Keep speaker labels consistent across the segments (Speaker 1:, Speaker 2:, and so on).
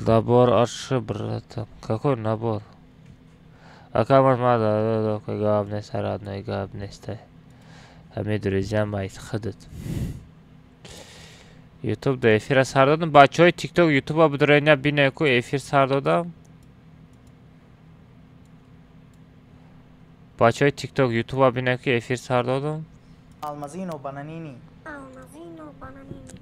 Speaker 1: Набор арши, братан. Какой набор? Ака мада гап нест, родной, гап нест. Ҳами друзья мои худат. Ютуб да эфира сар додам. Бачаҳои ТикТок Ютуба бидурена бинед ку эфир сар додам. Бачаҳои ТикТок Ютуба бинед ку эфир сар додам.
Speaker 2: Алмазино бананини.
Speaker 3: Алмазино бананини.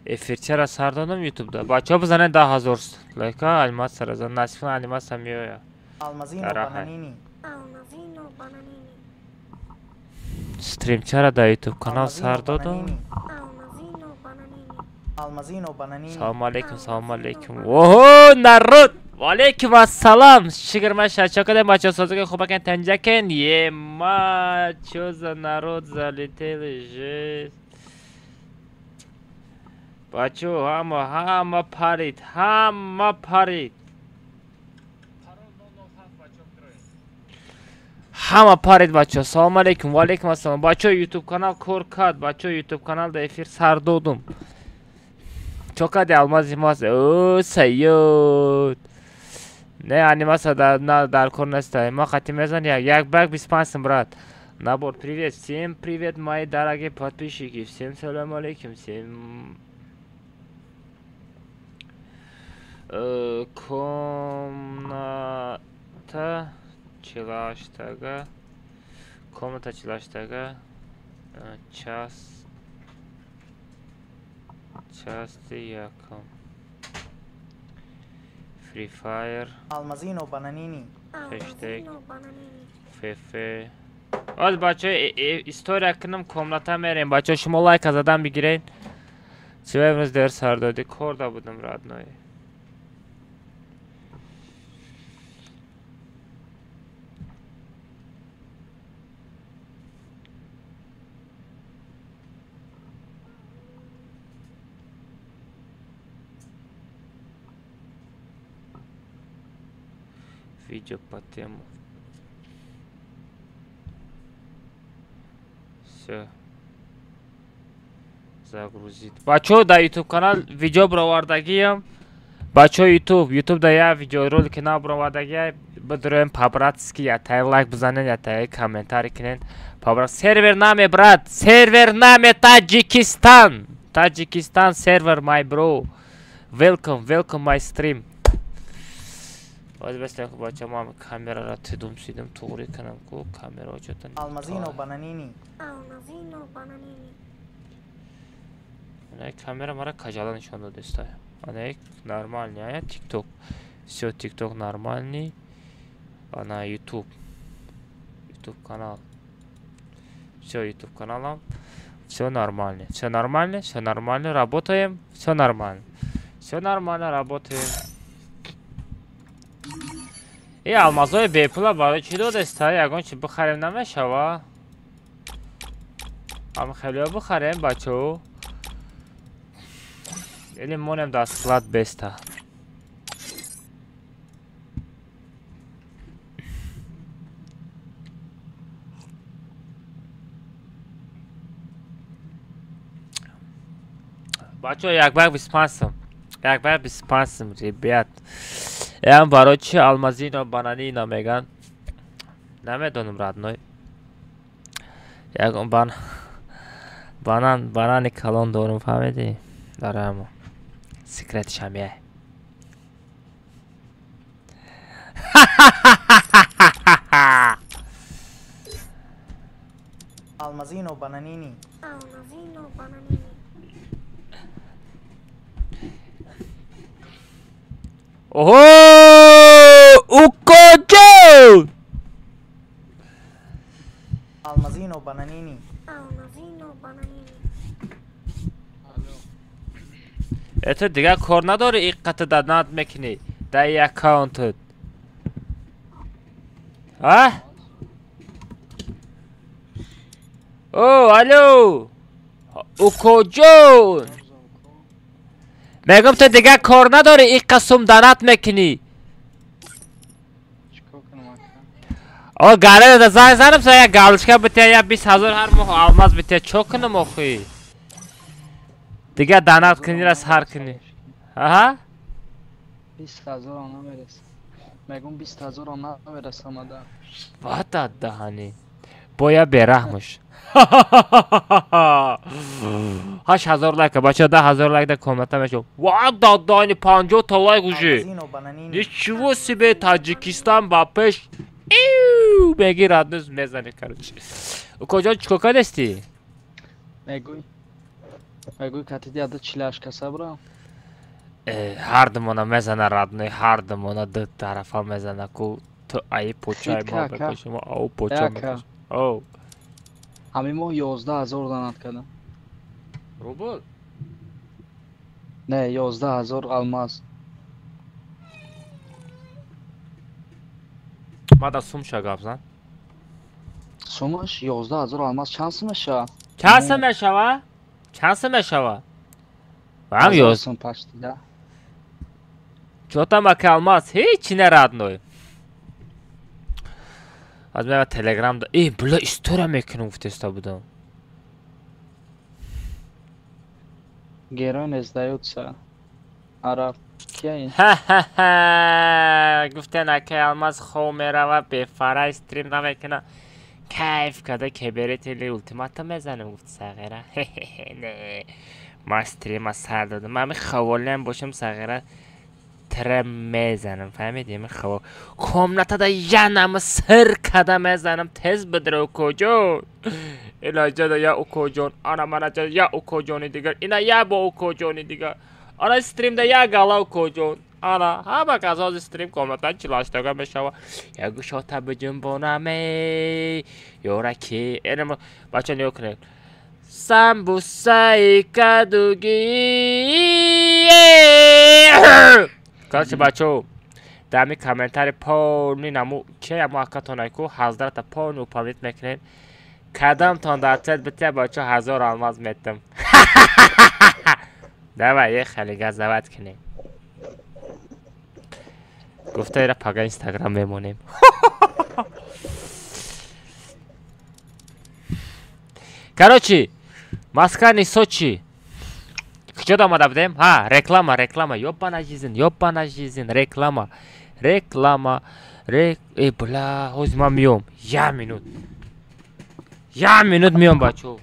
Speaker 1: Эфир чара сар додам Ютубда. Бачаҳо бизанед 10 000 лайка, аниматсияра зан. Насиб аниматсия меояд.
Speaker 2: Алмазино бананини.
Speaker 3: Алмазино бананини.
Speaker 1: Стримчара дар Ютуб канал сар додам.
Speaker 3: Алмазино бананини.
Speaker 2: Алмазино бананини.
Speaker 1: Салом алейкум, салом алейкум. Оҳо, народ! Ва алейкум ассалам. Шукр маша, чо кадем бачаҳо созига хубакен танҷакен? Ема, чо за народ залетели, жесть. Бачаҳо, ҳама, ҳама парид, ҳама парид. Ҳама парид бачаҳо. Салом алейкум, ва алейкум ассалом. Бачаҳо Ютуб канал кор кард. Бачаҳо Ютуб канал дар эфир сар додум. Чо кади алмази мас? О, сайёд. Не, анимация дар кор неста. Ма хати мезан як як бак 25 сум, брат. Набор, привет. Всем привет, мои дорогие подписчики. Всем салам алейкум. Всем комната чилаштага, комната чилаштага, час части якум Free Fire.
Speaker 2: Алмазино бананини.
Speaker 1: Хэштег
Speaker 3: Алмазино бананини.
Speaker 1: ФФ. Оз бачаҳо история кунам, комната мерем. Бачаҳо шумо лайка задан бигиред. Чива имрӯз дер сар додӣ? Корда будам, родной. Видео по тему. Все. Загрузить. Бачо да YouTube канал видео бровардагиям. Бачо YouTube, YouTube да я видеоролики на бровардагия. Бидроем по-братски, я тай лайк бизанен, я тай комментарий кунен. По-брат сервер наме, брат. Сервер наме Таджикистан. Таджикистан сервер, my bro. Welcome, welcome my stream. Боз беста бача ман камерара тидум сидум туғри кунам ку камера чотан.
Speaker 2: Алмазино бананини.
Speaker 3: Алмазино бананини.
Speaker 1: Ана камера мара кажала нишон додеста. Ана нормальный, ая TikTok. Всё TikTok нормальный. Ана YouTube. YouTube канал. Всё YouTube каналам. Всё нормально. Всё нормально, всё нормально, работаем, всё нормально. Всё нормально, работаем. И алмазои бепула барои чӣ додеста? Ягон чи бихарем намешава? Ам хелио бихарем, бачаҳо. Или монем дар склад беста. Бачаҳо як бак 25 сум. Як бак 25 сум, ребят. Ям барои чи алмазино бананино меган? Намедонам, родной. Ягон бан банан банани калон дорум, фаҳмидӣ? Дарамо. Секрет шамия.
Speaker 2: Алмазино бананини.
Speaker 3: Алмазино бананини.
Speaker 1: Оҳо, укоҷон!
Speaker 2: Алмазино бананини.
Speaker 3: Алмазино бананини.
Speaker 1: Это дигар кор надорӣ, ин қата донат мекунӣ дар ин аккаунтат. А? О, алло! Укоҷон! Мегӯм ту дигар кор надорӣ, ин қасум донат мекунӣ. О, гарада занг занам, са як галочка битя, я 20 000 ҳар моҳ алмаз битя. Чо кунам охи? Дигар донат кунира сар кунӣ. Аҳа?
Speaker 4: 20 ҳазорам намерасад. Мегум 20 ҳазорам намерасам ада.
Speaker 1: Вата даҳани. Боя бераҳмуш. 8000 лайка, бача 10000 лайк да комната мешав. Ва дадани 50 та лайк уже. Ничего себе, Таҷикистон ба пеш. Иу, мегирад нуз мезани, короче. Укоҷон, чико кардасти?
Speaker 4: Мегӯй. Мегӯй катиди ада 48 каса бра.
Speaker 1: Ҳар думона мезана родной, ҳар думона ду тарафа мезана ку ту аи почаи ма бекашим, ау поча мекашим. Оу.
Speaker 4: Ҳамин моҳ 11000 донат кардам.
Speaker 1: Рубл?
Speaker 4: Не, 11000 алмаз.
Speaker 1: Мада сумша гап зан.
Speaker 4: Сумаш 11000 алмаз чанд сум мешава?
Speaker 1: Чанд сум мешава? Чанд сум мешава? Вам ёз.
Speaker 4: Сум пашти, да.
Speaker 1: Чо там ака алмаз? Ҳеч не родной. Аз мева телеграм да. Э, бля, история мекунам гуфтеста будам.
Speaker 4: Герой не сдаются. Араб. Кияи?
Speaker 1: Ха-ха-ха. Гуфтен ака алмаз хов мерава, бефара стрим намекуна. Кайф када кебери теле ултиматум мезанем гуфт сағира. Хе-хе-хе, не. Ма стрима сар додам. Ма меховолиам бошам сағира тра мезанам, фаҳмидӣ? Мехово. Комнатада янам сир када мезанам, тез бидро укоҷон. Илаҷада я укоҷон, ана манаҷа я укоҷони дигар, ина я бо укоҷони дигар. Ана стримда я гала укоҷон. Ана ҳама кас ҳозир стрим комната чилаштага мешава. Я гӯшота биҷунбонаме, ёра ки. Энама бача нигоҳ кунед. Самбусаи кадуги. Короче, бачо, дар ҳамин комментари полни наму ки амо акатон ку ҳазрата полни упомнит мекунед. Кадомтон дар чат битя бачо 1000 алмаз метам. Давай, ехали газават кунем. Гуфта ира пага инстаграм мемонем. Короче, Москва не Сочи. Куҷо омада будем? Ҳа, реклама, реклама. Ёбана жизнь, ёбана жизнь, реклама. Реклама. Э, бля, ҳозир ман миём. Я минут. Я минут миём, бачо.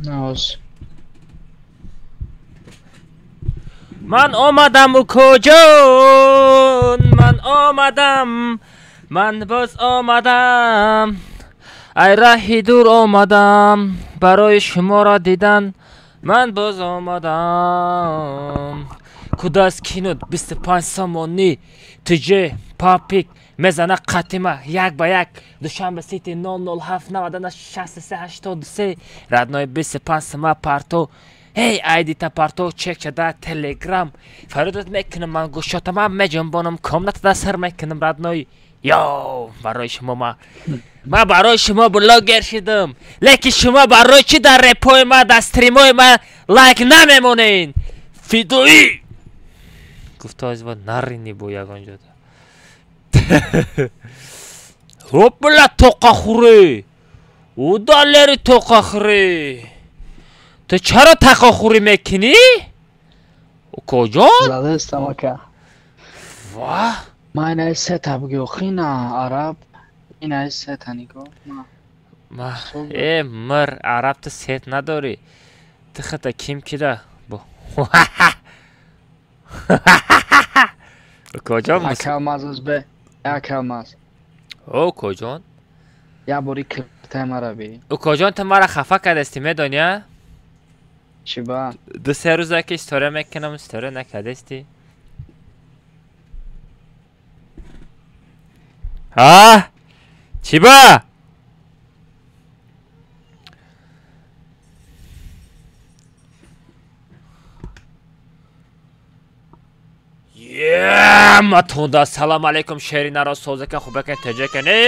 Speaker 4: Наоз.
Speaker 1: Ман омадам укоҷон, ман омадам, ман боз омадам. Ай раҳи дур омадам, барои шуморо дидан ман боз омадам. Куда скинут 25 сомонӣ ТЖ папик мезана қатима як ба як Душанбе Сити 007 99 63 83 родной 25 сма парто. Эй, айдита парто чек чада телеграм фарёдат мекунам ман гӯшотама меҷунбонам комнатада сар мекунам родной. Ё, барои шумо ма барои шумо блогер шидам, лекин шумо барои чӣ дар репои ма, дар стримои ма лайк намемонед? Фидоӣ гуфта азва нарини бо ягон ҷода. Хопла тоқахӯрӣ, удалери тоқахӯрӣ. Ту чаро тақохӯрӣ мекунӣ? Укоҷон?
Speaker 4: Задастам ака.
Speaker 1: Ва?
Speaker 4: Ман ина се табги охина араб Ин ай сета нигоҳ.
Speaker 1: Ма э мир араб ту сет надорӣ. Ту хата ким кида? Бо. Укоҷон
Speaker 4: Ака алмаз узбе. Ака алмаз.
Speaker 1: О укоҷон.
Speaker 4: Я бори киртай мара би.
Speaker 1: Укоҷон ту мара хафа кардасти медонӣ а?
Speaker 4: Чӣ ба?
Speaker 1: Ду се рӯза ки история мекунам, история накардасти. А? Чӣ ба? Матонда салом алейкум шеринаро созака хубака теҷака не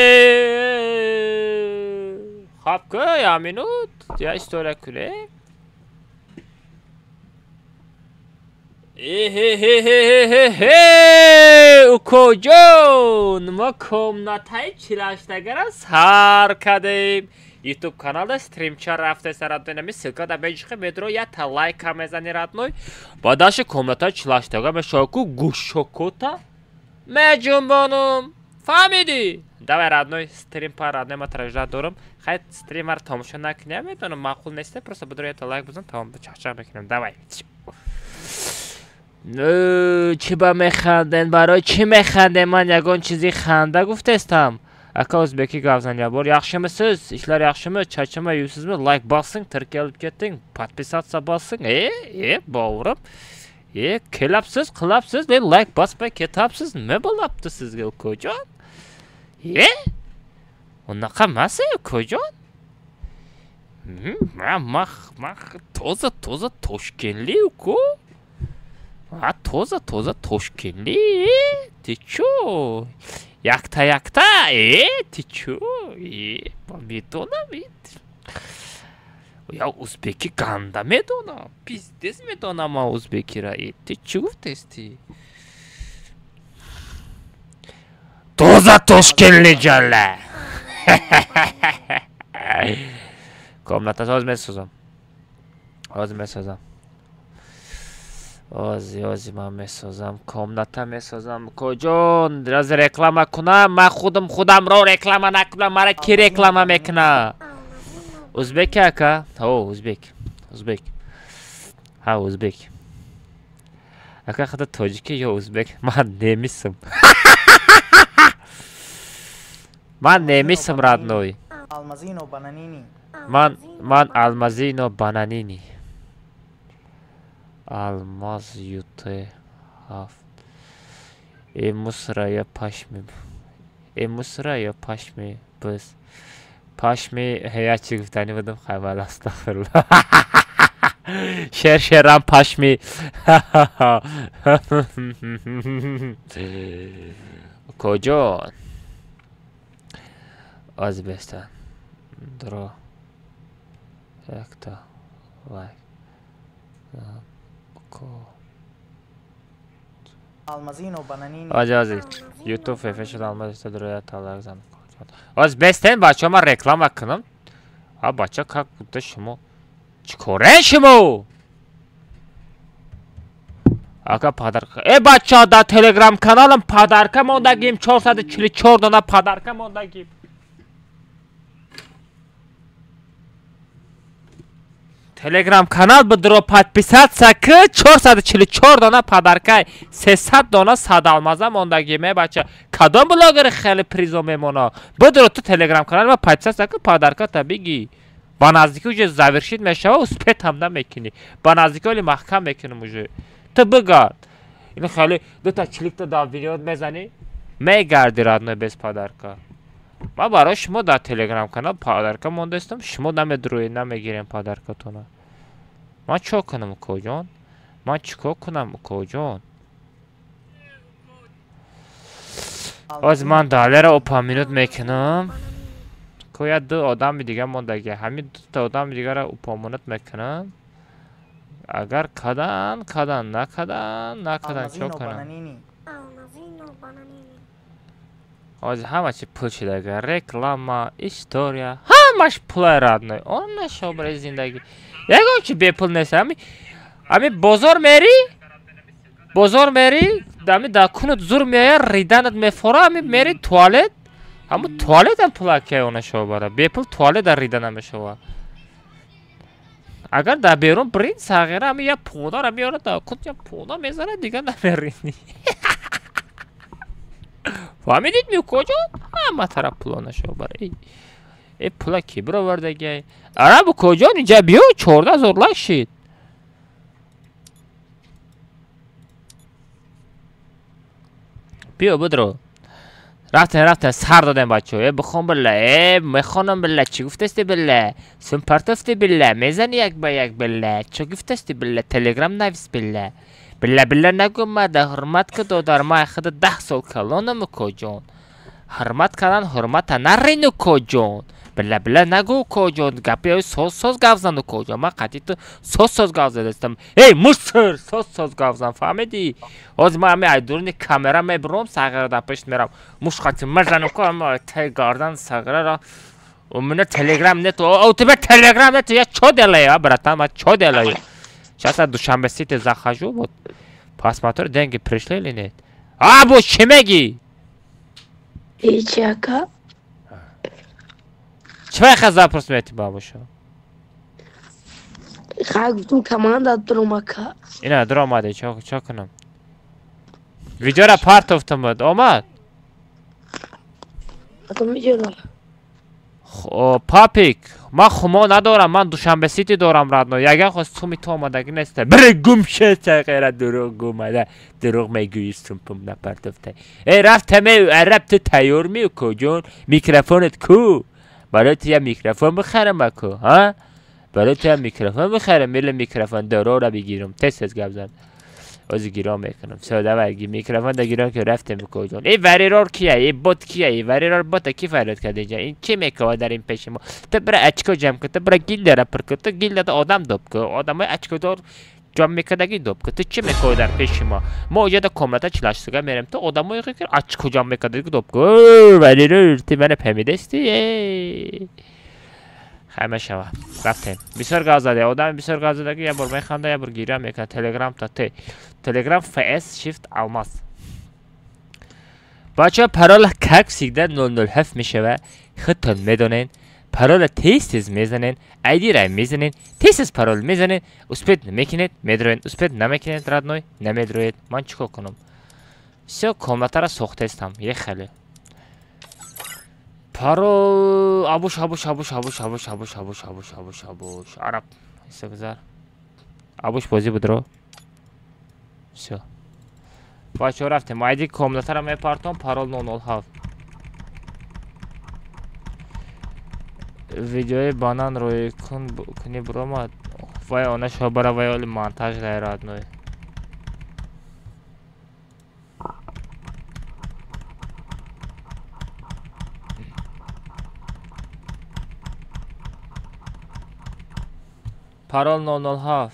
Speaker 1: хаб ку я минут я история кунем. Эхе укоҷон мо комнатаи чилаштагара сар кардем. Ютуб каналда стримча рафтеса родной, нами ссылка да беҷихе медро я та лайка мезани родной. Баъдаши комната чилаштага мешоку гӯшокота меҷунбонум. Фаҳмидӣ? Давай родной стрим па родной ма таражда дорам. Хай стримар тамошо накунем, медонам маъқул нест, просто бидро я та лайк бизан, тамом чахчах мекунем. Давай. Чӣ ба механден? Барои чӣ механден? Ман ягон чизи ханда гуфтестам. Ака o'zbekki gap zanya bor. Yaxshimisiz? Ishlar yaxshimi? Charchamay yuribsizmi? Like bosing, tirkalib keting, podpisatsiya bosing. E, bovurim. E, kelabsiz, qilabsiz, le like bosmay ketabsiz. Nima bo'lyapti sizga, ukajon? E? Unaqa emas, ukajon. Ma toza toza Toshkentli uku. Ha, toza toza Toshkentli. Ты чё? Якта якта, ты чё? Медонам, я узбеки ганда медонам, пиздец медонам ман узбекира. Ты чӣ гуфтести? Тоза Тошкентли ҷалла. Комната ҳозир месозам. Ҳозир месозам. Ози, ози ман месозам, комната месозам. Коҷон, раз реклама кунам, ман худам худамро реклама накунам, мара ки реклама мекуна? Узбеки ака? О, узбек. Узбек. Ҳа, узбек. Ака хада тоҷики ё узбек? Ман немисам. Ман немисам, родной.
Speaker 2: Алмазино бананини.
Speaker 1: Ман алмазино бананини. Алмаз ют ҳафт. Э мусра я пашми. Э мусра я пашми бис. Пашми я чӣ гуфтанӣ будам хаймал астағфируллоҳ. Шер шерам пашми. Коҷон? Ози бестан. Дро. Якта лайк. Ози ози ютуб фефе шуд алмаз дроя талак зан. Оз бестен бача ман реклама кунам. А бача как будто шумо чикоре шумо? Ака подарка. Э бача дар телеграм каналам подарка мондагим 444 дона подарка мондагим. Телеграм канал бидро подписаться к 444 дона подарка 300 дона сад алмаза мондагиме бача. Кадом блогер хеле призо мемона? Бидро ту телеграм канал ма подписаться к подарка та биги. Ба наздики уже завершить мешава, успеть ҳам намекунӣ. Ба наздики оли маҳкам мекунем уже. Ту бигард. Ин хеле дута чиликта дар видео мезанӣ? Мегарди родной без подарка. Ман барои шумо дар телеграм канал подарка мондаистам, шумо намедроед, намегирем подаркатона. Ман чӣ кунам, укоҷон? Ман чӣ кор кунам, укоҷон? Оз ман далера упоминут мекунам. Ко я ду одами дига мондаги. Ҳамин дута одами дигара упоминут мекунам. Агар кадан, кадан, накадан, накадан, чӣ кунам? Оз ҳама чи пул шидага. Реклама, история, ҳамаш пулай родной. Он нашобраи зиндагӣ. Ягон чи бепул нест. Ами бозор мери? Бозор мери, ами дар кунут зур меояд, риданат мефора, ами мери туалет, Ҳамун туалетам пулакия она шава бара. Бепул туалет дар рида намешава. Агар дар берун бирин сағира ҳами як пӯнаро меорад дар кун як пӯна мезанад дигар намерини. Фаҳмидид микоҷон? Ҳама тараф пул она шава бара. Э пула ки бировардагиай? Араб куҷон инҷа биё 14,000 лайк шид. Биё бидро. Рафтем рафтем сар додем бачаҳо. Э бихон билла, э мехонам билла, чӣ гуфтасти билла? Сум партофти билла, мезани як ба як билла. Чӣ гуфтасти билла? Телеграм навис билла. Билла билла нагӯ мада, ҳурмат ки додар, ман худ 10 сол калонам куҷон. Ҳурмат кардан ҳурмата нарину куҷон. Билла билла нагӯ куҷон, гапи соз соз гап зану куҷон. Ман қатъи ту соз соз гап задастам. Эй мусир, соз соз гап зан, фаҳмидӣ? Ҳозир ман ҳами айдуруни камера мебурам, сағира дар пешт мерам. Муш қатъи мезанам ку ҳама тай гардан сағираро. У меня телеграм нету. У тебя телеграм нету. Я чё делаю, а, братан? Я чё делаю? Сейчас я Душанбе Сити захожу, вот посмотрю, деньги пришли или нет. А, бо чӣ мегӣ?
Speaker 5: Ҳеҷ ака.
Speaker 1: Чӣ вақт запрос мети бабуша?
Speaker 5: Хай гуфтум команда дурум ака.
Speaker 1: Ина дур омаде, чо кунам? Видеора партофтам буд, омад?
Speaker 5: Атом видеора.
Speaker 1: Папик, ман хумо надорам, ман Душанбе Сити дорам родной. Яган хост суми ту омадагӣ нест. Бири гум шед, сағира дурӯғ гумада. Дурӯғ мегӯӣ сумпум напартофта. Эй рафтаме, араб ту тайёр ми куҷон? Микрофонат ку? Барои ту як микрофон бихарам аку, ҳа? Барои ту як микрофон бихарам, мила микрофон дорора бигирам. Тез тез гап зан. Ози гирон мекунам. Всё, давай, микрофон да гирон ки рафтем куҷон. Эй варирор кия? Эй бот кия? Эй варирор бота ки фарёд карда инҷа? Ин чӣ мекова дар ин пеши мо? Ту бира очко ҷамъ кун, ту бира гилдара пур кун, ту гилдада одам доб кун, одамои очкодор ҷамъ мекардагӣ доб кун. Ту чӣ мекови дар пеши мо? Мо оҷада комната 48 суга мерем, ту одамое ки очко ҷамъ мекардагӣ доб кун. Варирор, ту мана фаҳмидасти? Эй хай мешава. Рафтем. Бисёр гап заде. Одами бисёр гап задагӣ як бор механда, як бор гиря мекунад. Телеграм та те. Телеграм FS Shift Алмаз. Бачаҳо парола как всегда 007 мешава. Худтон медонед. Парола тез тез мезанед, айдира мезанед, тез тез парол мезанед, успеть мекунед, медроед, успеть намекунед, родной, намедроед. Ман чӣ кор кунам? Всё, комнатаро сохтаистам. Ехали. Парол абуш абуш абуш абуш абуш абуш абуш абуш абуш абуш араб истагузар. Абуш бозӣ будро. Всё. Бачаҳо рафтем. Айди комнатаро мепартом, парол 007. Видеои банан рӯи кун куни буромад. Вай она шобара вай оли монтаж дай родной. Парол 007.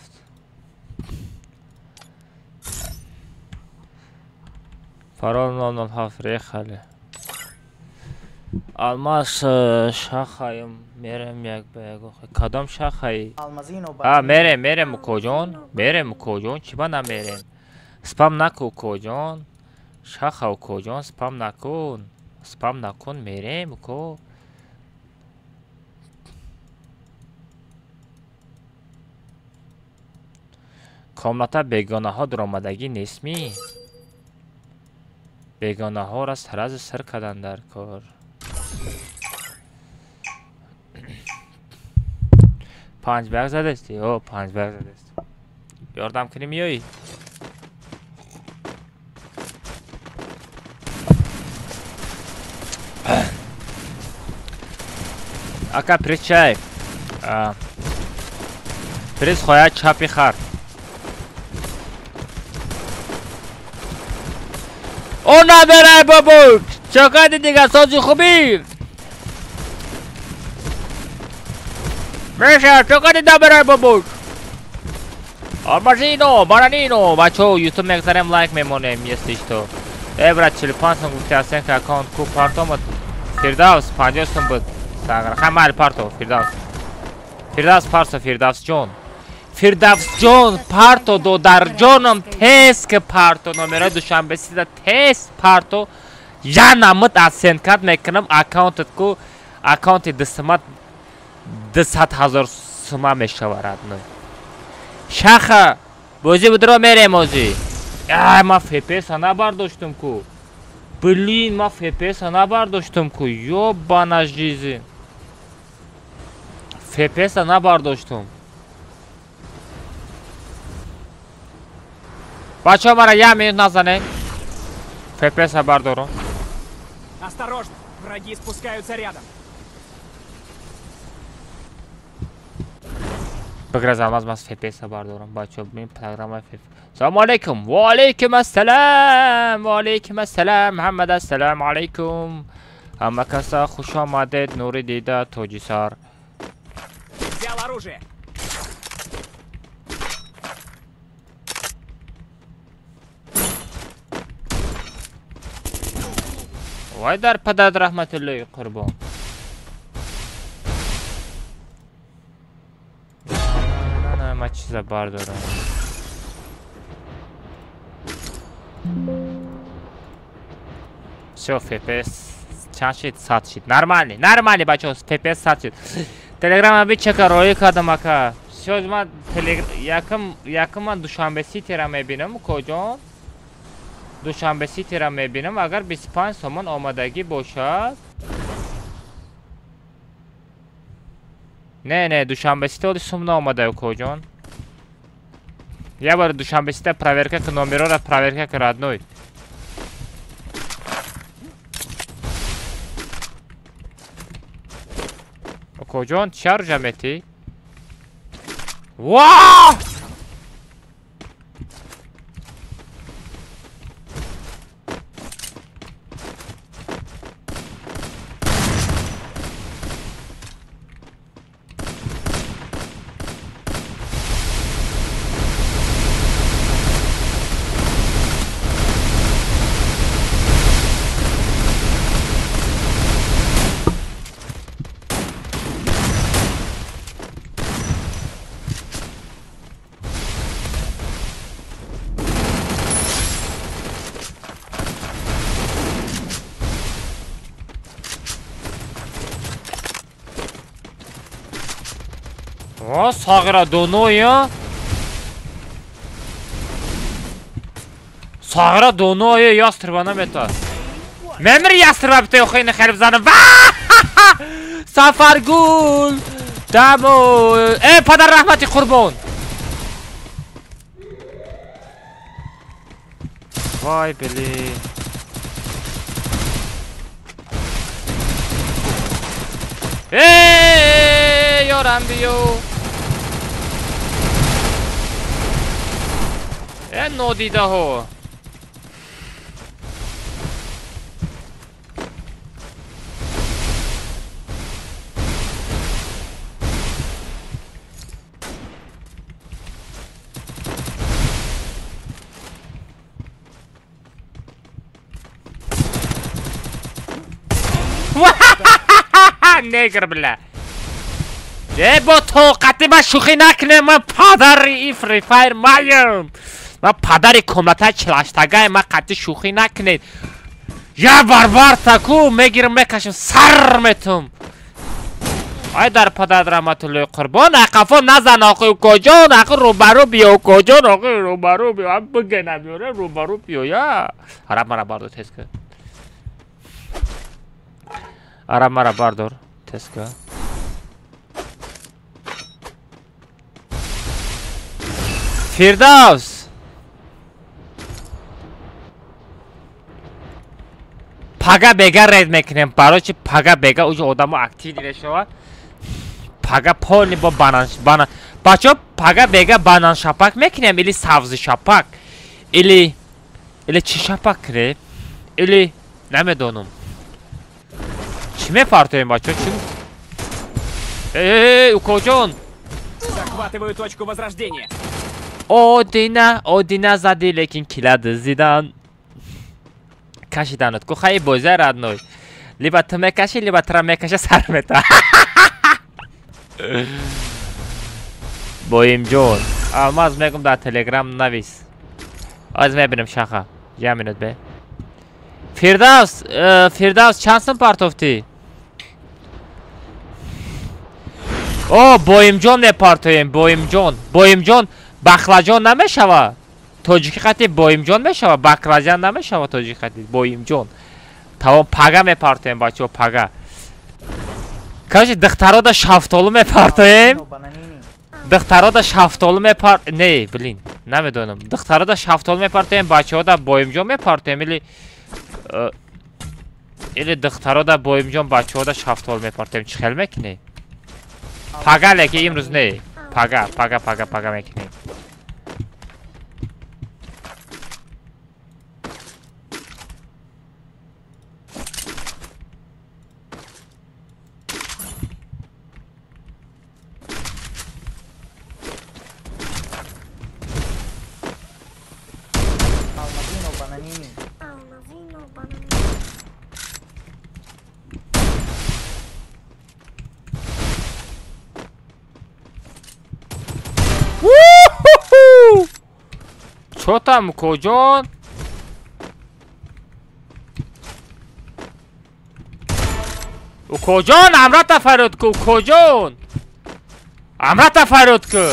Speaker 1: Парол 007 рехале. Алмаз шахаем мерем як ба як. Кадом шахаи?
Speaker 2: Алмазино
Speaker 1: А мерем мерем куҷон? Мерем куҷон? Чӣ ба намерем? Спам наку куҷон? Шаха куҷон? Спам накун. Спам накун мерем ку. Комната бегонаҳо дуромадагӣ нестмӣ? Бегонаҳоро саразу сир кардан дар кор. 5 ба 1 задасти? О, 5 ба 1 задасти. Ёрдам кунӣ миёӣ? Ака приз чай. Приз хояд чапи хар. О набирай бабук! Чо кардӣ дигар сози хубӣ? Меша, чо кардӣ набирай бабук? Алмазино, баранино, бачо, ютуб мегзарем лайк мемонем, если что. Э, брат, 45 сум гуфти ҳастен ки аккаунт ку партомад. Фирдавс 50 сум буд. Сағра. Хай майли парто, Фирдавс. Фирдавс парто, Фирдавс ҷон. Фирдавс ҷон, парто додарҷоном тез ки парто номерои Душанбе сида тез парто. Я намуд оценкат мекунам аккаунтат ку аккаунти дусумат 200 000 сума мешава родной. Шаха бозӣ будро мерем озӣ. Ай ма FPS-а набардоштум ку. Блин, ма FPS-а набардоштум ку. Ёбана жизнь. FPS-а набардоштум. Бачаҳо мара як минут назанед. FPS-а бардорум.
Speaker 6: Осторожно, враги спускаются рядом.
Speaker 1: Бигразам аз ман FPS-а бардорам. Бачаҳо, бин программа FPS. Салому алейкум. Ва алейкум ассалам. Ва алейкум ассалам. Муҳаммад ассалому алейкум. Ҳама каса хуш омадед. Нури дида тоҷисар.
Speaker 6: Взял оружие.
Speaker 1: Вай дар падар раҳматуллоҳи қурбон. На, ман чиза бардорам. Всё, FPS чанд шид? 100 шид. Нормальный, нормальный, бачаҳо, FPS 100 шид. Телеграма бичака роӣ кардам ака. Всё, ман телеграм якум ман Душанбе Ситира мебинам, коҷон. Душанбе Ситира мебинам, агар 25 сомон омадагӣ бошад. Не, не, Душанбе Сити оли сум наомада, коҷон. Я бор Душанбе Сита проверка ки номерора проверка ки родной. Коҷон, чар ҷамети? Ва! О, сағира доноя. Сағира доноя ястрба намета. Мемир ястрба бите охини хелб занам. Сафаргул. Дамо. Э, падар раҳмати қурбон. Вай, блин. Эй, ёрам биё. Э, нодидаҳо. Негр, бля. Э, бо тоқати ман шӯхӣ накунем, ман падари и Free Fire маям. Ман падари комнатаи чилаштагай, ман қатъи шӯхӣ накунед. Я барбар таку мегирам, мекашам, сар метум. Ай дар падар раҳматуллоҳи қурбон, ақафо назан охи укоҷон, ақи рӯбарӯ биё укоҷон, охи рӯбарӯ биё, ам биге набиёре, рӯбарӯ биё я. Араб мара бардор тез ка. Араб мара бардор тез ка. Фирдавс. Пага бега рейд мекунем, барои чи пага бега уҷо одамо актив мешавад. Пага полни бо банан банан. Бачаҳо пага бега банан шапак мекунем или сабзи шапак или чӣ шапак кунем или намедонам. Чӣ мепартоем бачаҳо? Чӣ? Эй, укоҷон.
Speaker 6: Захватываю точку возрождения.
Speaker 1: Одина, одина зади, лекин кила дизидан. Кашиданат ку хай боза родной. Либо ту мекаши, либо тура мекаша сар мета. Боимҷон, алмаз мегум дар Телеграм навис. Аз мебинем шаха. Я минут бе. Фирдавс, Фирдавс чанд сум партофтӣ? О, Боимҷон мепартоем, Боимҷон. Боимҷон бақлаҷон намешава? Тоҷикӣ қати Боимҷон мешава, бақлаҷан намешава тоҷикӣ қати Боимҷон. Тамом, пага мепартоем, бачаҳо, пага. Короче, духтарода шафтолу мепартоем. Духтарода шафтолу мепар... Не, блин, намедонам. Духтарода шафтолу мепартоем, бачаҳода Боимҷон мепартоем или или духтарода Боимҷон, бачаҳода шафтолу мепартоем. Чӣ хел мекунӣ? Пага леки имрӯз не. Пага, пага, пага, пага мекунем.
Speaker 2: Алмазино бананини.
Speaker 3: Алмазино бананини.
Speaker 1: Чо там, укоҷон? Укоҷон, амрата фарёд ку, укоҷон! Амрата фарёд ку!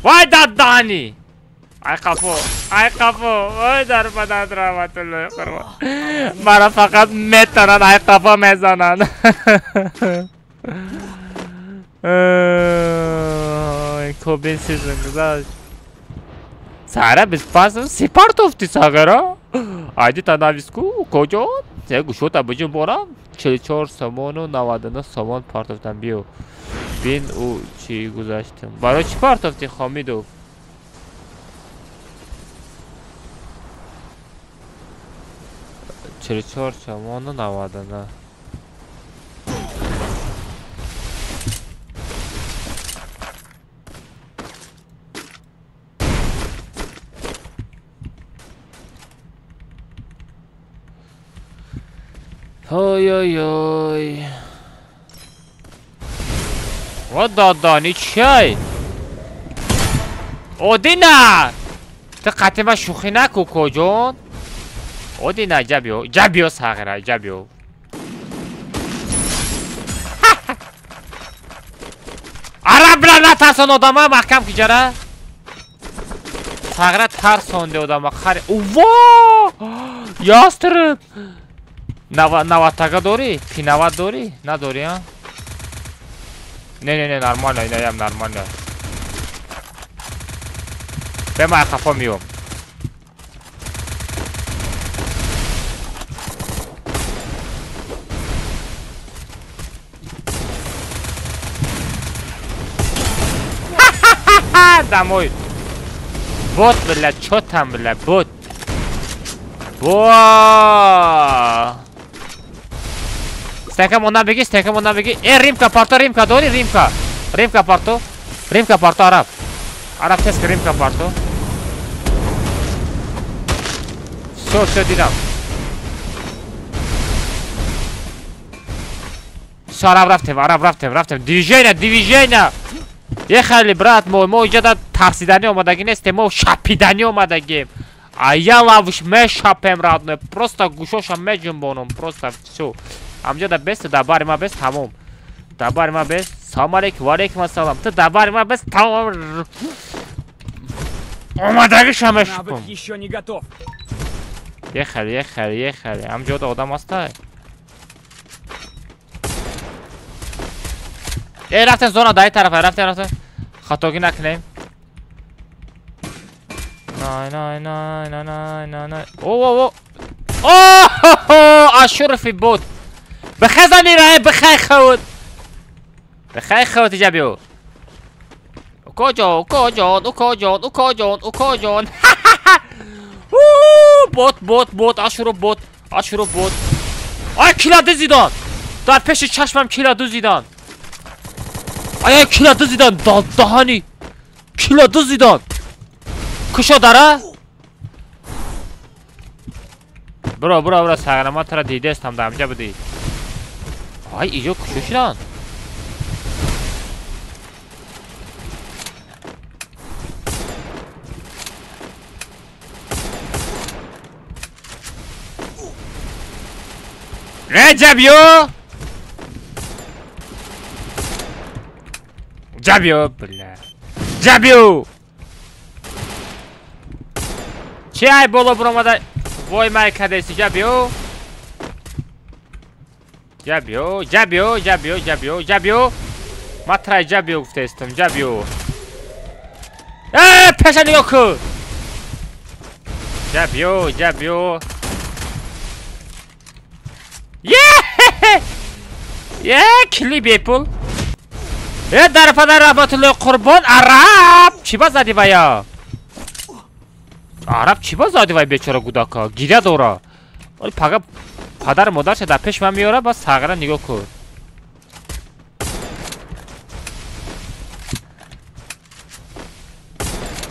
Speaker 1: Вай даддани! Ай қафо, ай қафо, ой дар бадан раҳматуллоҳи қурбон. Мара фақат метананд, ай қафо мезананд. Кобин сезон гузашт. Сара 25 си партофти сағира. Айди танависку укоҷон. Се гӯшота биҷун борам. 44 сомону 99 сомон партофтам биё. Бин ӯ чӣ гузаштам. Барои чӣ партофти Хомидов? 44 сомону 99. Ой-ой-ой. Вот дадани чай. Одина! Ту қатима шӯхӣ наку, коҷон. Одина, ҷа биё. Ҷа биё сағира, ҷа биё. Арабра натарсон одама, маҳкам ки ҷара. Сағира тарсонди одама. Хари. Уво! Ястреб. Наватага дорӣ? Пинават дорӣ? Надорӣ, а? Не, не, не, нормально, инаям нормально. Бема хафо миём. Домой. Вот, бля, чё там, бля, бот. Во! Стека монда беги, стека монда беги. Э, римка парто, римка дори, римка. Римка парто. Римка парто, араб. Араб тест римка парто. Всё, всё дидам. Всё, араб рафтем, араб рафтем, рафтем. Движение, движение. Ехали, брат мой, мо иҷода тарсиданӣ омадагӣ нестем, мо шапиданӣ омадагем. А я лавш мешапем, родной. Просто гӯшоша меҷунбонам, просто всё. Амҷода бест, дабари ма бест, тамом. Дабари ма бест. Салом алейкум, ва алейкум ассалом. Ту дабари ма бест, тамом. Омадагиша мешупам.
Speaker 6: Навык ещё не готов.
Speaker 1: Ехали, ехали, ехали. Амҷода одам астай. Э, рафтем зона дай тарафа, рафтем, рафтем. Хатогӣ накунем. Най, най, най, най, най, най, най. О, о, о. О, Ашурофи бот. Бихезани рай, бихай худ. Бихай худ иҷа биё. Укоҷон, укоҷон, укоҷон, укоҷон, укоҷон. Бот, бот, бот, Ашуров бот, Ашуров бот. Ай, кила дузидан. Дар пеши чашмам кила дузидан. Ай, кила дузидан, даҳани. Кила дузидан. Кушо дара? Бро, бро, бро, сағира, тара дидестам, дар амҷа будӣ. Ай, иҷо кушо шудан. Ҷабиё! Ҷабиё, бля. Ҷабиё! Чи ай боло буромада? Вой май кадеси ҷабиё. Ҷабиё, ҷабиё, ҷабиё, ҷабиё, ҷабиё. Ма трай ҷабиё гуфтаистам, ҷабиё. Э, пеша нигоҳ кун. Ҷабиё, ҷабиё. Е, кили бепул. Э, дар падар раҳматуллои қурбон, араб! Чӣ ба зади вая? Араб чӣ ба зади вай бечора гудака? Гиря дора. Оли пага падар модарша дар пеш ман меёра, ба сағира нигоҳ кун.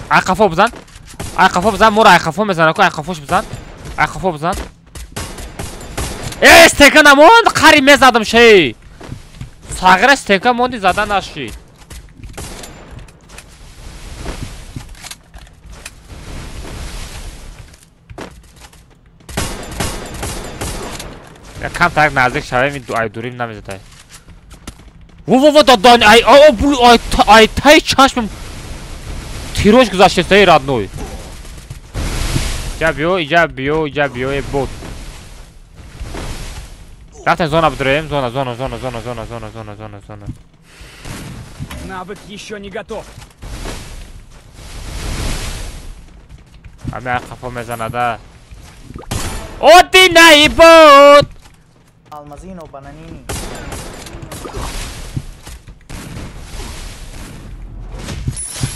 Speaker 1: Ай қафо бизан. Ай қафо бизан, мора ай қафо мезана ку, ай қафош бизан. Ай қафо бизан. Э, стенка намонд, қари мезадам шей. Сағира стенка монди зада нашид. Кам так наздик шавем, ай дурим намезадай. Во во во дадан ай о бу ай ай тай чашмам тирош гузаштест эй родной. Иҷа биё, иҷа биё, иҷа биё, э бот. Рафтем зона бидроем, зона, зона, зона, зона, зона, зона, зона, зона, зона.
Speaker 6: Навык еще не готов.
Speaker 1: Ами қафо мезанада. Оти наибот!
Speaker 2: Алмазино бананини.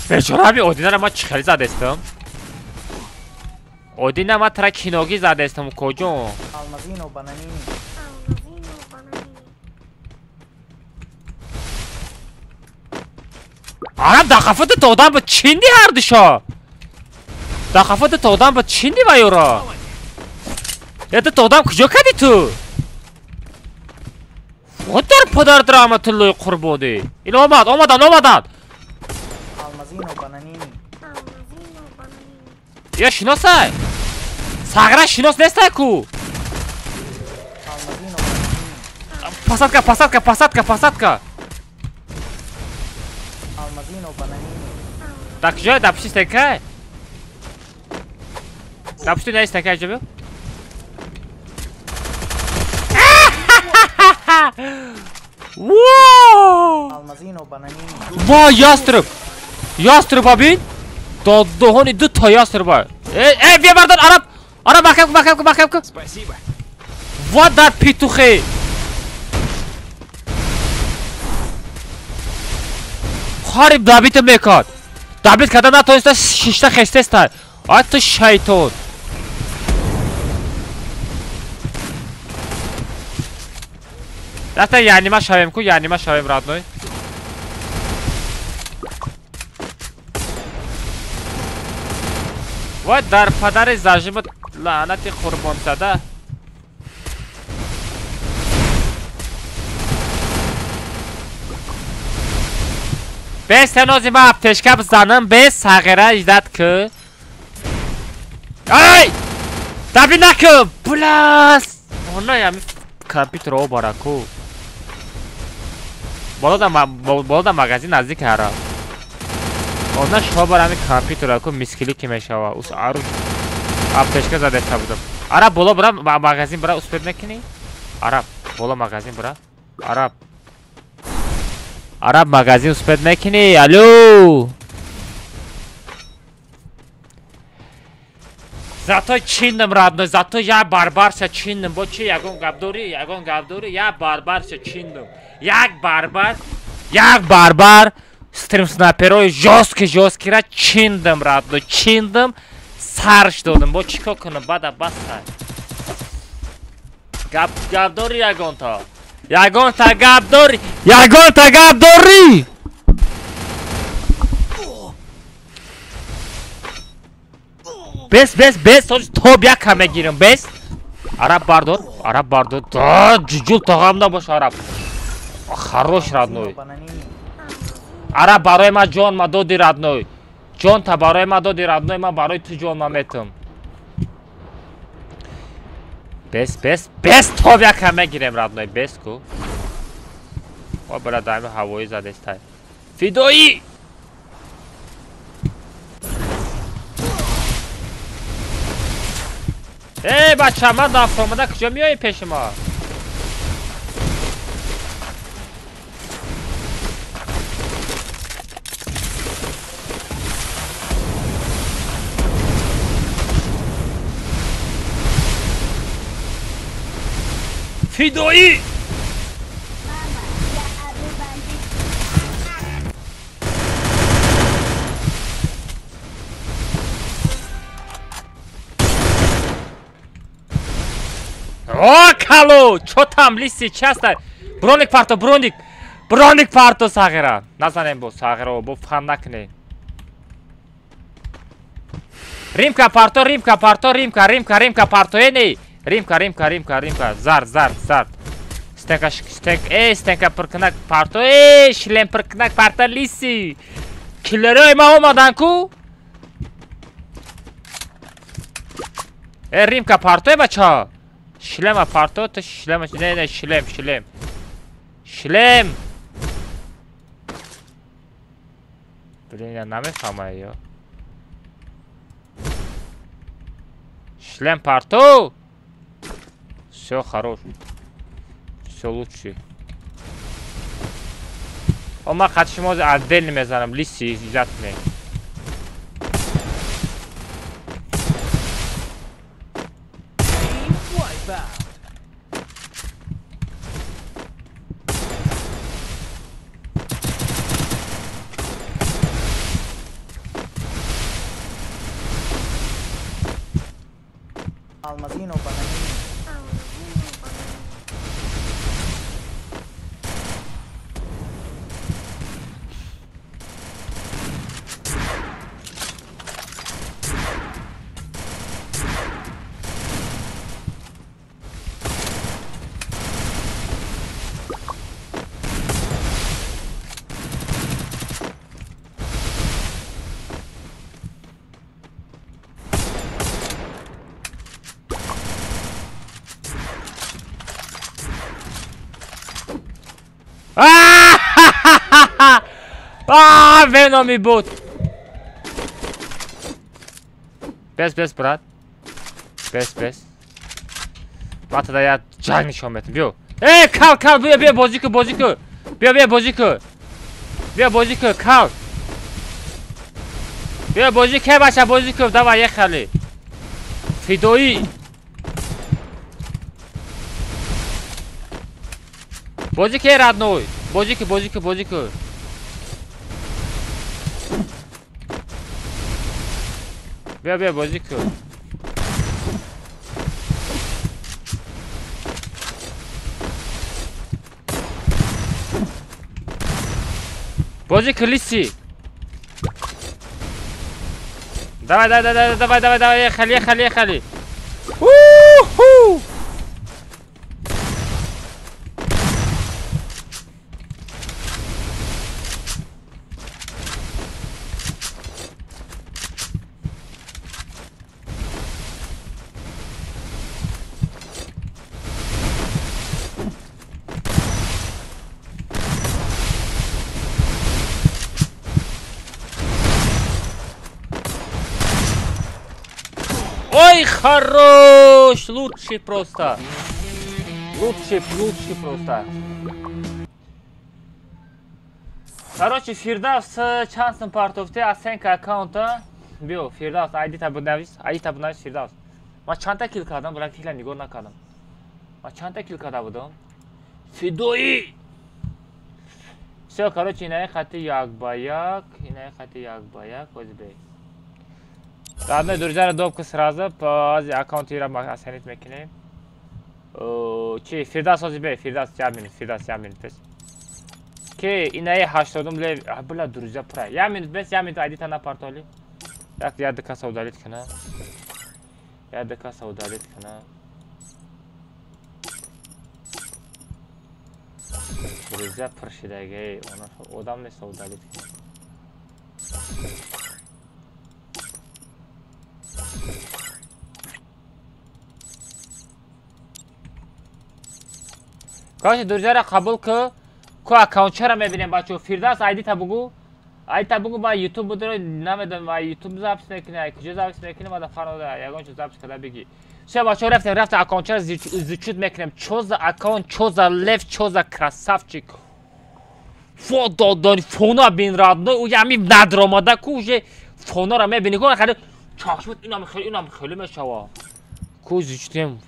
Speaker 1: Бечора ами одинара ма чӣ хеле задестам? Одина ма тра киногӣ задестам куҷо?
Speaker 2: Алмазино бананини.
Speaker 1: Араб дар қафо дута одам буд, чинди ҳардуша? Дар қафо дута одам буд, чинди вайёра? Е, дута одам куҷо кардӣ ту? Вот дар падарат раҳматуллои қурбонӣ. Ин омад, омаданд, омаданд.
Speaker 2: Алмазино бананини.
Speaker 1: Я шиносай? Сағира шинос нестай ку?
Speaker 2: Алмазино бананини.
Speaker 1: Посадка, посадка, посадка, посадка.
Speaker 2: Алмазино бананини.
Speaker 1: Дар куҷо? Дар пушти стенкай? Дар пушти наи стенкай ҷо биё?
Speaker 2: Алмазино бананини.
Speaker 1: Ва, ястреб! Ястреб бин? Додоҳони ду та ястреба. Э, э, бия бардар, араб! Араб, маҳкам кун, маҳкам кун, маҳкам кун.
Speaker 6: Спасибо.
Speaker 1: Ва дар петухе. Хариб добита мекард. Добит карда натониста, шишта хестеста. Ай ту шайтон. Рафта янима шавем ку, янима шавем родной. Вай дар падари зажима лаънати қурбонзада. Бес сенози ма аптечка бизанам, бес сағира издат ку. Ай! Даби наку! Блас! Она ями компютер обара ку. Болода магазин наздик ҳара. Она шобар ами компютер ку мискили ки мешава. Ус ару аптечка задаста будам. Араб боло бира магазин бира успед мекунӣ? Араб боло магазин бира. Араб. Араб магазин успед мекунӣ? Алло! Зато чиндам родной, зато я барбарша чиндам. Бо чи ягон гап дорӣ? Ягон гап дорӣ? Я барбарша чиндам. Як барбар, як барбар стрим снайперои жёсткий жёсткийра чиндам родной, чиндам, сарш додам. Бо чӣ кор кунам? Бада баста. Гап гап дорӣ ягонта? Ягонта гап дорӣ? Ягонта гап дорӣ? Бес, бес, бес, тоб як мегирам, бес. Араб бардор, араб бардор. Да, ҷуҷул тағам набош араб. Хорош родной. Араб барои ма ҷон ма доди родной. Ҷон та барои ма доди родной, ма барои ту ҷон ма метам. Бес, бес, бес топ яка мегирем, родной, бес ку. О, бля, дайми ҳавоӣ задестай. Фидоӣ! Эй, бача, ман дафтомада куҷо меоӣ пеши мо? Фидоӣ! О, кало! Чо там лиси часта? Броник парто, броник! Броник парто сағира! Назанем бо сағира, бо фан накунем. Римка парто, римка парто, римка, римка, римка парто, э не! Римка, римка, римка, римка, зард, зард, зард. Стенка, стенка, эй, стенка пиркинак парто, эй, шлем пиркинак парто лиси. Киллерой ма омадан ку? Э, римка парто, э, бача. Шлема парто, то шлема, не, не, шлем, шлем. Шлем. Блин, я намефаҳмам ё. Шлем парто. Все хорош. Все лучше. О, ма қатши мози отдельно мезанам, лиси изят не.
Speaker 2: Алмазино бананини.
Speaker 1: А, Веном бот. Бес, бес, брат. Бес, бес. Ман тада як ҷанг нишон метам. Биё. Э, кал, кал, биё, биё, бозӣ ку, бозӣ ку. Биё, биё, бозӣ ку. Биё, бозӣ ку, кал. Биё, бозӣ ку, бача, бозӣ ку. Давай, ехали. Фидоӣ. Бозӣ ку, родной. Бозӣ ку, бозӣ ку, бозӣ ку. Биё, биё, бозӣ ку. Бозӣ ку, лиси. Давай, давай, давай, давай, давай, давай, ехали, ехали, ехали. У-ху! Ой, хорош! Лучший просто. Лучший, лучший просто. Короче, Фирдавс чанд сум партофте асенка аккаунта. Биё, Фирдавс, айди та бинавис, айди та бинавис Фирдавс. Ман чандта кил кардам, брат, кила нигоҳ накардам. Ман чандта кил карда будам? Фидоӣ! Всё, короче, инаи хати як ба як, инаи хати як ба як, ҳозир бе. Родной, друзья, добка сразу, аз аккаунтира оценить мекунем. Чи, Фирдавс ҳозир бе, Фирдавс, як минут, Фирдавс, як минут, бес. Ки, инаи 80 лев, бля, друзья, пра. Як минут, бес, як минут, айди та на портали. Як, я ду каса удалить кунам. Я ду каса удалить кунам. Друзья, пур шидаги, одам нест удалить кунам. Короче, друзьяра қабул ку. Ку аккаунтчара мебинем, бачо. Фирдавс, айди-та бугу. Айди-та бугу, ба YouTube будро, намедонам, ай YouTube запись мекунӣ, ай куҷо запись мекунӣ, мада фарқ надорад, ягон чиз запись карда бигӣ. Всё, бачо, рафтем, рафтем, аккаунтчара изучить мекунем. Чо за аккаунт, чо за лев, чо за красавчик. Фо додани фона бин родной, у ями надромада ку уже фонара мебини, ку хали чашмат инам хеле, инам хеле мешава. Ку изучтем.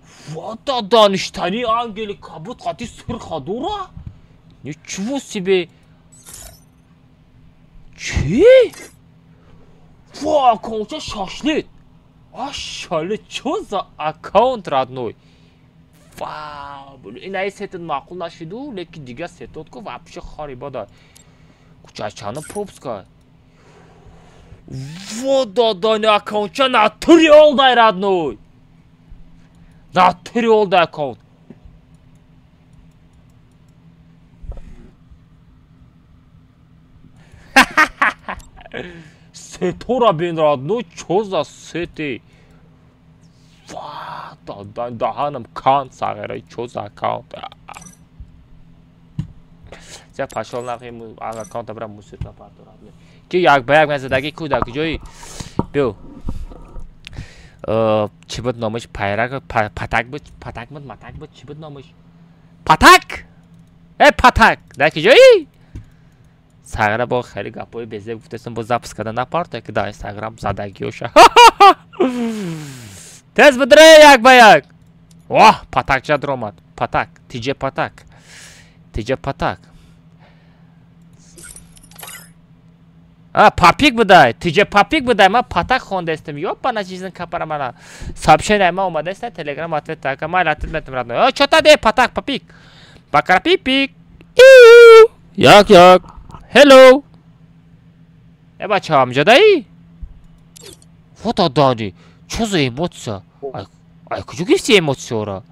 Speaker 1: Фо додаништани ангели кабут қати сурха дура? Ничего себе. Чӣ? Фо аккаунтча шашлит. Ашале, чо за аккаунт, родной? Вау, ин ай сетот маъқул нашиду, лекин дигар сетот ку вообще хариба кучачана пропуска. Во додани аккаунтча натури олдай, родной. Натури олдай аккаунт. Сетора бин, родной, чо за сети? Даҳанам кан сағира, чо за аккаунт? Ся пашол нақи аккаунта бира мусиқа партора. Ки як ба як мезадаги ку дар куҷои? Биё. Чӣ буд номаш? Пайрак, патак буд, патак буд, матак буд, чӣ буд номаш? Патак! Э, патак! Дар куҷои? Сағира бо хеле гапҳои безеб гуфтастам, бо запис карда напарто, ки дар Инстаграм задагиёша. Тез бидре як ба як. Воҳ, патакча даромад. Патак, тиҷе патак. Тиҷе патак. А, папик будай, тиҷе папик будай, ман патак хондастам. Ёпана чизин капара мана. Сообщение ма омадаст, Телеграм ответ така, ман ответ метам родной. О, чо та де патак, папик. Бакара пипик. Як як. Hello. Э бача, амҷадаи? Фото дани. Чо за эмоция? Ай куҷо гирифти эмоцияро?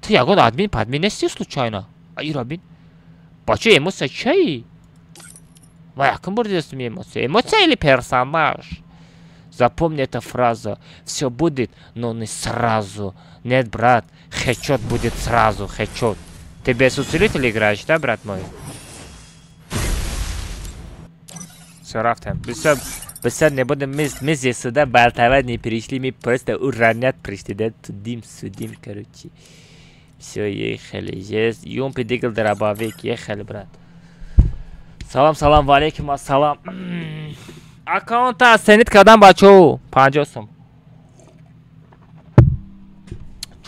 Speaker 1: Ту ягон админ падмин нести случайно? Ай ира бин. Бача, эмоция чаи? Ма якум бор дидастум эмоция. Эмоция или персонаж? Запомни эта фраза. Все будет, но не сразу. Нет, брат, хедшот будет сразу, хедшот. Ты без усилителя играешь, да, брат мой? Все, рафтем. Быстрее не будем, мы здесь сюда болтовать не пришли, мы просто уронять пришли, да, тудим, судим, короче. Все, ехали, есть. Юмпи дигл дробовик, ехали, брат. Салам, салам, валейкум ассалам. Аккаунта оценить кардам, бачо. 50 сум.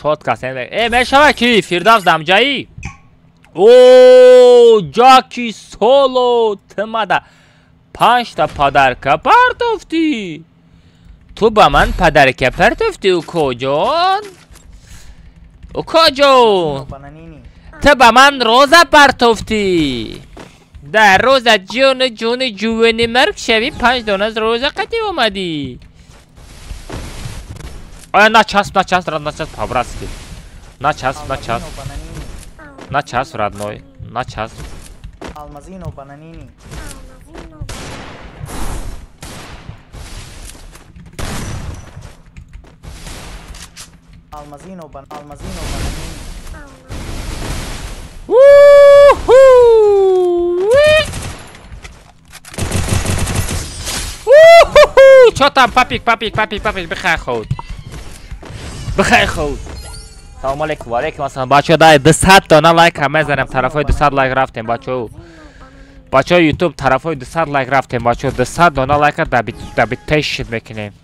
Speaker 1: Чётко оценить. Э, мешава ки, Фирдавс дамҷаи. О, Ҷаки Соло, тимада. 5 та подарка партофтӣ. Ту ба ман подарка партофтӣ, укоҷон? Укоҷон, ту ба ман роза партофтӣ. Дар роза ҷону ҷони ҷувени марг шави, 5 дона роза қатӣ омадӣ. Оя начасп, начасп, начасп, по-братски. Начасп, начасп. Начасп, родной, начасп.
Speaker 2: Алмазино бананини. Алмазино бан, алмазино бананини.
Speaker 1: Уху! Уху! Чо там, папик, папик, папик, папик, бихай худ. Бихай худ. Салом алейкум, алейкум ассалом. Бачо, дай 200 дона лайк мезанем, тарафои 200 лайк рафтем, бачо. Бачо, YouTube тарафои 200 лайк рафтем, бачо, 200 дона лайка даби тешид мекунем.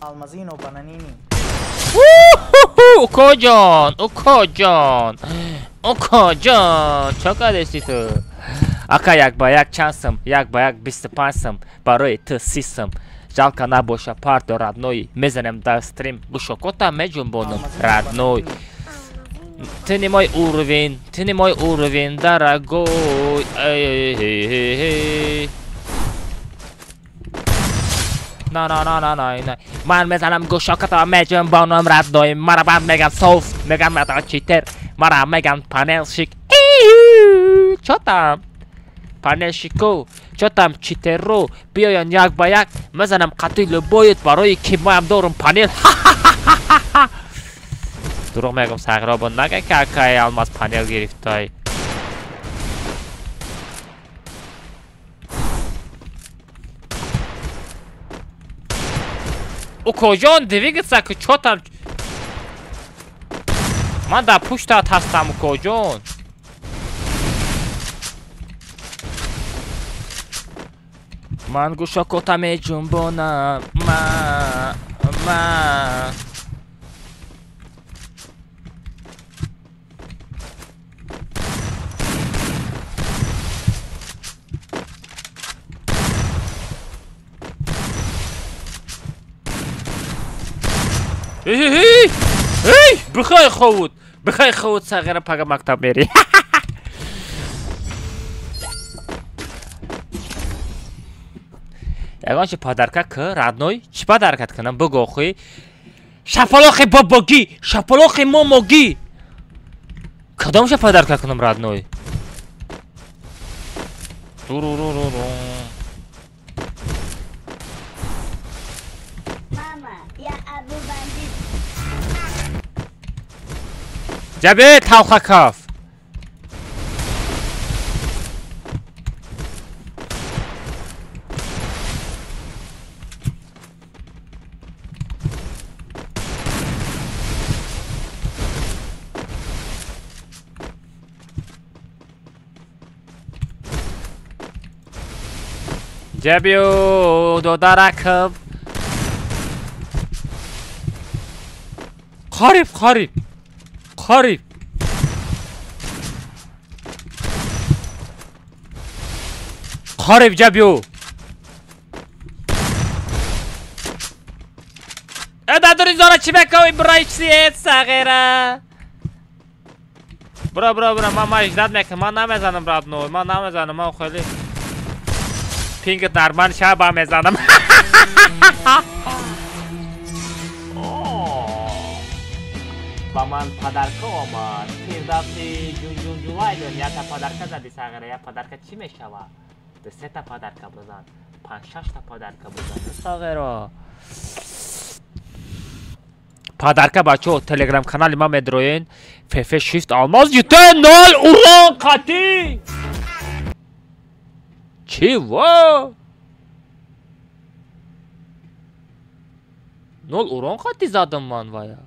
Speaker 2: Алмазино бананини.
Speaker 1: Укоҷон, укоҷон, укоҷон, чо кардести ту? Ака, як ба як чанд сум? Як ба як 25 сум, барои ту 30 сум. Жалко набоша, парто, родной, мезанем дар стрим, гӯшокота меҷунбонам, родной. Ты не мой уровень, ты не мой уровень, дорогой. Эй-эй-эй-эй. На на на на на на. Ман мезанам гӯшоката меҷунбонам, родной. Мара банд меган софт, меган мара читер, мара меган панелшик. Чо там? Панелшико, чо там читеро, биёян як ба як, мезанам қатъи любоят, барои ки маам дорум панел. Дурӯғ мегӯм, сағиро бо нага ки акаи Алмаз панел гирифтай. Укоҷон, двигаться ки чо там? Ман дар пуштат ҳастам, укоҷон. Ман гӯшокота меҷунбонам. Ма. Эй, эй, бихай ховуд, бихай ховуд, сағира пага мактаб мери. Ягон чи подарка к родной, чӣ подаркат кунам, бугӯ охи? Шапалоқи бобогӣ, шапалоқи момогӣ. Кадомша подарка кунам, родной? Туруруруру.
Speaker 3: Мама, я Абу Бандит.
Speaker 1: Ҷабе талхакаф. Ҷабиё додаракам. Қариб, қариб. Қариб. Қариб ҷабиё. Дадури зора чӣ мекавӣ, бирай чиет сағира? Бро, бро, бро, ман маждат мекунам, ман намезанам, родной, ман намезанам, ман хеле пингт нормал шаба мезанам. Ба ман подарка омад. Фирдавси ҷунҷунҷулайдон якта подарка зади сағира, як подарка чӣ мешава? Ду сета подарка бизан, панҷ шашта подарка бизан сағира. Подарка бачо, телеграм канали ман медроен, ФФ Shift Алмаз ЮТ 0 урон қатӣ. Чего? 0 урон қатӣ задам ман вая.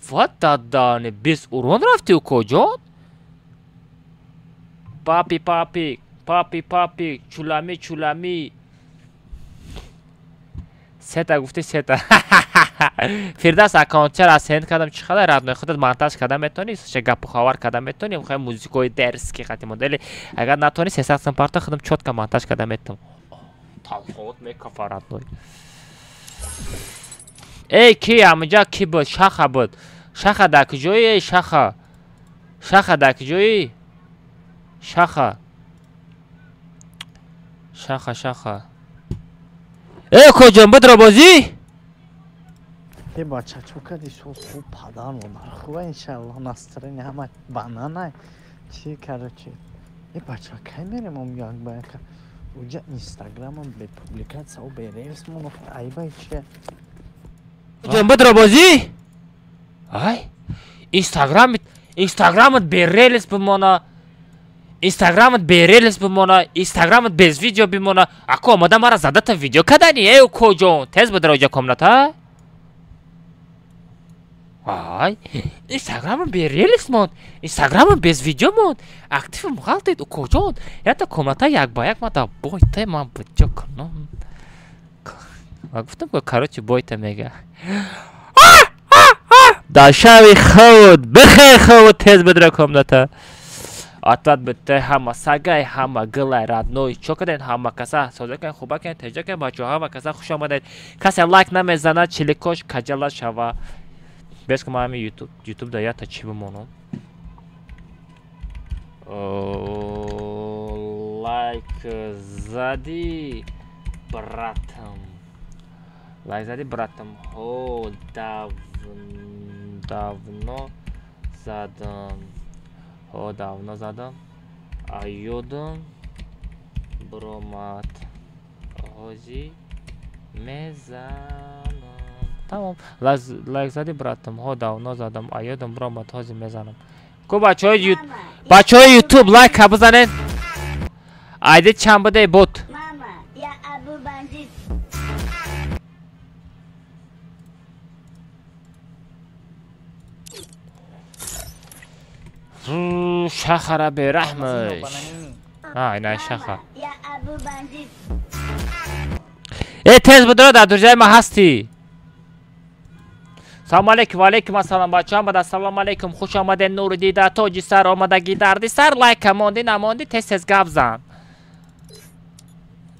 Speaker 1: Вот дадане, без урон рафти укоҷон? Папи, папи, папи, папи, чулами, чулами. Сета гуфти сета. Фирдавс аккаунтчара сенд кардам, чӣ қадар родной, худат монтаж карда метавонӣ, ча гапу хабар карда метавонӣ, хай музикои дерски қати модели. Агар натавонӣ, 300 сом парто, худам чётко монтаж карда метавонам. Талхот мекафа родной. Эй, ки амҷа ки буд? Шаха буд. Шаха дар куҷоӣ, эй шаха? Шаха дар куҷоӣ? Шаха. Шаха, шаха. Эй, коҷон буд робозӣ?
Speaker 2: Е бача, чо кади соз хуб падар модар хуба иншаллоҳ настроение ҳама банана чи короче. Е бача, кай мерем ом як ба як? Уҷа инстаграмам бе публикатсия бе релс моно айбай чи?
Speaker 1: Коҷон буд робозӣ? Ай, инстаграмит, инстаграмат бе релс бимона. Инстаграмат бе релс бимона, инстаграмат без видео бимона. Ако омада мара задата видео кадани, эй коҷон, тез бидро иҷа комната. Ай, инстаграмам бе релс монд, инстаграмам без видео монд. Активам ғалтид укоҷон. Ята комната як ба як мада бойта ман биҷо кунам. Ма гуфтам ко короче бойта мега. Дар шави худ, бихер худ, тез бидро комната. Атат бите ҳама сагай, ҳама гилай родной. Чо карден ҳама каса? Соза карден, хуба карден, теҷа карден, бачаҳо ҳама каса хуш омадед. Касе лайк намезанад, чиликош каҷала шава. Бес ки ман ҳамин ютуб да ята чӣ бимонам? Лайк зади братам. Лайк зади братам. Ҳо, давно задам. Ҳо, давно задам. Аёдам. Бромад. Ҳози мезанам. Тамом. Лайк зади братам. Ҳо давно задам. Аёдам бромад ҳози мезанам. Ку бачаҳои бачаҳои YouTube лайк бизанед. Айди чанд буде бот?
Speaker 3: Мама, я Абу бандит.
Speaker 1: Шахара бераҳмаш. Ина шаха.
Speaker 3: Я Абу бандит.
Speaker 1: Э тез будро дар дурҷаи ма ҳастӣ. Салом алейкум, ва алейкум ассалом бачаҳо, омада ассалому алейкум, хуш омадед нури дида, тоҷи сар омадаги дарди сар, лайка монди намонди тез тез гап зан.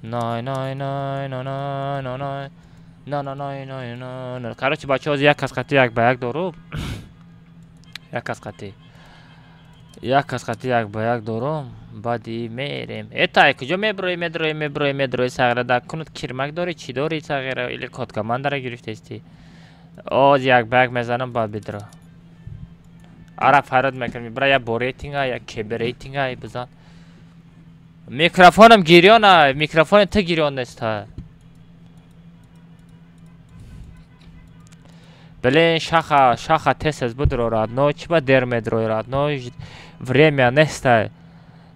Speaker 1: Най най най най най най най най най най най най. Короче бачаҳо, як кас қати як ба як дору. Як кас қати. Як кас қати як ба як дорум. Баъди мерем. Этай куҷо меброи медрои меброи медрои сағира да кунут кирмак дори чӣ дори сағира или коткамандара гирифтести. Оз як ба як мезанам баъд бидро. Ара фарёд мекунам. Бра я бо рейтинга, я кеб рейтинга бизан. Микрофонам гирёна, микрофони ту гирён нест. Блин, шаха, шаха тез тез бидро родной, чӣ ба дер медрои родной, время неста.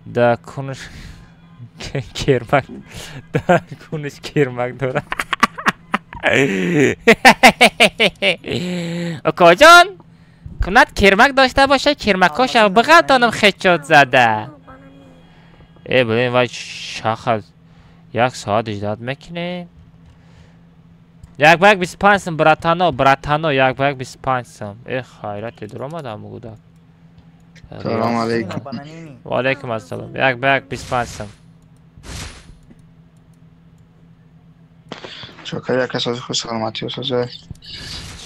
Speaker 1: Да кунуш кермак, да кунуш кермак дора. Окоҷон, кунат кермак дошта боша, кермакоша биғалтонам хечот зада. Э, блин, вай шаха як соат иждат мекунем. Як ба як 25 сум, братано, братано, як ба як 25 сум. Э, хайрате дуромадам гудак.
Speaker 4: Салом алейкум.
Speaker 1: Ва алейкум ассалом. Як ба як 25 сум.
Speaker 4: Чокар як асоси худ саломатӣ соза.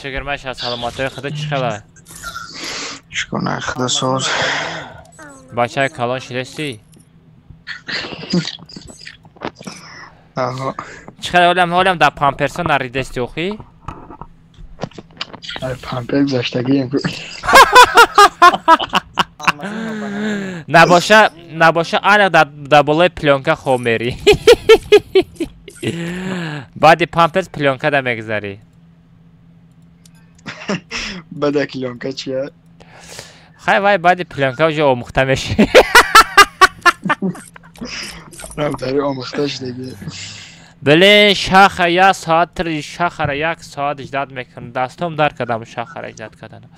Speaker 1: Шукр маша саломатии худо чӣ хела?
Speaker 4: Шукр на худо соз.
Speaker 1: Бачаи калон шидастӣ?
Speaker 4: Аҳо.
Speaker 1: Чӣ хела олам олам дар памперсо наридастӣ охи?
Speaker 4: Ай пампер гузаштагием.
Speaker 1: Набоша, набоша аниқ дар болои плёнка хоб мерӣ. Баъди памперс плёнка да мегузарӣ.
Speaker 4: Баъда плёнка чия?
Speaker 1: Хай вай баъди плёнка уже омӯхта мешавӣ.
Speaker 4: Рамтари омӯхта шудагӣ.
Speaker 1: Блин, шаха як соат шахара як соат иждат мекунам. Дастом дар кардам шахара иждат карданам.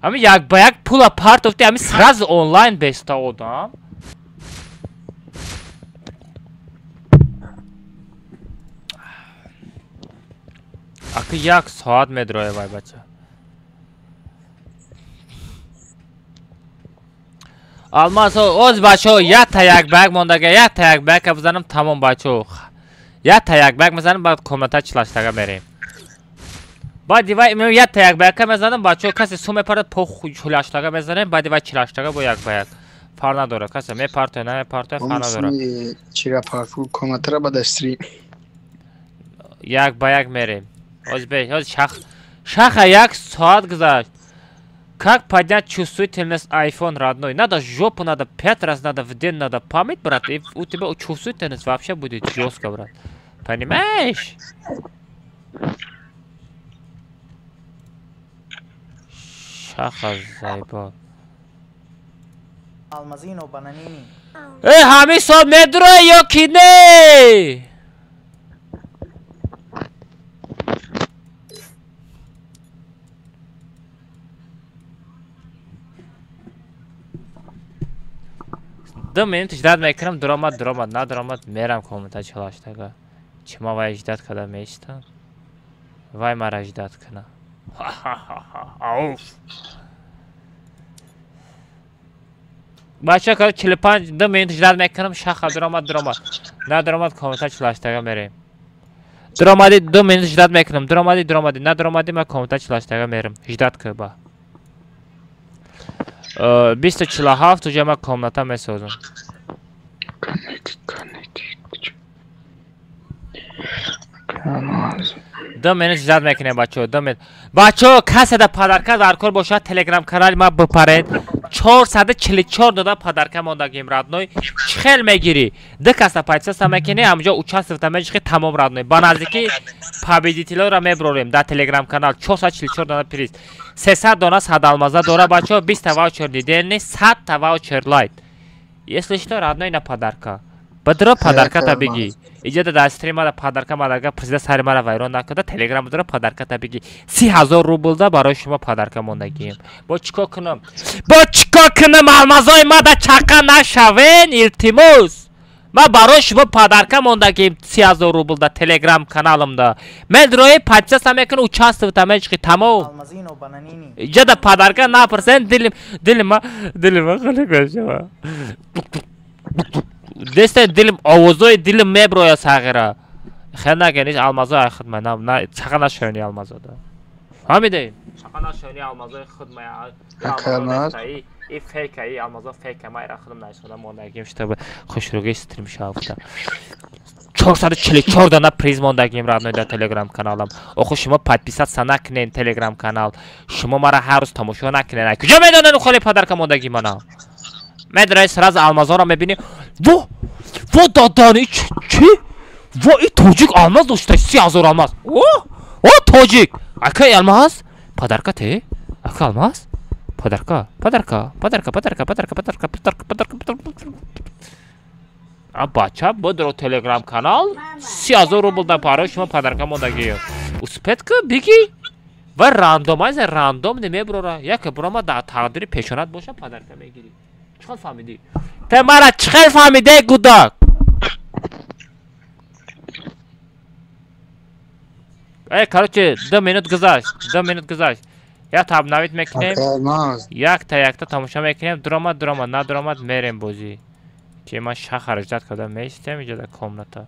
Speaker 1: Ами як ба як пула партофти, ами сразу онлайн беста одам. Аки як соат медроe вай бача. Алмаз оз бачаҳо якта як ба як мондага, якта як ба як бизанам тамом бачаҳо. Якта як ба як мезанам баъд комната чилаштага мерем. Баъди вай якта як ба яка мезанам бачаҳо касе сум мепарад по чилаштага мезанем, баъди вай чилаштага бо як ба як. Фарқ надорад, касе мепартояд, намепартояд, фарқ надорад.
Speaker 4: Чира парфу комнатара ба дастри.
Speaker 1: Як ба як мерем. Оз бе, оз шах шаха як соат гузашт. Как поднять чувствительность iPhone, родной? Надо жопу, надо 5 раз, надо в день, надо память, брат, и у тебя чувствительность вообще будет жестко, брат. Понимаешь? Шаха заебал.
Speaker 2: Алмазино бананини.
Speaker 1: Эй, ҳамин соат медрои ё ки не? Ду минут ждать мекунам, дуромад, дуромад, надуромад, мерам комната чилаштага. Чӣ ма вай ждать карда меистам? Вай мара ждать куна. Ауф. Бача кар 45 ду минут ждать мекунам, шаха дуромад, дуромад. Надуромад, комната чилаштага мерем. Дуромади, ду минут ждать мекунам, дуромади, дуромади, надуромади, ма комната чилаштага мерем. Ждать кӯ ба. 20:47 уже ма комната месозам. Ду минут ждать мекунем бачаҳо, ду минут. Бачаҳо касе да подарка дар кор бошад, телеграм канали ма бипаред. 444 дона подарка мондагим родной. Чӣ хел мегирӣ? Ду каса подписаться мекунӣ, ҳамҷо участвовать мешихӣ, тамом родной. Ба наздикӣ победителёро меброрем дар телеграм канал. 444 дона приз. 300 дона садалмаза дора бачаҳо, 20 та ваучер недельный, 100 та ваучер лайт. Если что, родной, на подарка. Бадро подарката бигӣ. Иҷода дар стримада подарка мадарка президент сари мара вайрон накарда, телеграм дора подарката бигӣ. 30 000 рублда барои шумо подарка мондагием. Бо чикор кунам? Бо чикор кунам? Алмазои ма да чақа нашавен, илтимос. Ма барои шумо подарка мондагием 30 000 рублда телеграм каналымда. Мен рои подписаться мекунам, участвовать мешқи, тамом. Иҷода подарка напурсен, дилим дилима дилима хеле мешава. Десте дилим овозои дилим меброя сағира. Хел наген, иш алмазои ай худма, на чақа нашавени алмазода. Фаҳмидед? Чақа нашавени алмазои худма. И фейка, и алмазо фейка, ма ира худам наисода мондагим, чтобы хушруги стрим шавта. 444 дона приз мондагим родной дар телеграм каналам. Охо шумо подписаться накунен телеграм канал. Шумо мара ҳар рӯз тамошо накунен. Куҷо медонен холи подарка мондагӣ мана? Медраи сразу алмазоро мебини. Во! Во дадани чӣ? Во и тоҷик алмаз дошта 30 000 алмаз. О! О тоҷик! Акай алмаз? Подарка те? Ака алмаз? Подарка, подарка, подарка, подарка, подарка, подарка, подарка, подарка, подарка. А бача, бодро телеграм канал 30 000 рубл да барои шумо подарка мондагӣ. Успеть ку бигӣ? Ва рандомайзер рандом немеброра. Яке бурома дар тақдири пешонат боша подарка мегирӣ. Чӣ хел фаҳмидӣ? Те мара чӣ хел фаҳмидӣ, гудак? Э, короче, 2 минут гузашт, 2 минут гузашт. Якта обновить мекунем, якта якта тамошо мекунем, дуромад, дуромад, надуромад, мерем бозӣ. Ки ман шахар ждать карда меистем иҷо дар комната.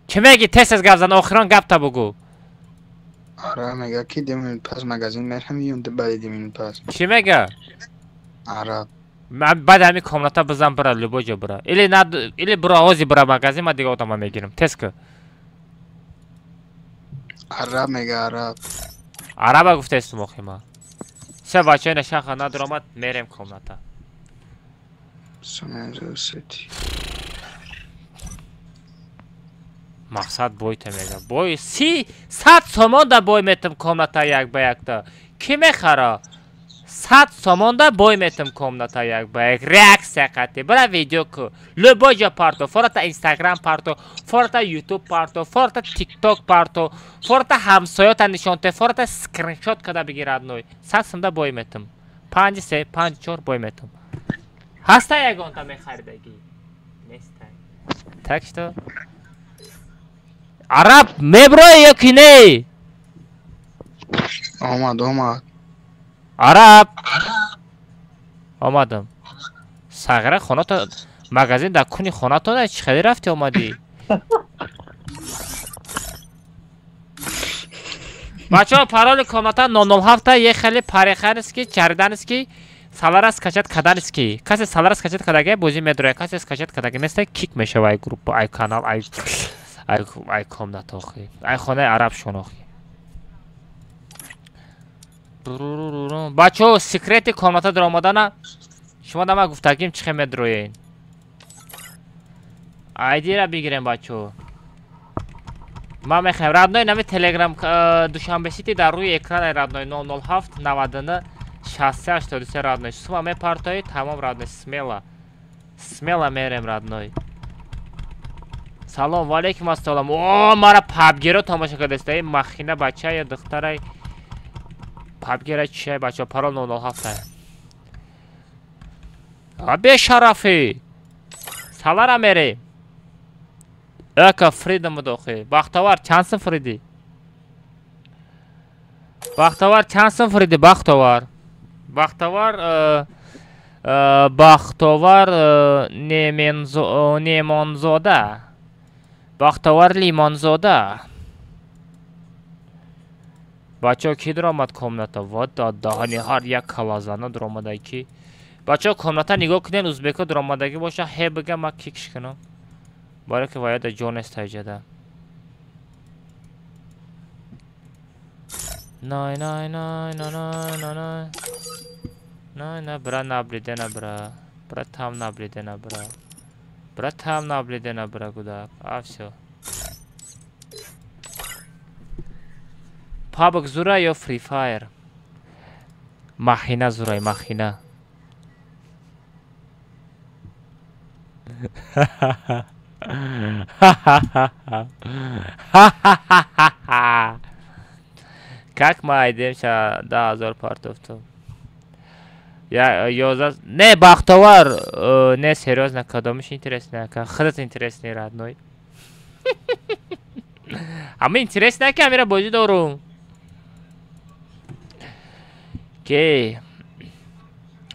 Speaker 1: Чӣ мегӣ? Тез тез гап зан, охирон гапта бугӯ.
Speaker 4: Ара мега ки 2 минут пас магазин мерам, ё баъди 2 минут пас.
Speaker 1: Чӣ мега?
Speaker 4: Ара.
Speaker 1: Баъди ҳамин комната бизан, бира любой ҷо бира. Или на или бура ози бира магазин, ман дига одама мегирам. Тез ку.
Speaker 4: Араб мега, араб.
Speaker 1: Араба гуфтаистум охи ма. Се бачаи на шаха надуромад, мерем комната.
Speaker 4: Сути.
Speaker 1: Мақсад бойта мега. Бой си 100 сомон да бой метам комната як ба якта. Кӣ мехара? 100 сомон да бой метам комната як ба як. Реаксия қати. Бира видео ку. Любой ҷо парто. Фората Инстаграм парто. Фората Ютуб парто. Фората Тикток парто. Фората ҳамсоёта нишон те. Фората скриншот када бигир родной. 100 сом да бой метам. Панҷи се, панҷ чор бой метам. Ҳаста ягонта мехаридагӣ? Нестай. Так что араб меброи ё ки не?
Speaker 4: Омад, омад.
Speaker 1: Араб. Омадам. Сағира хоната магазин дар куни хонатон чӣ хеле рафти омадӣ? Бачаҳо, пароли комната 007 е хеле пареханист ки чариданист ки салара скачать каданист ки касе салара скачать кадаги бозӣ медрояд, касе скачать кадаги неста, кик мешава ай группа, ай канал, ай комната охи, ай хонаи араб шон охи. Бачаҳо, секрети комната даромадана шумо дама гуфтагим чӣ хел медроен. Айдира бигирем бачаҳо. Ман мехоҳем родной нами телеграм Душанбе Сити дар рӯи экрани родной 007 99 63 83 родной. Сума мепартои, тамом родной, смело. Смело мерем родной. Салом, валейкум ассалом. О, мара пабгиро тамошо кардаста. Эй, махина бача ё духтарай. Пабгира чия бача, парол 007. А бешарафи. Салара мерем. Эка фридам дохи. Бахтовар чанд сум фриди? Бахтовар чанд сум фриди? Бахтовар. Бахтовар Бахтовар Немонзода. Бахтовар Лимонзода. Бачаҳо, ки дуромад комната? Вот даҳани ҳар як калазана дуромадай ки. Бачаҳо, комната нигоҳ кунед, узбеко дуромадагӣ боша, ҳе бига ма кикш кунам. Баро ки ваяда ҷо нест ҳайҷада. Най най най най най най най. На, на, бра, наблюдена, бра. Бра, там наблюдена, бра. Бра, там наблюдена, бра, гудак. А, всё. PUBG зура ё Free Fire? Махина зурай, махина. Как ма айдемша 10 000 партофтум? Я ёза не бахтовар, не серьезно, кадомиш интересно, ка худат интересный родной. Ама интересно, ки амира бозӣ дорум. Ки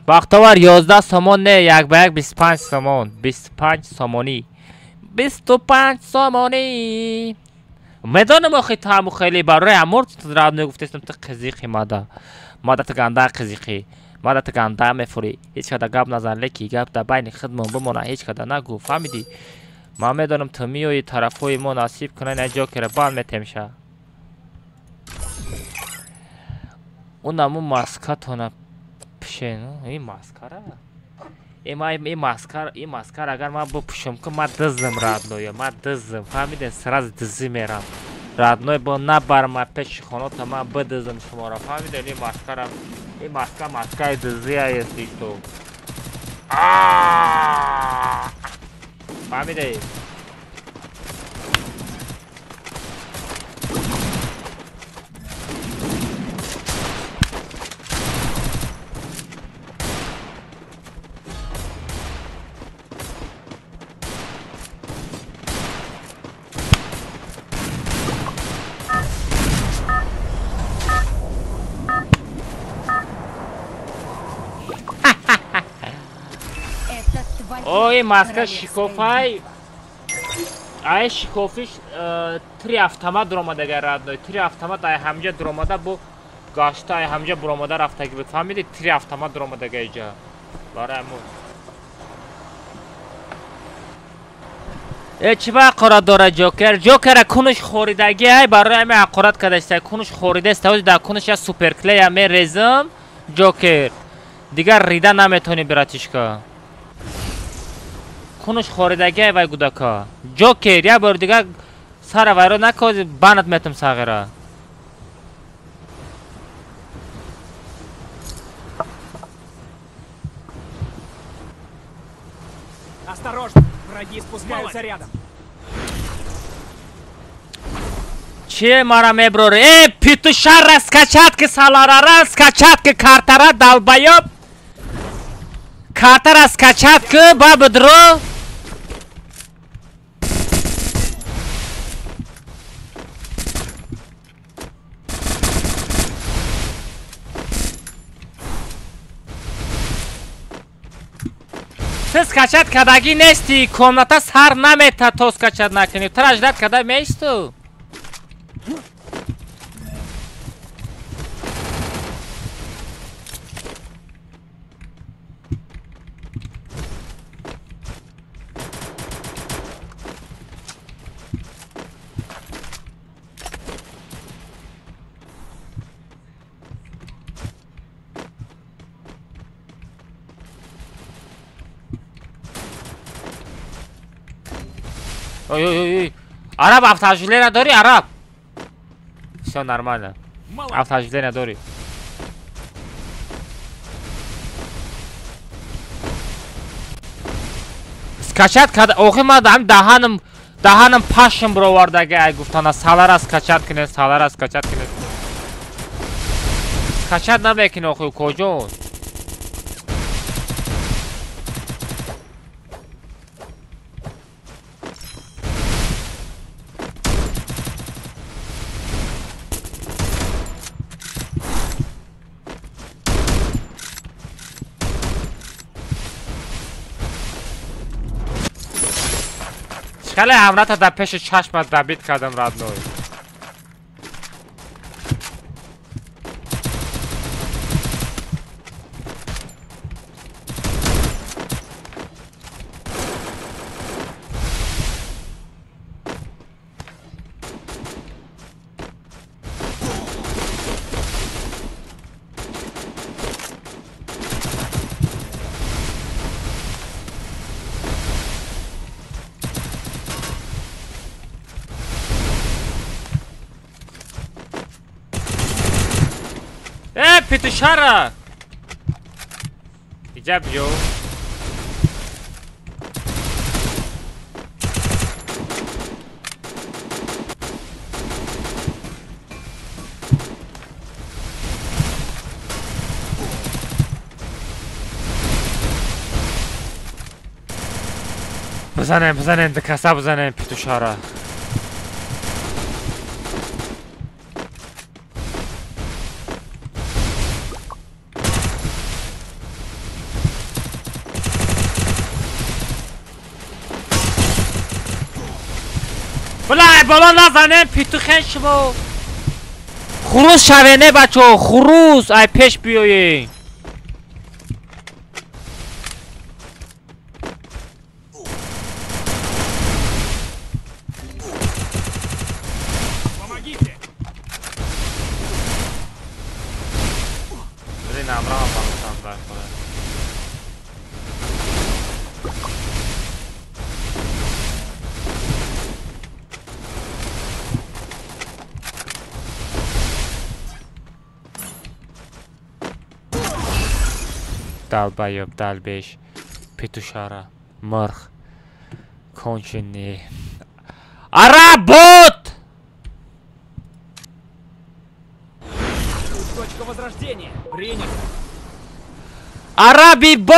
Speaker 1: бахтовар 11 сомон не, як ба як 25 сомон, 25 сомонӣ. 25 сомонӣ. Медонам охи ту ҳаму хеле барои амур родной гуфтестам ту қизиқи мада. Мада ту ганда қизиқи. Мада ту ганда мефурӣ. Ҳеҷ када гап назан, леки гап дар байни худмон бимона, ҳеҷ када нагӯ, фаҳмидӣ? Ман медонам ту меоӣ тарафҳои мо насиб кунан як ҷокера банд метемша. Он аму маскатона пишен, ин маскара? Ин маскар, ин маскар агар ман бипӯшам ку ман дизм родной, ман дизм, фаҳмиден? Сразу дизӣ мерам. Родной бо набар ма пеши хонота ман бидизм шуморо, фаҳмиден? Ин маскара, ин маска маскаи дизия если что. Фаҳмидед? Ой, маска шикофай. Ай шикофиш три автомат дуромадага родной. Три автомат ай ҳамҷа дуромада бо гашта ай ҳамҷа буромада рафтаги буд. Фаҳмидӣ? Три автомат дуромадага иҷа. Барои ҳамун. Э чӣ ба ҳақорат дора Ҷокер? Ҷокера кунуш хоридаги ай барои ҳамин ҳақорат кадаста. Кунуш хоридаст. Ҳозир дар кунуш я суперклея мерезам Ҷокер. Дигар рида наметонӣ братишка. Кунуш хоридаги вай гудака. Ҷокер, як бор дигар сара вайро накози, банат метам сағира.
Speaker 6: Осторожно, враги спускаются рядом.
Speaker 1: Че мара меброри? Э, петушара скачать ки саларара, скачать ки картара долбоёб. Картара скачать ки бабдро. Ты скачать кадаги нести, комната сар намета то скачать накунӣ. Тра ждать када меисту. Ой, ой, ой, араб автооживление дори, араб. Все нормально. Автооживление дори. Скачать када, охи ма дам даҳанам, даҳанам пашм бировардаги ай гуфтана салара скачать кунед, салара скачать кунед. Скачать намекунӣ охи куҷон? Хеле ҳамрата дар пеши чашмат дабит кардам родной. петушара! Иҷа биё. Бизанем, бизанем, дикаса бизанем петушара. Блай, боло назанем, петухен шумо. Хурус шавене бачо, хурус, ай пеш биёед. Долбоёб, долбеш, петушара, мурғ, конченый. Аработ!
Speaker 6: Точка возрождения. Принято.
Speaker 1: Араби бот!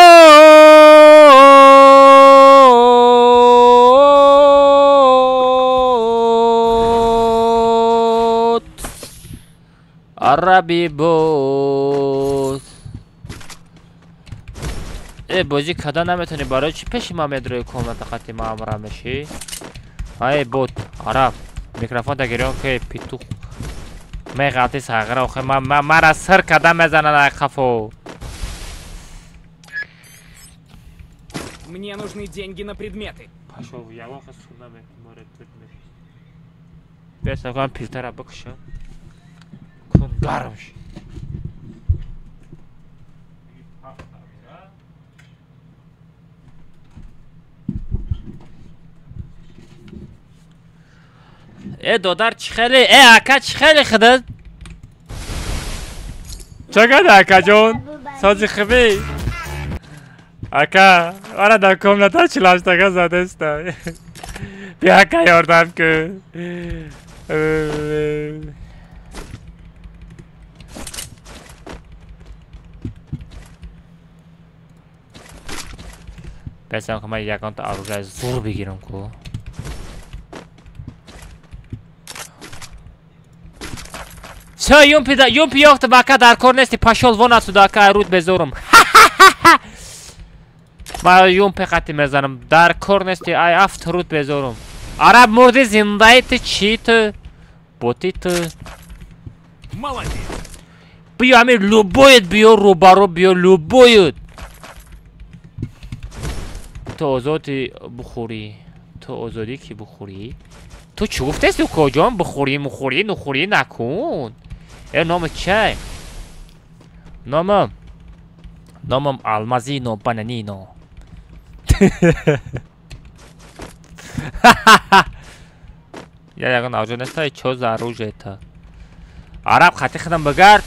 Speaker 1: Араби бот. Э, бозӣ када наметавонӣ, барои чӣ пеши ман медрои комната қати ман амра мешӣ? Ай бот, араб, микрофон та гирён ки петух. Меғалти сағира, охе мара сир када мезанад ай қафо.
Speaker 6: Мне нужны деньги на предметы.
Speaker 1: Пошел, я лоха сюда, море предмет. Бес, пилтара бикшам. Кун гарм ши. Э, додар чӣ хеле, э, ака чӣ хеле худат? Чакад акаҷон, сози хубӣ? Ака, мара дар комната чилаштага задаста. Бия ака ёрдам кун. Бесам ки ман ягонта оружие зур бигирам ку. Всё, юмпи, юмпи ёфта бака дар кор нести, пошёл вон отсюда, ака руд безорум. Ма юмпи қати мезанам, дар кор нести, ай афт руд безорум. Араб мурди зиндаи ты чи ту? Боти ту.
Speaker 6: Молодец.
Speaker 1: Биё ами любоет биё рӯбаро биё любоет. Ту озоди бухӯрӣ. Ту озодӣ ки бухӯрӣ? Ту чӣ гуфтести укоҷон? Бухӯрӣ, мухӯрӣ, нухӯрӣ накун. Э, номи чай? Номам. Номам Алмазино Бананино. Я ягон оружие неста, чё за оружие это? Араб хати худам бигард.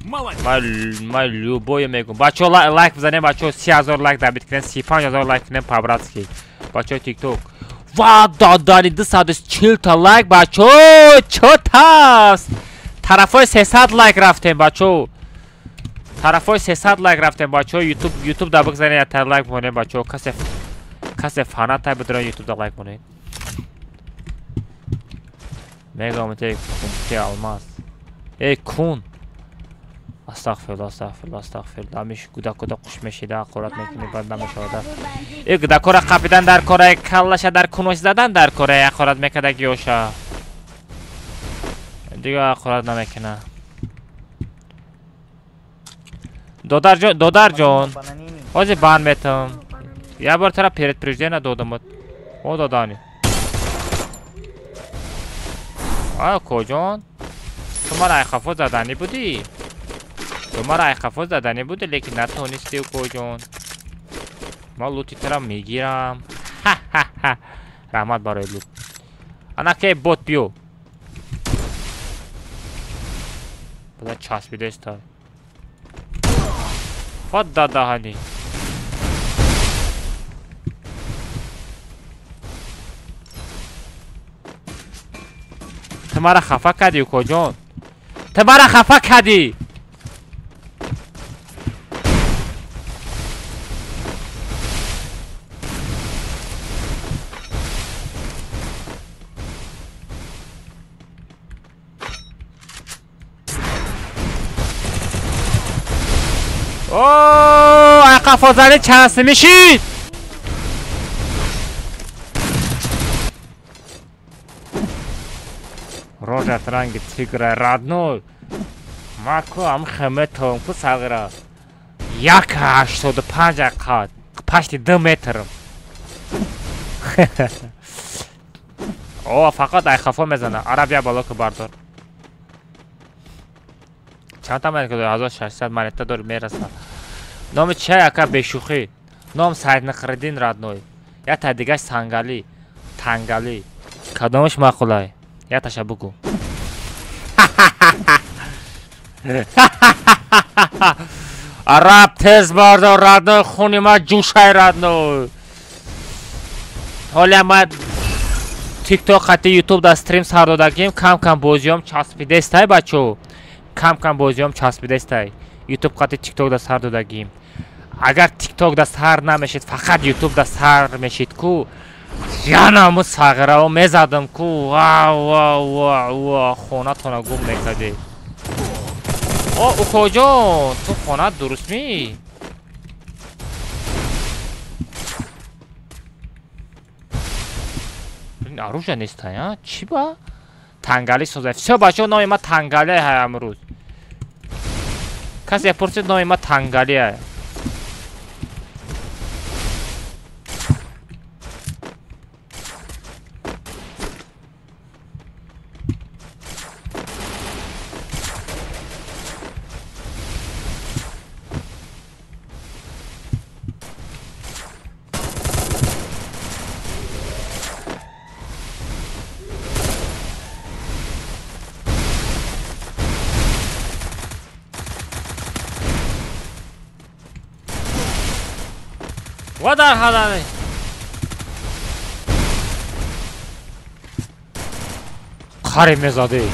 Speaker 1: Ман любое мегум. Бачо лайк бизанем, бачо 30,000 лайк дабит кунем, 35,000 лайк кунем по-братски. Бачо TikTok. Ва додани 240 та лайк бачо, чо таст? Тарафои 300 лайк рафтем бачо. Тарафои 300 лайк рафтем бачо. YouTube YouTube да бигзанед, та лайк монем бачо. Касе фанат тай бидрон YouTube да лайк монед. Мегам те те алмаз. Эй кун. Астағфируллоҳ, астағфируллоҳ, астағфируллоҳ. Амиш гудакода қуш мешида, ҳақорат мекунӣ, бад намешавада. Э, гудакора қапидан дар кора, каллаша дар кунош задан дар кора, ҳақорат мекарда гиёша. Дига ҳақорат намекуна. Додарҷон, додарҷон. Ҳозир банд метам. Я бор тара предупреждение додам. О, додани. А, коҷон? Ту мара айхафо заданӣ будӣ? Ту мара айхафо заданӣ будӣ, лекин натонистӣ, укоҷон. Ман лути тара мегирам. Ха-ха-ха. Раҳмат барои лут. Ана ке бот биё. Буда часпидеста. Вот дадаҳани. Ту мара хафа кардӣ, укоҷон. Ту мара хафа кардӣ. О, қафозани чанд мешид? Рожат ранги тигра, родной. Маку ам хеметом ку сағира. 1,85 қад. Пашти 2 метрам. О, фақат ай хафо мезана. Арабия бало ки бардор. Чанд та монетка дори? 1600 монета дори мераса. Номи чай ака бешӯхӣ. Ном Саид Нақриддин родной. Ята дигаш Сангали, Тангали. Кадомаш маъқулай? Яташа бугӯ. Араб тез бардор родной, хуни ма ҷӯшай родной. Ҳоля ма TikTok хати YouTube да стрим сар додагим, кам-кам бозиём часпидестай бачо. Кам-кам бозиём часпидестай. YouTube қати TikTok да сар додагим. Агар TikTok да сар намешид, фақат YouTube да сар мешид ку. Яна му сағирао мезадам ку. Ва ва ва ва хонатона гум мекардӣ. О, укоҷон, ту хонат дуруст ми? Оружие нестай, а? Чӣ ба? Тангали созай. Всё, бачо, номи ма Тангали ҳай амрӯз. Касе пурсид номи ма Тангали ҳай. Ва дар ҳадани. Қари мезадӣ.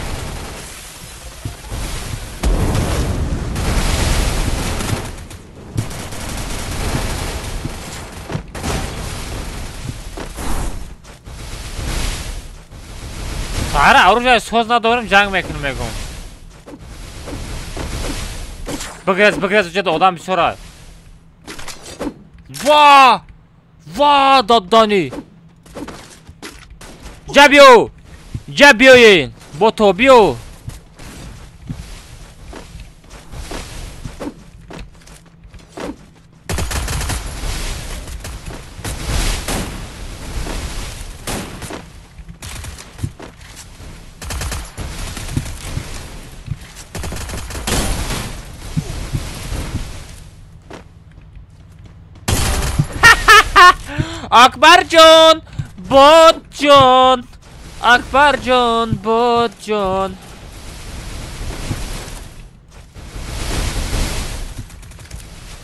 Speaker 1: Сара оружие соз надорам, ҷанг мекунам мегум. Бигрез, бигрез, уҷада одам бисёр. Ва! Ва, додани! Ҷа биё! Ҷа биёен! Бото биё! Акбарҷон, Бодҷон, Акбарҷон, Бодҷон.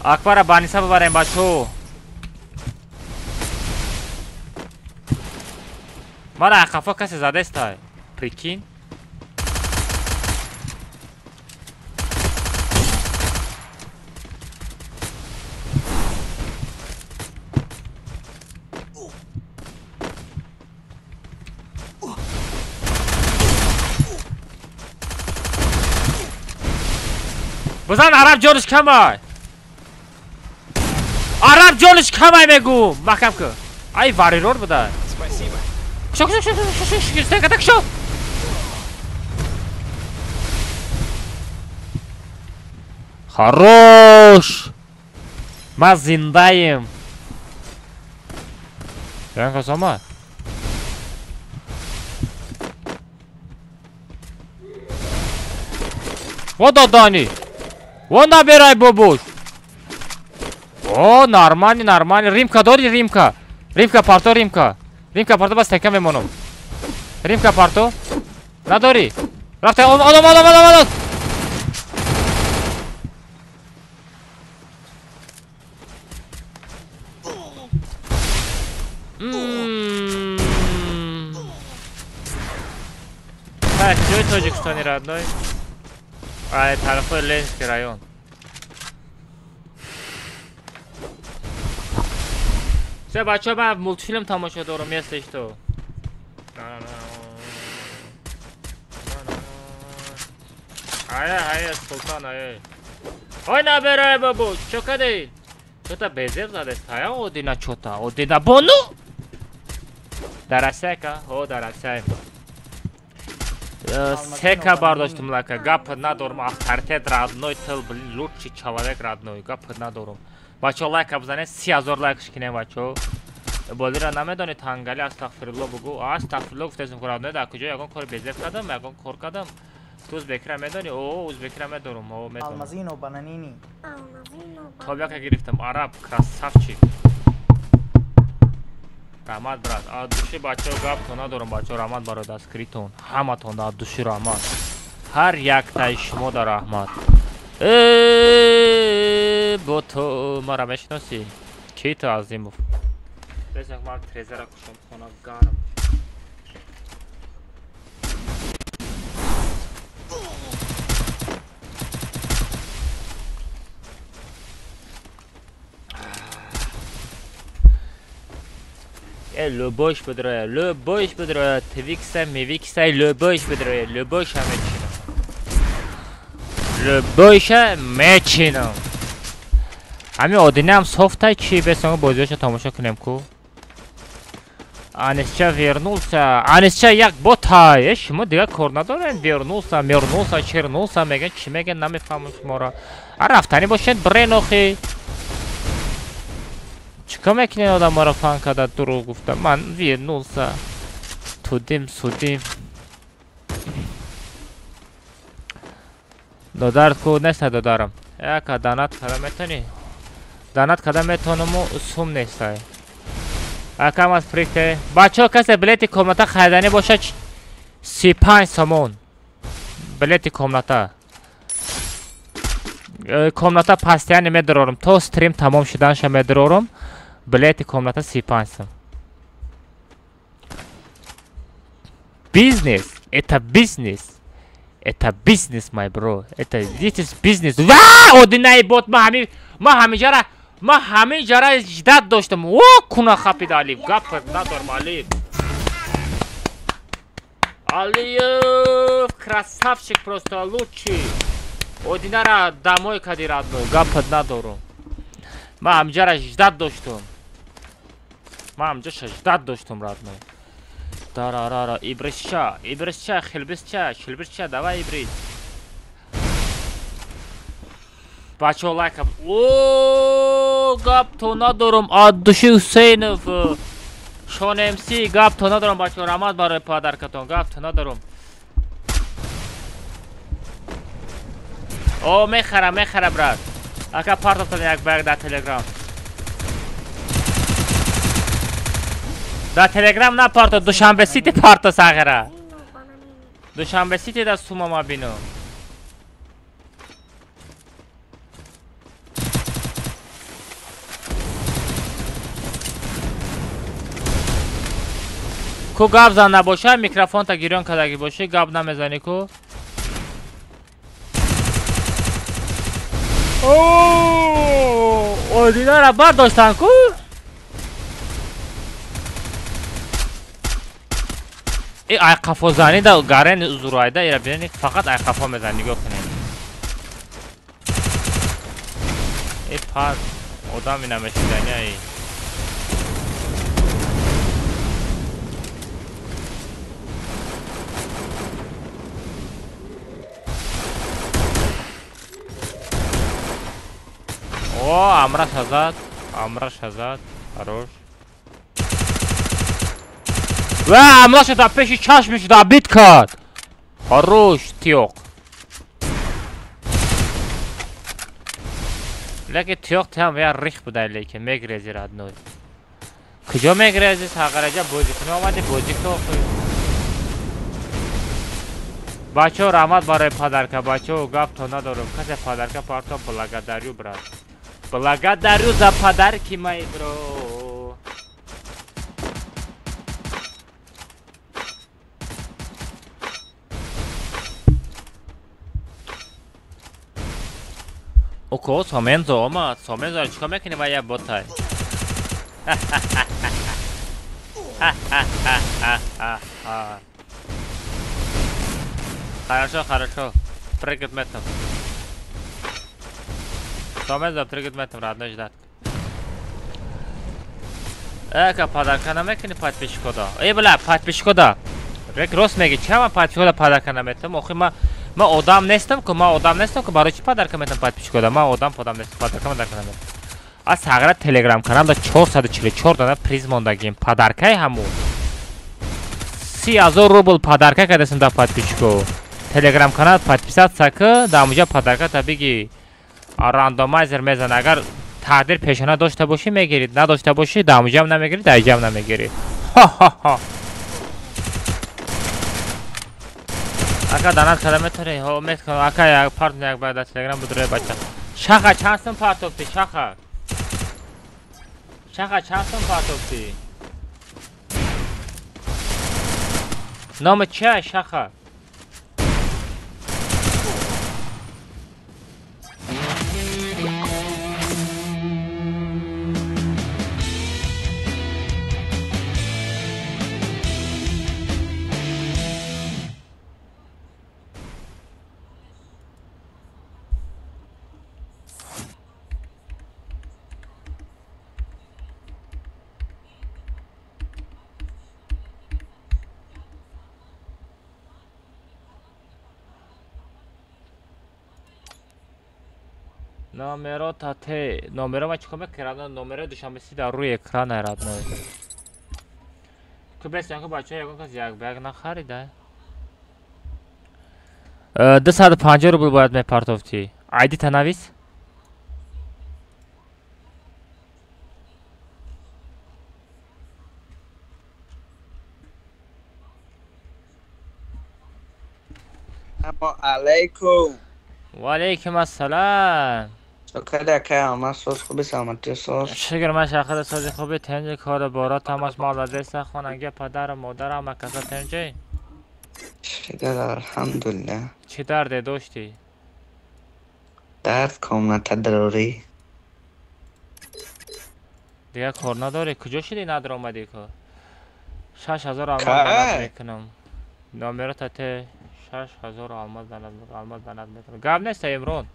Speaker 1: Акбара баниса бибарем бачо. Мара қафо касе задестай. Прикинь. Бизан араб ҷониш камай. Араб ҷониш камай мегум. Маҳкам ку. Ай варирор буда.
Speaker 6: Спасибо.
Speaker 1: Кушо, кушо, кушо, кушо, кушо, кушо, кушо. Хорош. Ма зиндаем. Янка сама. Вот додани. Вон набирай бобуш. О, нормально, нормально. Римка дори, римка. Римка парто, римка. Римка парто, бас тека мемонам. Римка парто. Надори. Рафта, одам, одам, одам, одам. Так, ҷои Тоҷикистони родной? Ай, тарафҳои Ленинский район. Все, бачаҳо, ман мультфилм тамошо дорам, если что. Ая, ая, Султан, ая. Ой, набирай, бабу, чё кади? Чё-то безеб задест, ая, одина чё-то, одина бону! Дарасяка, о, дарасяй. Сека бардоштум лака, гап надорум, авторитет родной, тыл, блин, лучший человек родной, гап надорум. Бачо лайка бизанед, 30 000 лайкш кинем, бачо. Болира намедонед, тангали, астағфирулло бугу, астағфирулло гуфтесим ку родной, дар куҷо ягон кори безеб кардам, ягон кор кардам. Ту узбекира медони? О, узбекира медорум, о, медонам.
Speaker 7: Алмазино бананини.
Speaker 1: Тобяка гирифтам, араб, красавчик. Раҳмат, брат. Аз души бачаҳо гапто надорам, бачаҳо, раҳмат барои дастгиритон. Ҳаматон аз души раҳмат. Ҳар яктаи шумо дар раҳмат. Бо ту мара мешиносӣ? Ки ту Азимов? Бесак ман трезера кушом, хона гарм. Любовь бедроя, любовь бедроя, твикса, мивикса, любовь бедроя, любовь мечином. Любовь мечином. Ами одинам софтай чи бесонго бозиёша тамошо кунем ку. Анисча вернулся, Анисча як ботай, шумо дигар кор надоред, вернулся, мернулся, чернулся, меган чи меган намефаҳмам шуморо. А рафтанӣ бошед брен охи. Чикор мекунед одаморо фан карда дурӯғ гуфта? Ман вернулся. Тудим, судим. Додарт ку неста додарам. Яка данат када метонӣ? Данат када метонаму сум нестай. Акам аз прикте. Бачаҳо касе билети комната хариданӣ бошад 35 сомон. Билети комната. Комната пастияне медорорам. То стрим тамом шуданша медорорам. Билети комната 35 сом. Бизнес. Это бизнес. Это бизнес, my bro. Это this is business. Ва! Одинаи бот ма ҳами ма ҳамиҷара ма ҳамиҷара ждат доштам. О, куна хапид Алиф. Гап надорам Алиф. Алиев красавчик просто лучший. Одинара домой кади родной. Гап надорам. Ма ҳамиҷара ждат доштам. Ма ҳамиҷаша ждат доштам родной. Тарарара, ибрисча, ибрисча, хилбисча, шилбисча, давай ибрис. Бачаҳо лайка. О, гап то надорам. Аз души Ҳусейнов, Шон МС, гап то надорам бачаҳо, раҳмат барои подаркатон, гап то надорам. О, мехара, мехара брат. Ака партофтан як баг дар Телеграм. Дар Телеграм напарто, Душанбе Сити парто сағира. Душанбе Сити да сума ма бинам. Ку гап зан набоша, микрофонта гирён кардагӣ бошӣ, гап намезанӣ ку. О, одинара бардоштан ку? И айқафозанӣ да гарен зурайда ира бинед, фақат айқафо мезанӣ, нигоҳ кунед. Э пар одами намешидани ай. О, амра шазад, амра шазад, хорош. Ва, амраша дар пеши чашмиш дабит кард. Хорош, тиёқ. Лекин тиёқ тиам я рих буда, лекин мегрези родной. Куҷо мегрези? Сағараҷа бозӣ кунӣ омадӣ, бозӣ кун охир. Бачаҳо раҳмат барои подарка, бачаҳо гап то надорам. Касе подарка парто, благодарю, брат. Благодарю за подарки, мои бро. Око Сомензо омад. Сомензо чикор мекунӣ ва я ботай? Хорошо, хорошо. Прыгать метом. Сомензо прыгать метом, родной ждать. Эка подарка намекунӣ подписчикода. Эй бля, подписчикода. Рек рост меги, чама подписчикода подарка наметам? Охи ма одам нестам ку, ма одам нестам ку, барои чӣ подарка метам подписчикода? Ма одам подам нестам, подарка мадарка наметам. Аз сағра телеграм каналда 444 дона приз мондагим. Подаркаи ҳамун. 30 000 рубл подарка кардасем да подписчико. Телеграм канал подписаться ку, да ҳамунҷа подарка та биги. Рандомайзер мезана. Агар тақдир пешона дошта бошӣ мегирӣ, надошта бошӣ да ҳамунҷам намегирӣ, да иҷам намегирӣ. Ҳо-ҳо-ҳо. Ака донат карда метавонӣ? Ҳо, метавонам. Ака як партон як баъд дар телеграм будурӯй бача. Шаха чанд сум партофтӣ, шаха? Шаха чанд сум партофтӣ? Номи чия шаха? Номеро тате. Номеро ма чикор мекунам? Номеро душанбе си дар рӯи экран родной. Ку бес янку бачаҳо ягон кас як ба як нахарида. 250 рубл бояд мепартофтӣ. Айди та навис?
Speaker 7: Салому алайкум.
Speaker 1: Ва алайкум ассалом. Шукр ман шахри сози хуби тенҷи кори бора тамаш молодеса хонанги падару модарам акаса тенҷи.
Speaker 7: Шукр алҳамдулиллаҳ.
Speaker 1: Чӣ дарде доштӣ?
Speaker 7: Дард комната дарорӣ.
Speaker 1: Дигар кор надорӣ? Куҷо шудӣ надромадӣ ко? 6000 алмаз донат мекунам. Номеро тате 6000 алмаз донат мекунам. Гап нест Имрон.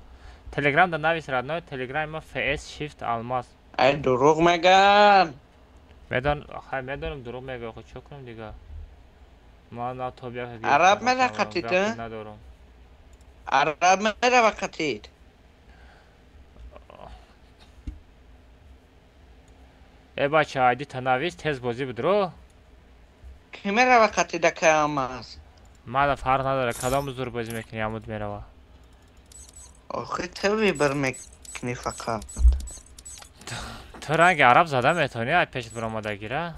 Speaker 1: Телеграм да навис родной, телеграм ма FS Shift Алмаз.
Speaker 7: Ай дурӯғ меган.
Speaker 1: Медон, хай медонам дурӯғ мегӯ, хо чӣ кунам дигар? Ман на тобия
Speaker 7: Араб мера қатид,
Speaker 1: надорам.
Speaker 7: Араб мера қатид.
Speaker 1: Э бача, айди та навис, тез бозӣ бидро.
Speaker 7: Ки мерава қатид ака Алмаз?
Speaker 1: Мана фарқ надора, кадом зур бозӣ мекунӣ, амуд мерава.
Speaker 7: Охи ту вибр мекунӣ фақат.
Speaker 1: Ту ранги араб зада метавонӣ, ай пешат баромадагира?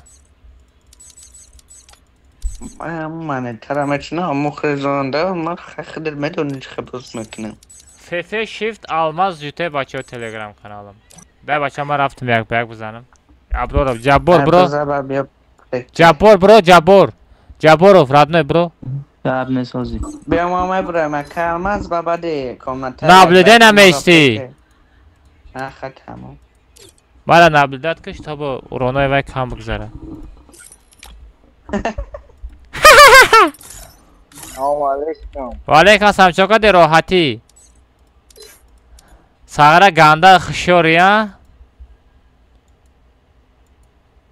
Speaker 7: Ман тара мечунам, аммо хезонда, ман худат медонӣ чӣ боз мекунам.
Speaker 1: ФФ Shift Алмаз ЮТ бачаҳо телеграм каналам. Дай бача ман рафтам як ба як бизанам. Аброров, Ҷаббор бро. Ҷаббор бро, Ҷаббор. Ҷабборов, родной бро.
Speaker 4: Гап месозӣ.
Speaker 7: Биё мо мебурем ака Алмаз ба баъди комната.
Speaker 1: Наблюдай намеистӣ.
Speaker 7: Аха тамом.
Speaker 1: Мара наблюдать киш то бо уронои вай кам бигзара.
Speaker 4: Салому алайкум.
Speaker 1: Ва алайкум ассалом. Чо кади роҳатӣ? Сағра ганда хушёрӣ, а?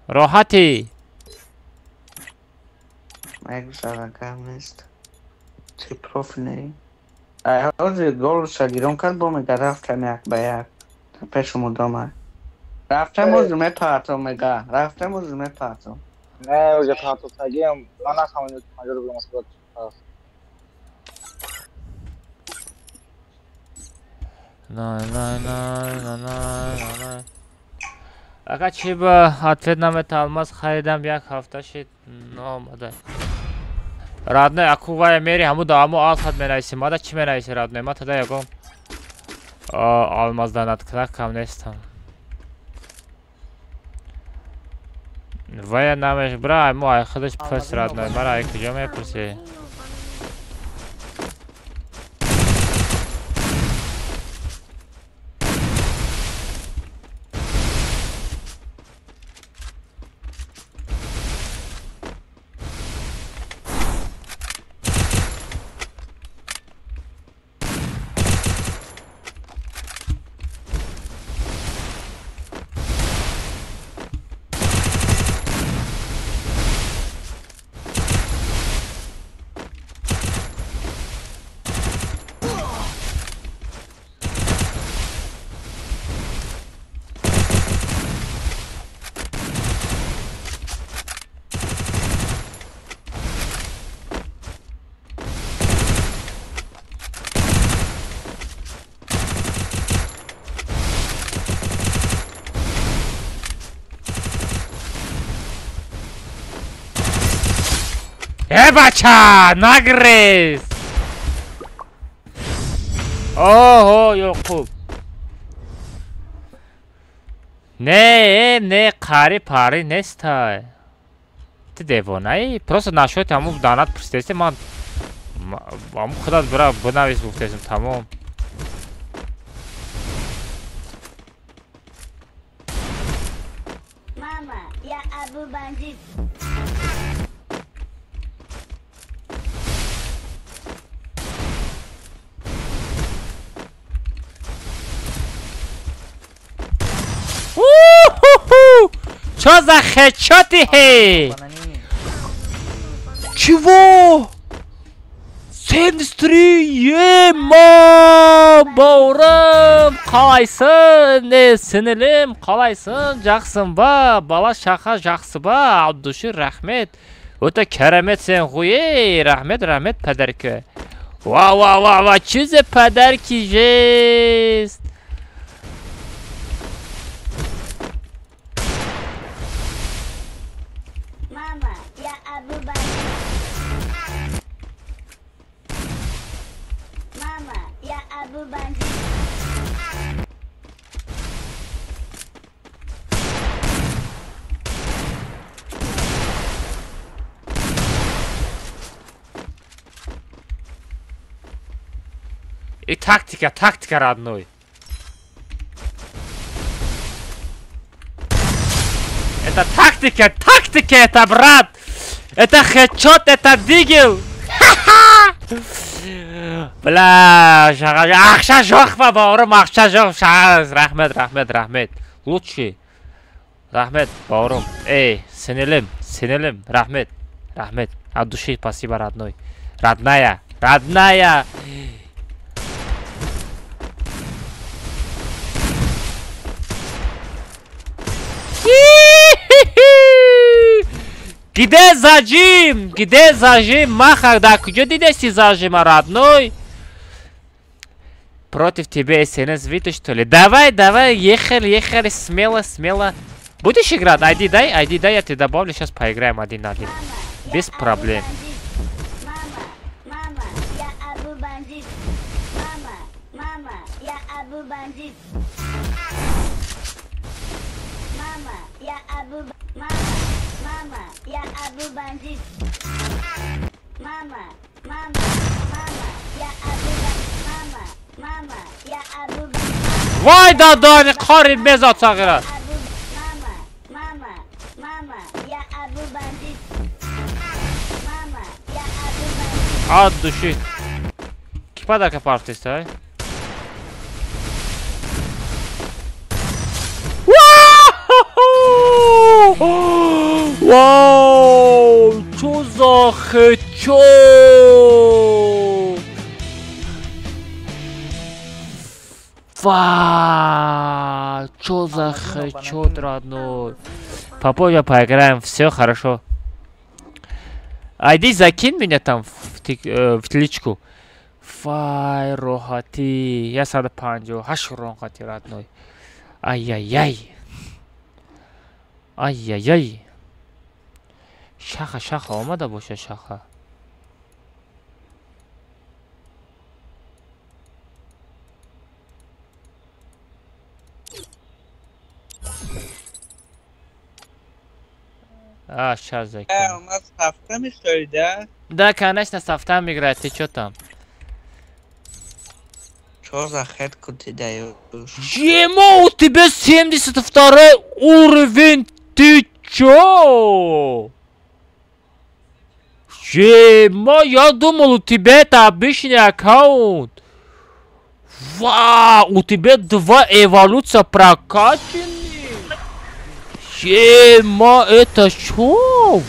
Speaker 1: Роҳатӣ?
Speaker 7: Мегузара гап нест. Чӣ профиле? Ай ҳозир голша гирон кард бо мега рафтам як ба як. Пешум удома. Рафтам ҳозир мепартом мега. Рафтам ҳозир мепартом.
Speaker 4: Не, уже партофтагиам. Ман нахамонем 50 рубл масалан.
Speaker 1: На на на на на на. Ака чӣ ба ответ намета Алмаз харидам як ҳафта шид наомада. Родной, аку вая мери ҳаму да ҳаму алхат менависӣ. Мада чӣ менависӣ родной? Ма тада ягон алмаз донаткунак кам нестам. Вая намеш бра, мо ай худаш пурс родной. Мара ай куҷо мепурсӣ? Бача, нагрез. Оҳо, Ёқуб. Не, не, қари пари нестай. Ту девонаи? Просто нашоти ҳамун данат пурсидеси, ман ҳамун худат бира бинавис гуфтесим, тамом.
Speaker 3: Мама, я Абу бандит.
Speaker 1: Чё за хедшоты, хей? Чего? 73, ема, бауырым, қалайсың, не, сіңілім, қалайсың, жақсың ба, бала шақа жақсы ба, от души рахмет. Өте керемет сен ғой, ей, рахмет, рахмет, подарки. Ва, ва, ва, ва, чё за подарки, жесть?
Speaker 3: Мама, я Абу бандит. Мама, я Абу бандит.
Speaker 1: И тактика, тактика, родной. Это тактика, тактика, это, брат! Это хедшот, это дигл! Ха-ха! Бля, ақша жоқ па, бауырым, ақша жоқ. Рахмет, рахмет, рахмет. Лучший. Рахмет, бауырым. Эй, сіңілім, сіңілім, рахмет, рахмет. От души спасибо, родной. Родная, родная! Где зажим? Где зажим? Маха, да куҷо дидеси зажима, родной? Против тебя СНС Вита, что ли? Давай, давай, ехали, ехали, смело, смело. Будешь играть? ID дай, ID дай, я тебе добавлю, сейчас поиграем один на один. Без проблем.
Speaker 3: Мама, мама, я Абу бандит. Мама, мама, я Абу бандит. Мама, я Абу... Мама, мама, я Абу бандит. Мама, мама, мама, я Абу бандит. Мама, мама, я Абу бандит.
Speaker 1: Вай дадани қори мезад сағира.
Speaker 3: Мама, мама, мама, я Абу бандит. Мама, я Абу бандит.
Speaker 1: От души. Ки подарка партиста, ай? Вау, чё за хедшот? Вау, чё за хедшот, родной? Попозже поиграем, все хорошо. Айди, закинь меня там в личку. Вай, рохати, я сада панҷо, ҳашт ронқати, родной. Ай-яй-яй. Ай-яй-яй. Шаха, шаха, омада боша, шаха. А, сейчас закину.
Speaker 7: У нас с автами, что ли, да?
Speaker 1: Да, конечно, с автами играет. Ты чё там?
Speaker 7: Чё за хедку ты даешь?
Speaker 1: Ема, у тебя 72 уровень, ты чё? Ема, я думал, у тебя это обычный аккаунт. Вау, у тебя 2 эволюция прокачаны. Ема, это чё?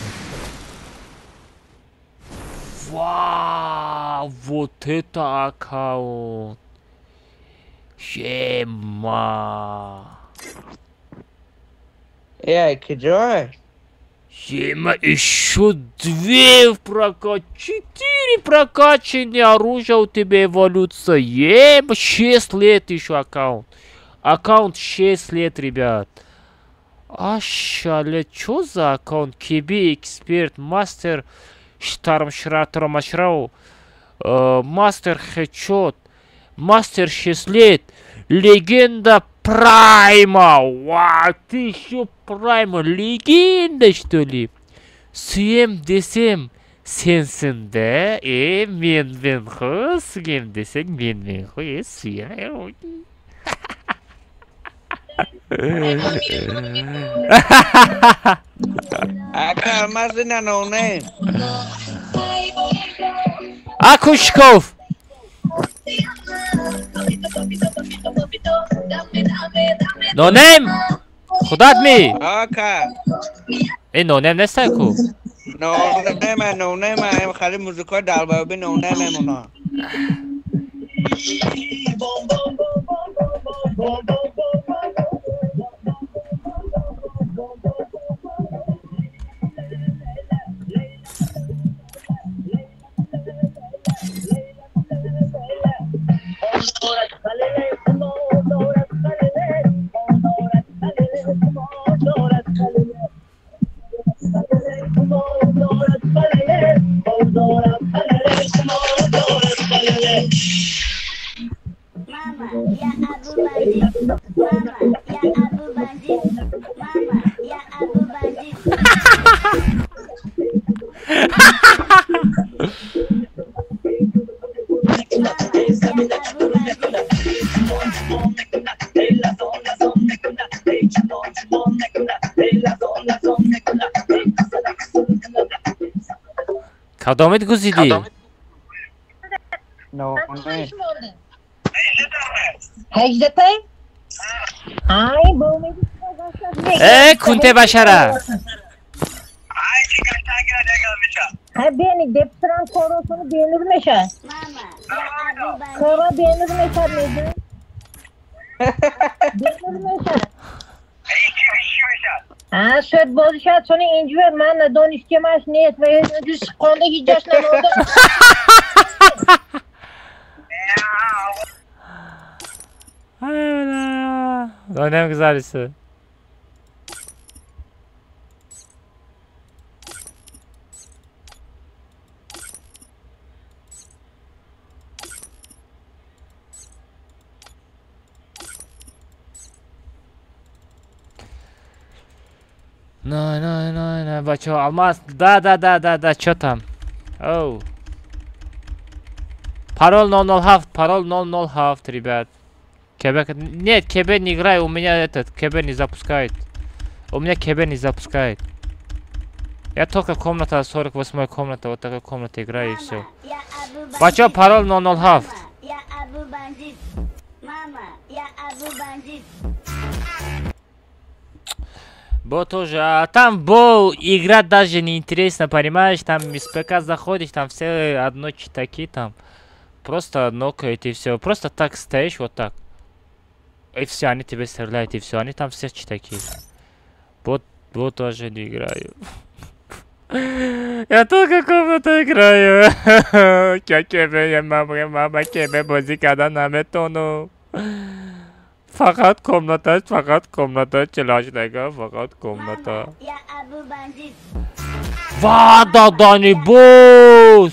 Speaker 1: Вау, вот это аккаунт. Ема.
Speaker 7: Эй, киджой.
Speaker 1: Ема, еще 2 4 прокачанные оружия у тебя эволюция. Ема, 6 лет еще аккаунт. Аккаунт 6 лет, ребят. Ашале, чё за аккаунт? КБ, эксперт, мастер. Штарм Шратро Машрау, мастер хедшот, мастер 6 лет, легенда Прайма. Вау, ты еще Прайма, легенда что ли? Сүйем десем sensin de, men men xo, suyem deseng men men xo, suyem.
Speaker 7: Ака, алмазина ноунейм.
Speaker 1: Акушков. Нонейм? Худат ми?
Speaker 7: Ака.
Speaker 1: Нонейм нестай ку?
Speaker 7: Ноунейма, ноунейма, эм хали музыка далбаби ноунейм эмуна.
Speaker 3: Мама, я Абу Бандит. Мама, я Абу Бандит. Мама, я Абу Бандит.
Speaker 1: Кадомит гузидӣ? Кунте башара.
Speaker 8: شد بازی شد چون اینجور من ندانستمش نیست و اینجور سقانده هیچ جاش نمونده.
Speaker 1: Dönem güzelisi. На, на, на, на, бачо, алмаз, да, да, да, да, да, чё там? Оу. Пароль 007, пароль 007, ребят. КБ... Нет, КБ не играй, у меня этот, КБ не запускает. У меня КБ не запускает. Я только комната, 48 комната, вот такая комната играю и все. Бачо, пароль 007.
Speaker 3: Я Абу Бандит. Мама, я Абу Бандит.
Speaker 1: Бо тоже, а там бо игра даже не интересна, понимаешь, там из ПК заходишь, там все одно читаки там. Просто нокают и все. Просто так стоишь вот так. И все, они тебе стреляют, и все. Они там все читаки. Вот, вот тоже не играю. Я только комнату играю. Я мама, мама, кебе бозика наметону. Фақат комната, фақат комната, челашнага, фақат комната. Ва, дадани босс!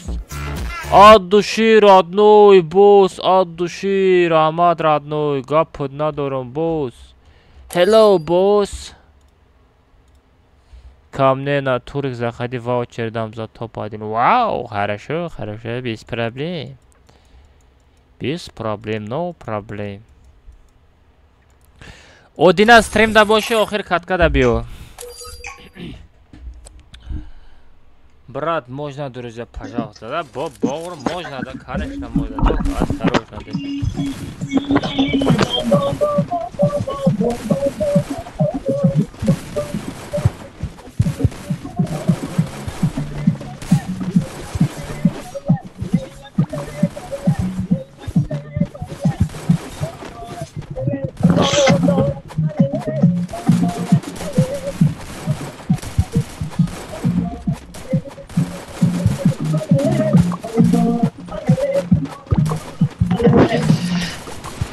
Speaker 1: От души, родной, босс, от души, Рамад, родной, гап надорам, босс. Hello, босс. Ко мне на турик заходи, ваучер дам за топ-1. Вау, хорошо, хорошо, без проблем. Без проблем, no problem. Одина стрим да боше, охир катка да био. Брат, можно, друзья, пожалуйста, да? Боб, Богор, можно, да, конечно, можно, только осторожно.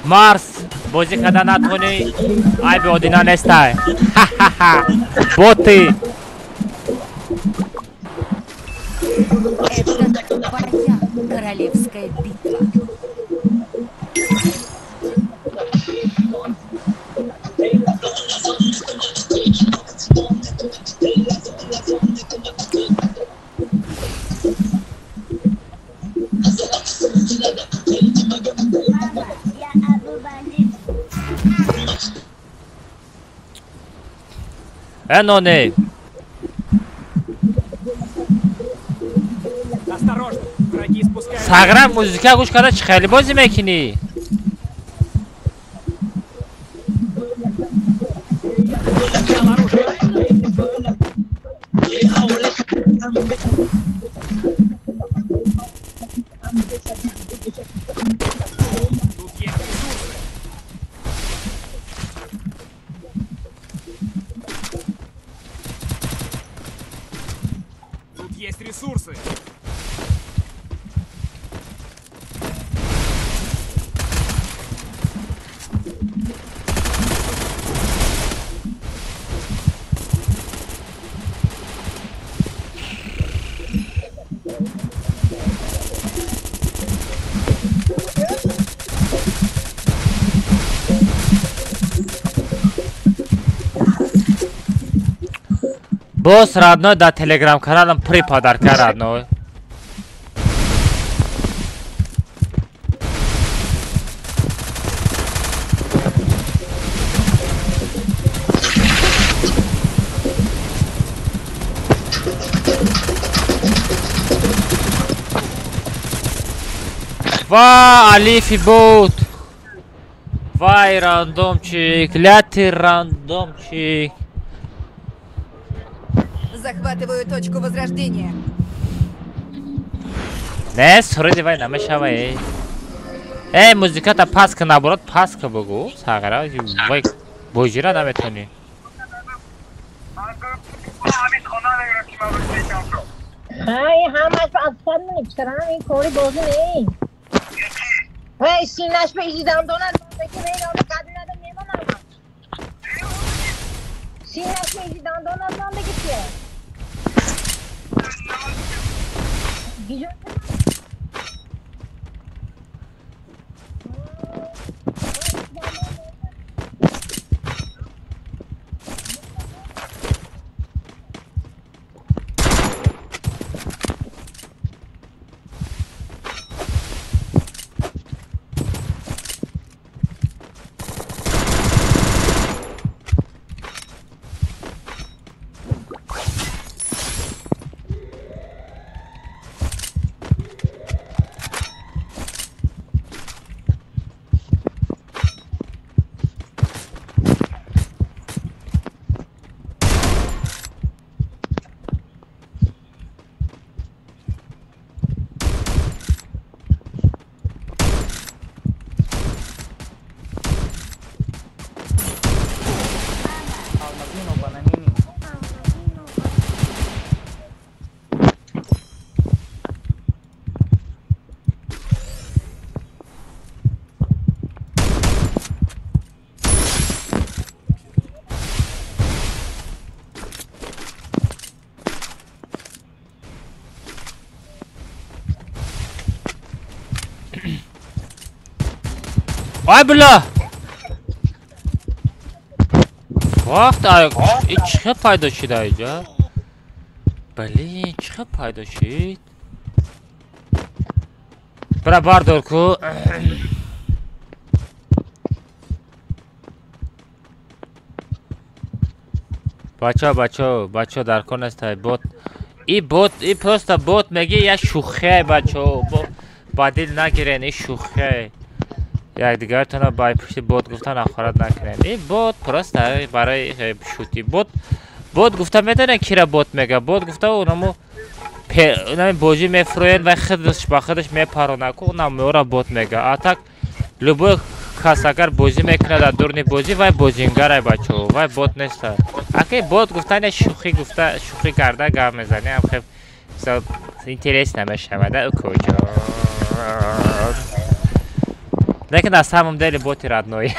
Speaker 1: Марс, бозӣ када натонӣ, айби одина нестай. Ха-ха-ха. Боты.
Speaker 9: Это твоя королевская битва.
Speaker 3: Мама, я Абу Бандит.
Speaker 1: Эноне.
Speaker 6: Осторожно, враги спускаются.
Speaker 1: Сагра музыка гӯш карда чӣ хеле бозӣ мекунӣ?
Speaker 6: Взял оружие. Тут есть ресурсы. Тут есть ресурсы.
Speaker 1: Босс родной да телеграм-каналам при подарка родной. Ва Алифи бот. Вай рандомчик, ляти рандомчик.
Speaker 10: Захватываю точку возрождения.
Speaker 1: Не, суруди вай намешавай. Эй, музыката паска наоборот, паска бугу. Сагара, вай божира наметони.
Speaker 8: Ҳай, ҳамаш ба афсар мепсарам, ин кори бозӣ не. Ҳай, синаш ба изи дандонат ки меёна қадинада мемонам. Синаш ба изи дандонат мондаги кия? Гиҷо
Speaker 1: Ай бля! Вақт ай чӣ пайдо шид айҷа? Блин, чӣ пайдо шид? Бира бардор ку. Бачо, бачо, бачо дар кор нестай бот. И бот, и просто бот меги я шӯхе бачо. Ба дил нагирен, и шӯхе. Якдигаратонро ба пушти бот гуфта нахорат накунед. И бот просто барои шути. Бот бот гуфта медонед кира бот мега. Бот гуфта унаму унами бозӣ мефурӯяд ва худаш ба худаш мепаронад ку унам ӯра бот мега. А так любой кас агар бозӣ мекунад дар дурни бозӣ вай бозингарай бачо, вай бот неста. Аки бот гуфтан шӯхӣ гуфта шӯхӣ карда гап мезанӣ ам хеб интерес намешавад куҷо. Лекин на самом деле боти родной.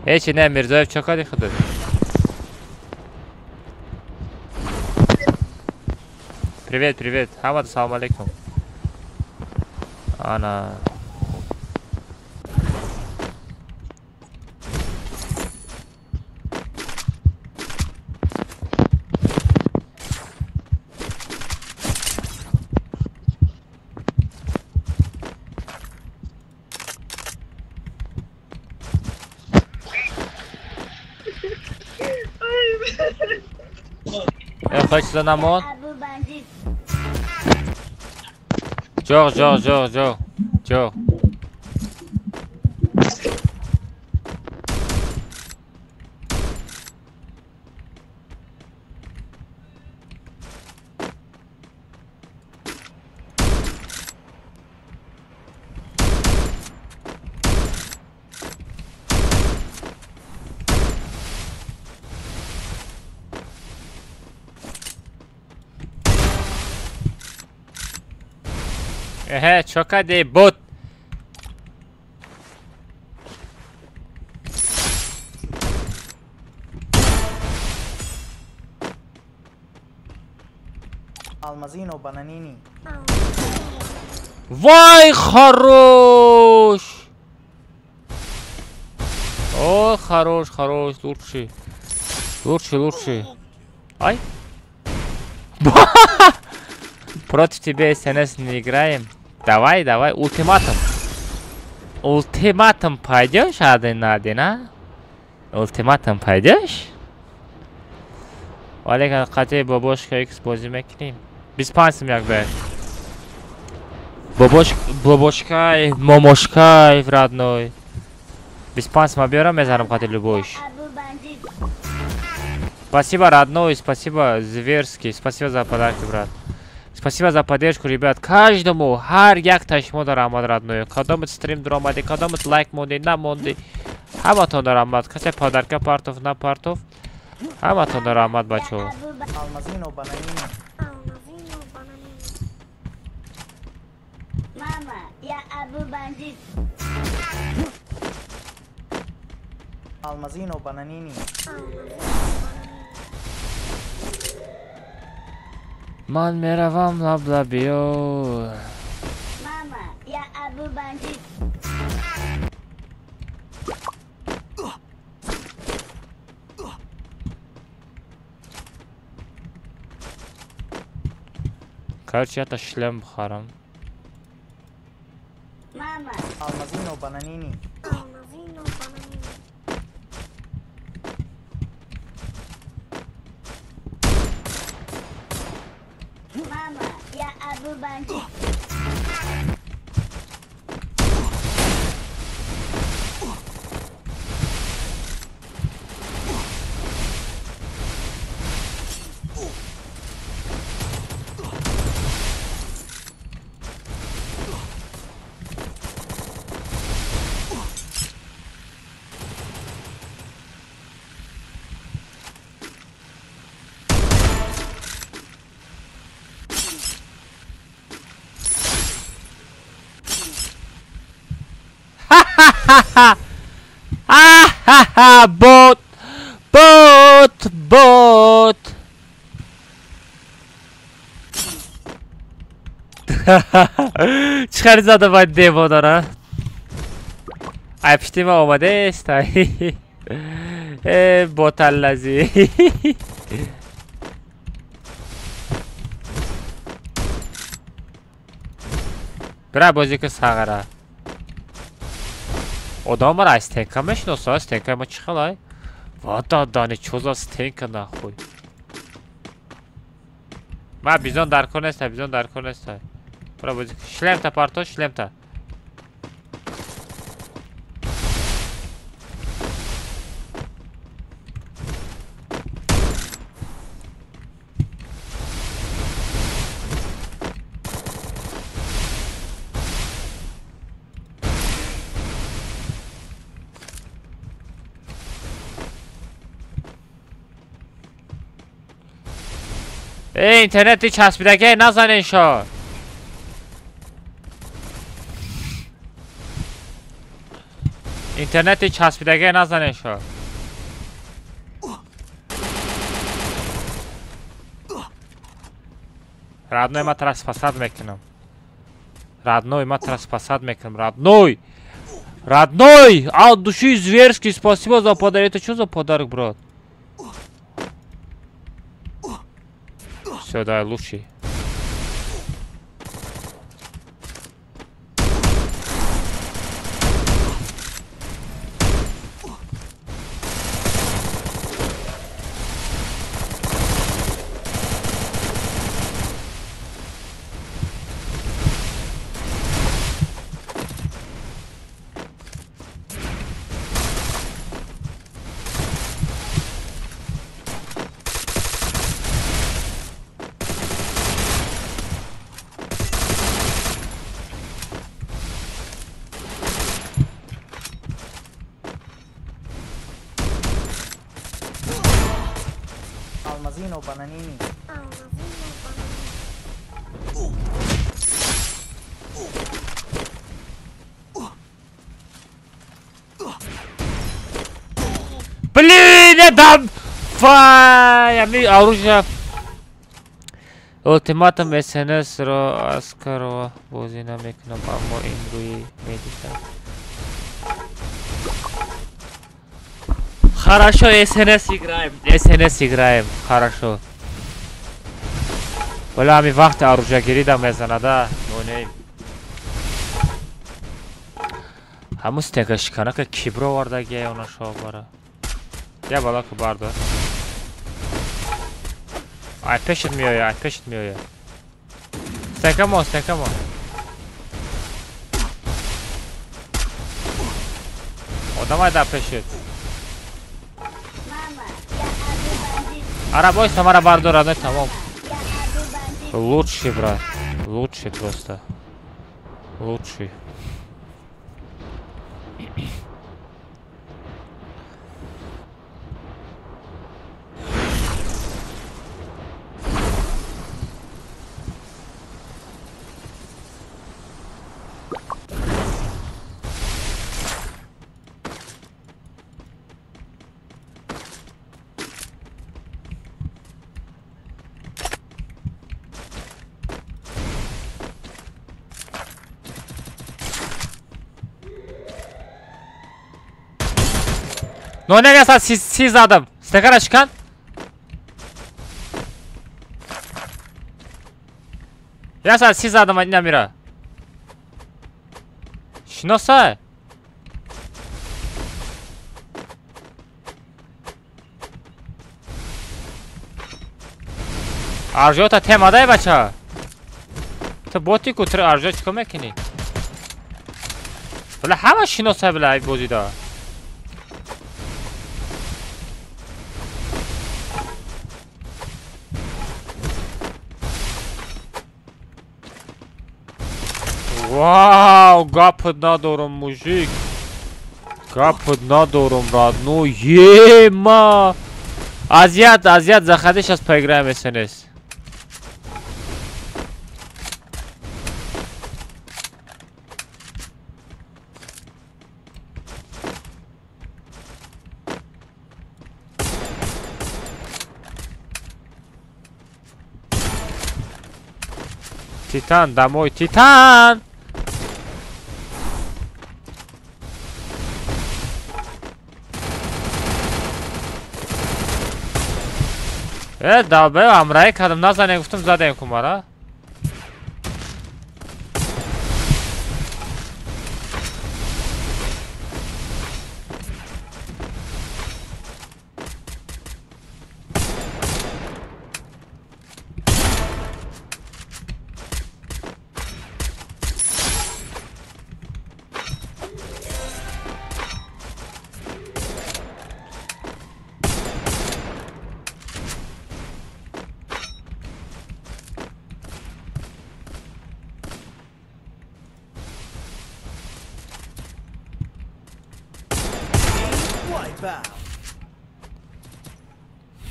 Speaker 1: Ҳечи не, Мирзоев чо кади худат? Привет, привет. Ҳамада салом алейкум. Ана. Хочется намон? Жо, жо, жо, жо, жо. Эхе, чё кади, бот?
Speaker 11: Алмазино бананини.
Speaker 1: Вай, хорош! О, хорош, хорош, лучший. Лучший, лучший. Ай! Против тебя СНС не играем. Давай, давай, ультиматум. Ультиматум пойдешь один на один, а? Ультиматум пойдешь? Валека, қати бобошка X бозӣ мекунем. 25 сум як бе. Бобош, бобошкай, момошкай, родной. 25 сум биёрам, мезанам қати любойш. Спасибо, родной, спасибо, зверский, спасибо за подарки, брат. Спасибо за поддержку, ребят. Каждому, ҳар якта шумо дар раҳмат, родной. Кадомит стрим дуромадӣ, кадомит лайк монди, намонди. Ҳаматон дар раҳмат. Касе подарка партов, на партов. Ҳаматон дар раҳмат, бачаҳо.
Speaker 11: Алмазино бананини.
Speaker 3: Мама, я Абу бандит.
Speaker 11: Алмазино бананини.
Speaker 1: Ман меравам лаблабиё.
Speaker 3: Мама, я Абу бандит.
Speaker 1: Короче, я-то шлем бихарам.
Speaker 3: Мама.
Speaker 11: Алмазино бананини.
Speaker 5: Алмазино бананини.
Speaker 3: Мама, я Абу бандит.
Speaker 1: Ха-ха-ха! Бот! Бот! Бот! Чӣ хари зада бай девонара? Ай пишти ма омадест? Э, боталлази. Бира бозӣ ки сағара. Одам мара аз стенка мешиноса, стенка ма чӣ хелай? Вада дани чо за стенка нахуй. Ма бизон дар кор неста, бизон дар кор неста. Бира бозӣ шлемта парто, шлемта. Эй, интернети часпидаги назанен шо. Интернети часпидаги назанен шо. Родной, ма тра спасать мекунам. Родной, ма тра спасать мекунам. Родной! Родной! От души зверский, спасибо за подарок. Это что за подарок, брат? Все, давай, лучший.
Speaker 11: Алмазино бананини.
Speaker 1: Блин, я дам! Фай! Оружие. Ултиматум СНС ро Аскарова бозӣ намекунам, аммо имрӯи медидам. Хорошо, СНС играем. СНС играем. Хорошо. Вале ҳами вақти оружиягирӣ да мезанада. Нонем. Ҳамун стегашиканака кибро овардагия она шобара. Я балаку бардор. Ай пешит меоя, ай пешит меоя. Стекамо, стекамо. Одамай да пешит. Ара бойся, мара бардор, родной, тамом. Лучший, брат. Лучший просто. Лучший. Но не яса си задам. Стекара шикан? Яса си задам ина мира. Шиноса? Аржота темадай бача. Ту боти ку тр аржо чико мекунӣ? Бла ҳама шиноса бла ай бозида. Вау, гап надорам, мужик. Гап надорам, родной. Ема! Азиат, Азиат, заходи, сейчас поиграем СНС. Титан, домой, Титан! Долбоёб, ҳамроҳӣ кардам, назанем, гуфтам задем ку мара.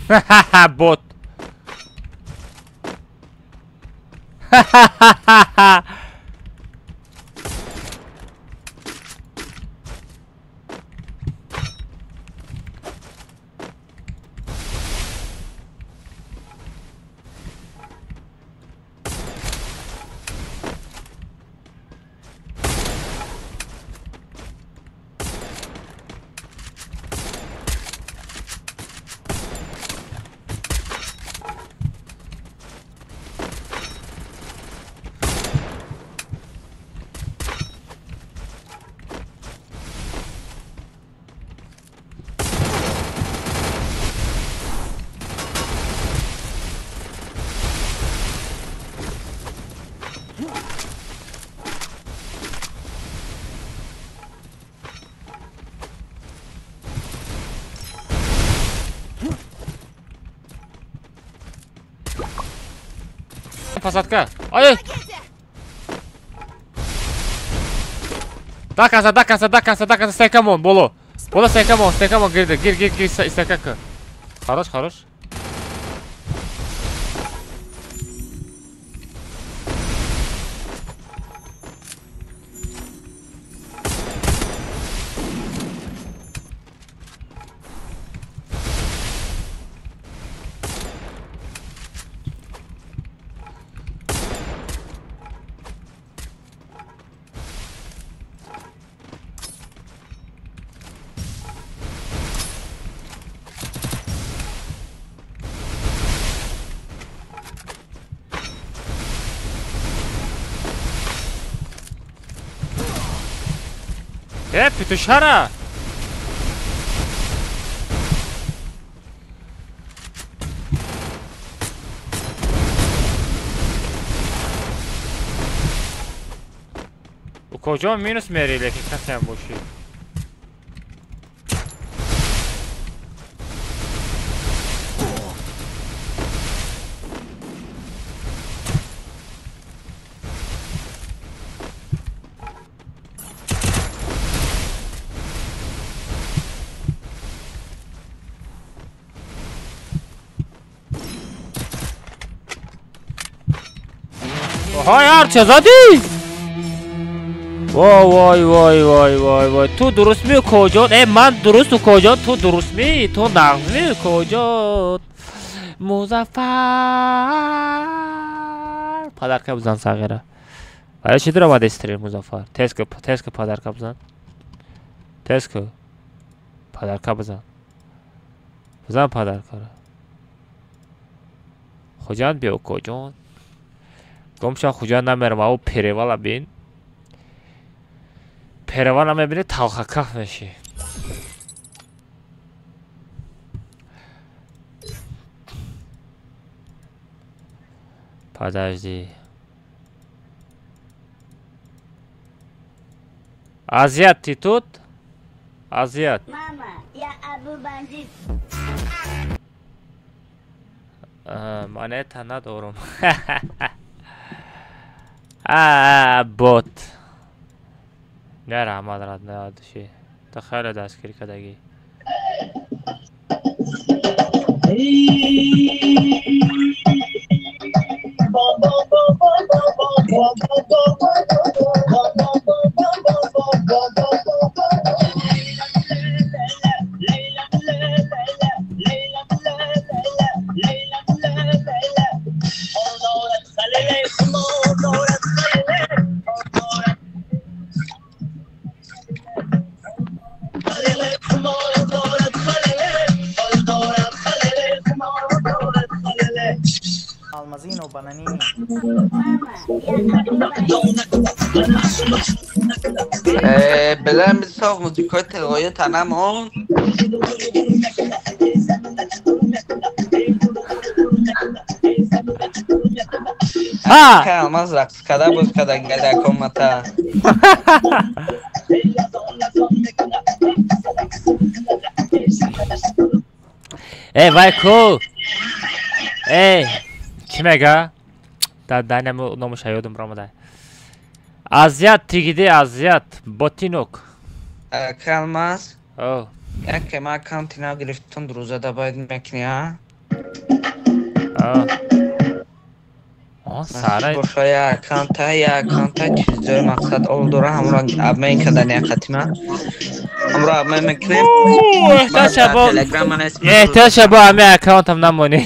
Speaker 1: Ха-ха-ха, бот. Ха-ха-ха-ха. посадка. Ай! До конца, до конца, до конца, до конца, стекамон, боло. Боло стекамон, стекамон, гир, гир, гир, гир, стекака. Хорош, хорош. Петушара! У куҷо минус мери, лекин касеам бошӣ. های هرچه زدی؟ وای وای وای وای وای وای تو درست می کجا؟ ای من درست تو کجا؟ تو درست می؟ تو نغز می کجا؟ مظفر پادرکه بزن صغیره برای چی در آمده استریم مظفر؟ تست که تست که پادرکه بزن تست که پادرکه بزن بزن پادرکه را خجان بیا کجا؟ гомша хуҷа намерам ау перевала бин перевала мебини талхакаф мешӣ подожди азият ты тут азият
Speaker 3: Мама, я Абу Бандит.
Speaker 1: Монета надорум. А, бот. Не раҳмат рад наадуши. Та хеле дастгирӣ кардагӣ.
Speaker 11: Almazino Bananini.
Speaker 7: بلند بساق موزیکای تلقای تنم
Speaker 1: ها
Speaker 7: که رقص کده بود کده گده کمتا
Speaker 1: ای وای کو ای чӣ мега? Дар номуша ёдам ромада. Азият тигиде азият ботинок.
Speaker 7: Калмаз.
Speaker 1: О.
Speaker 7: Яке ма аккаунти нав гирифтам рӯзада бояд мекунӣ, а?
Speaker 1: О. О, сара.
Speaker 7: Боша я аккаунта, я аккаунта чизои мақсад ол дора ҳамро обмен кардани қатима. Ҳамро обмен мекунем.
Speaker 1: Эҳтиёт шабо ҳами аккаунтам намонӣ.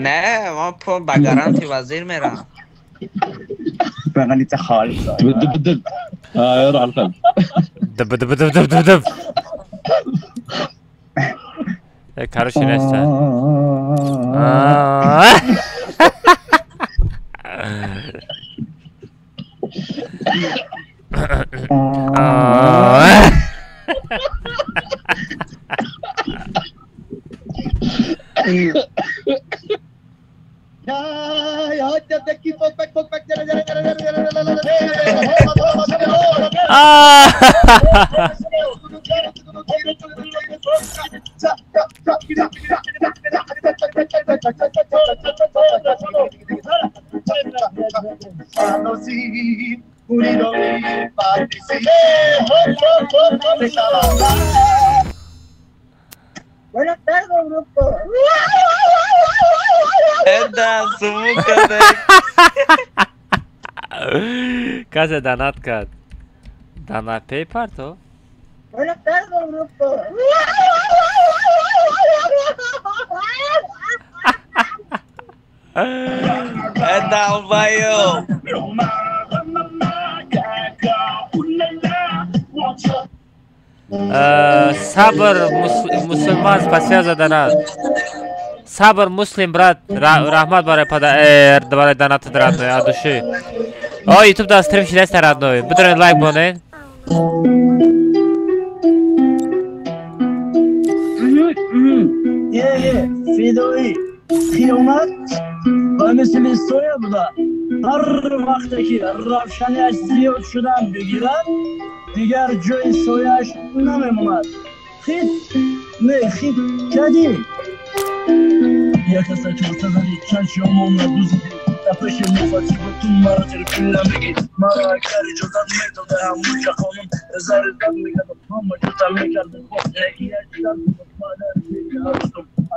Speaker 7: Не, ма по ба гаранти вазир мерам.
Speaker 12: بغني خالص دب دب دب روح على القلب
Speaker 1: دب دب دب دب دب دب короче نشتا
Speaker 8: Buenas tardes, grupo.
Speaker 1: Касе донат кард? Донат пей парто?
Speaker 8: Buenas tardes, grupo.
Speaker 7: Долбоёб.
Speaker 1: Сабр мусулман, спасибо за донат. Сабр муслим, брат, раҳмат барои барои донатат, родной, от души. О, ютуб да стрим шидаста, родной. Бидорен лайк бонен.
Speaker 13: Фидоӣ хиёнат ба мисли соя буда, ҳар вақте ки равшанияш зиёд шудан бигирад, дигар ҷои сояаш намемонад. Хит не хит кадӣ, якаса чорта задӣ, чанд шомона дузидӣ, дар пеши муфаттишбо ту маро терпила мегӣ. Маро агар иҷозат медода, ҳамуҷа хонум зари дад мекардам, ҳама ҷута мекардам,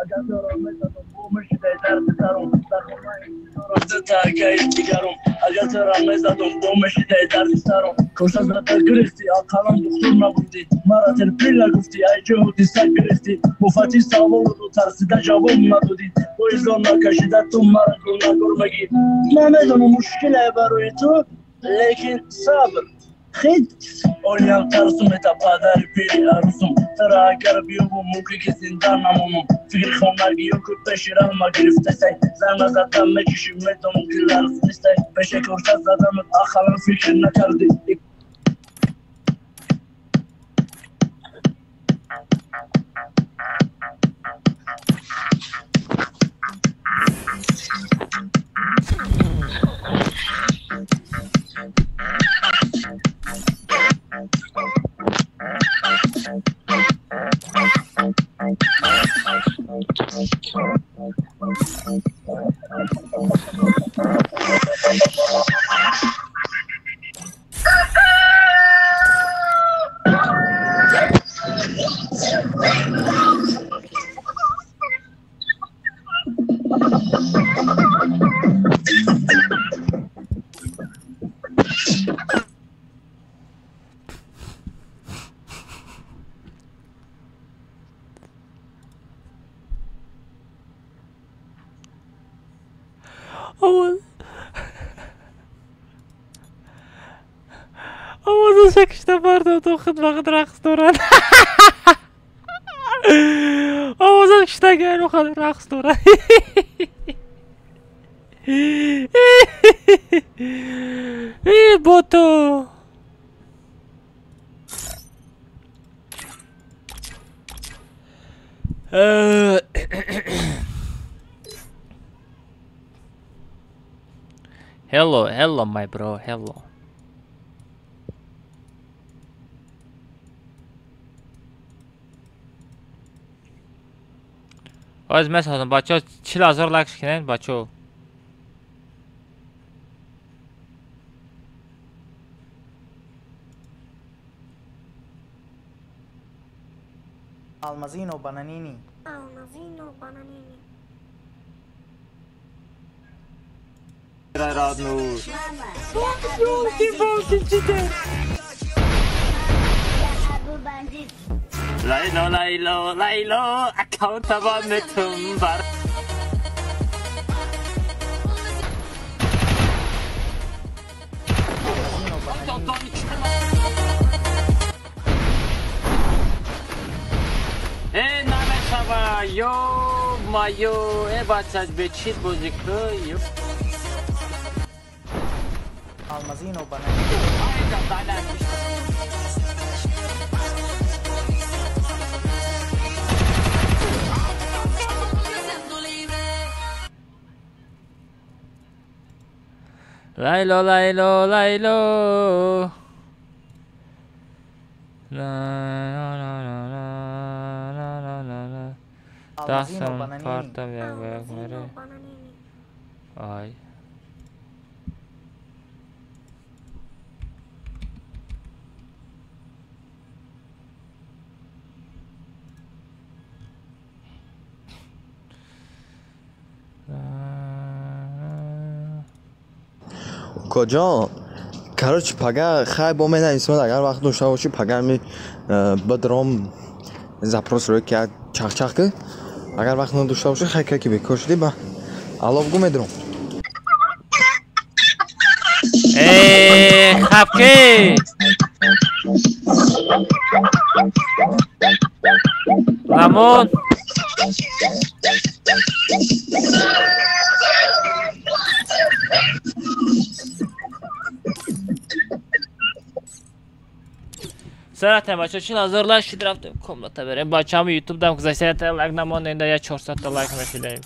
Speaker 13: агар дорам мезадам, бо мешидаи дарди сарум, дар хона интизорам дута акаи дигарум. Агар тура мезадам, бо мешидаи дарди сарум. Коша зада гирифтӣ, ақаллан духтур набудӣ, мара терпила гуфтӣ, ай ҷоҳуди саг гирифтӣ. Муфаттиш савол доду, тарсида ҷавоб надодӣ, бо изон накашида ту мара гунаҳгор мегӣ. Ман медонам, мушкиле барои ту, лекин сабр хит. Олиям тарсум ета, падари пири арӯсум. Тура агар биёбум, мумкин ки зинда намонум. Фикри хонагиё ку пеши раҳма гирифтасай, зан назадам мекишӣ, медонам ки ларз нестай. Пеше корта задамат, ақаллан фикр накардӣ.
Speaker 1: Овозаша кишта бардоду, худ ба худ рақс дорад. Овозаш киштагану худ рақс дорад. Бото. Hello, hello, my bro, hello. Оз месозам, бачаҳо, 40 000 лайк шикинед, бачаҳо.
Speaker 11: Алмазино бананини.
Speaker 5: Алмазино бананини.
Speaker 1: Родную.
Speaker 3: Мама,
Speaker 1: Ёлки-палки, читер.
Speaker 3: я Абу Бандит.
Speaker 1: Лайло, лайло, лайло, аккаунта метум бар.
Speaker 11: Алмазино бананини.
Speaker 1: Э, намешава, ё-моё, э, бача, бечит бозӣ ку, ё.
Speaker 11: Алмазино бананини.
Speaker 1: Лайло, лайло, лайло. ла ла ла ла ла ла ла ла.
Speaker 11: Алмазино
Speaker 1: Дастам
Speaker 11: бананини.
Speaker 1: партам як ба як мере.
Speaker 5: Алмазино бананини.
Speaker 1: Ай.
Speaker 14: Коҷон, короче, пага хай бо менависем, агар вақт дошта бошӣ, пага ми бидром запрос рӯй ки чахчах ки, агар вақт надошта бошӣ, хай ки бекор шудӣ, ба алло бугу медром.
Speaker 1: Э, хапки! Ламон! Саратам бача, 40 000 лайк шуд, рафтем комната берем. Бачаам ютуб дам гузашта лайк намонда, я 400 та лайк мешидаем.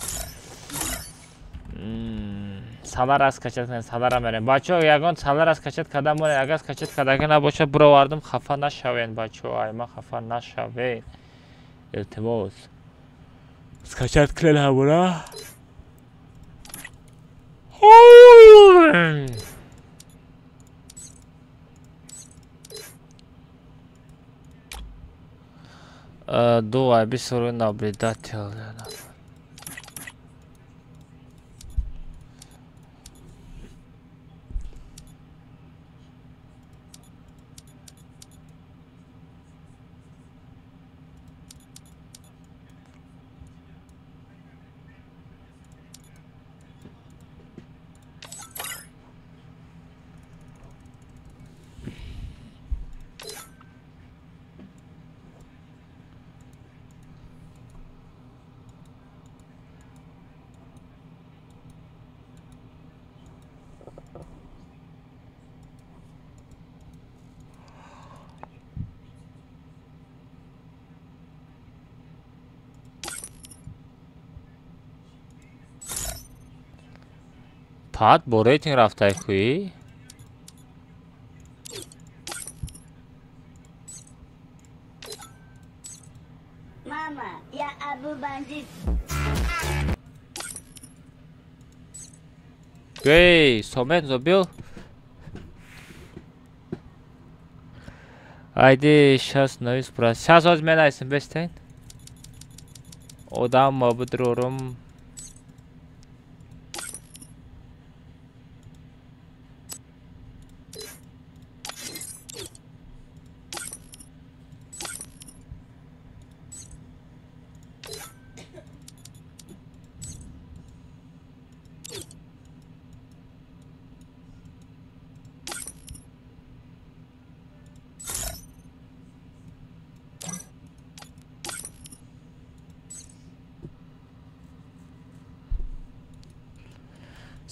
Speaker 1: Салар скачать кунед, салара мерем. Бачаҳо, ягон салара скачать карда монед, агар скачать кардаги набошад, бировардам, хафа нашавед, бачаҳо, айма хафа нашавед. Илтимос. Скачать кунед ҳамура. Ду бисёр наблюдатель. Пат бо рейтинг рафтай кӯӣ?
Speaker 3: Мама, я Абу Бандит.
Speaker 1: Эй, Сомен забил? Айди, сейчас навис брат. Сейчас возьми бестен. Одам мабудрорум.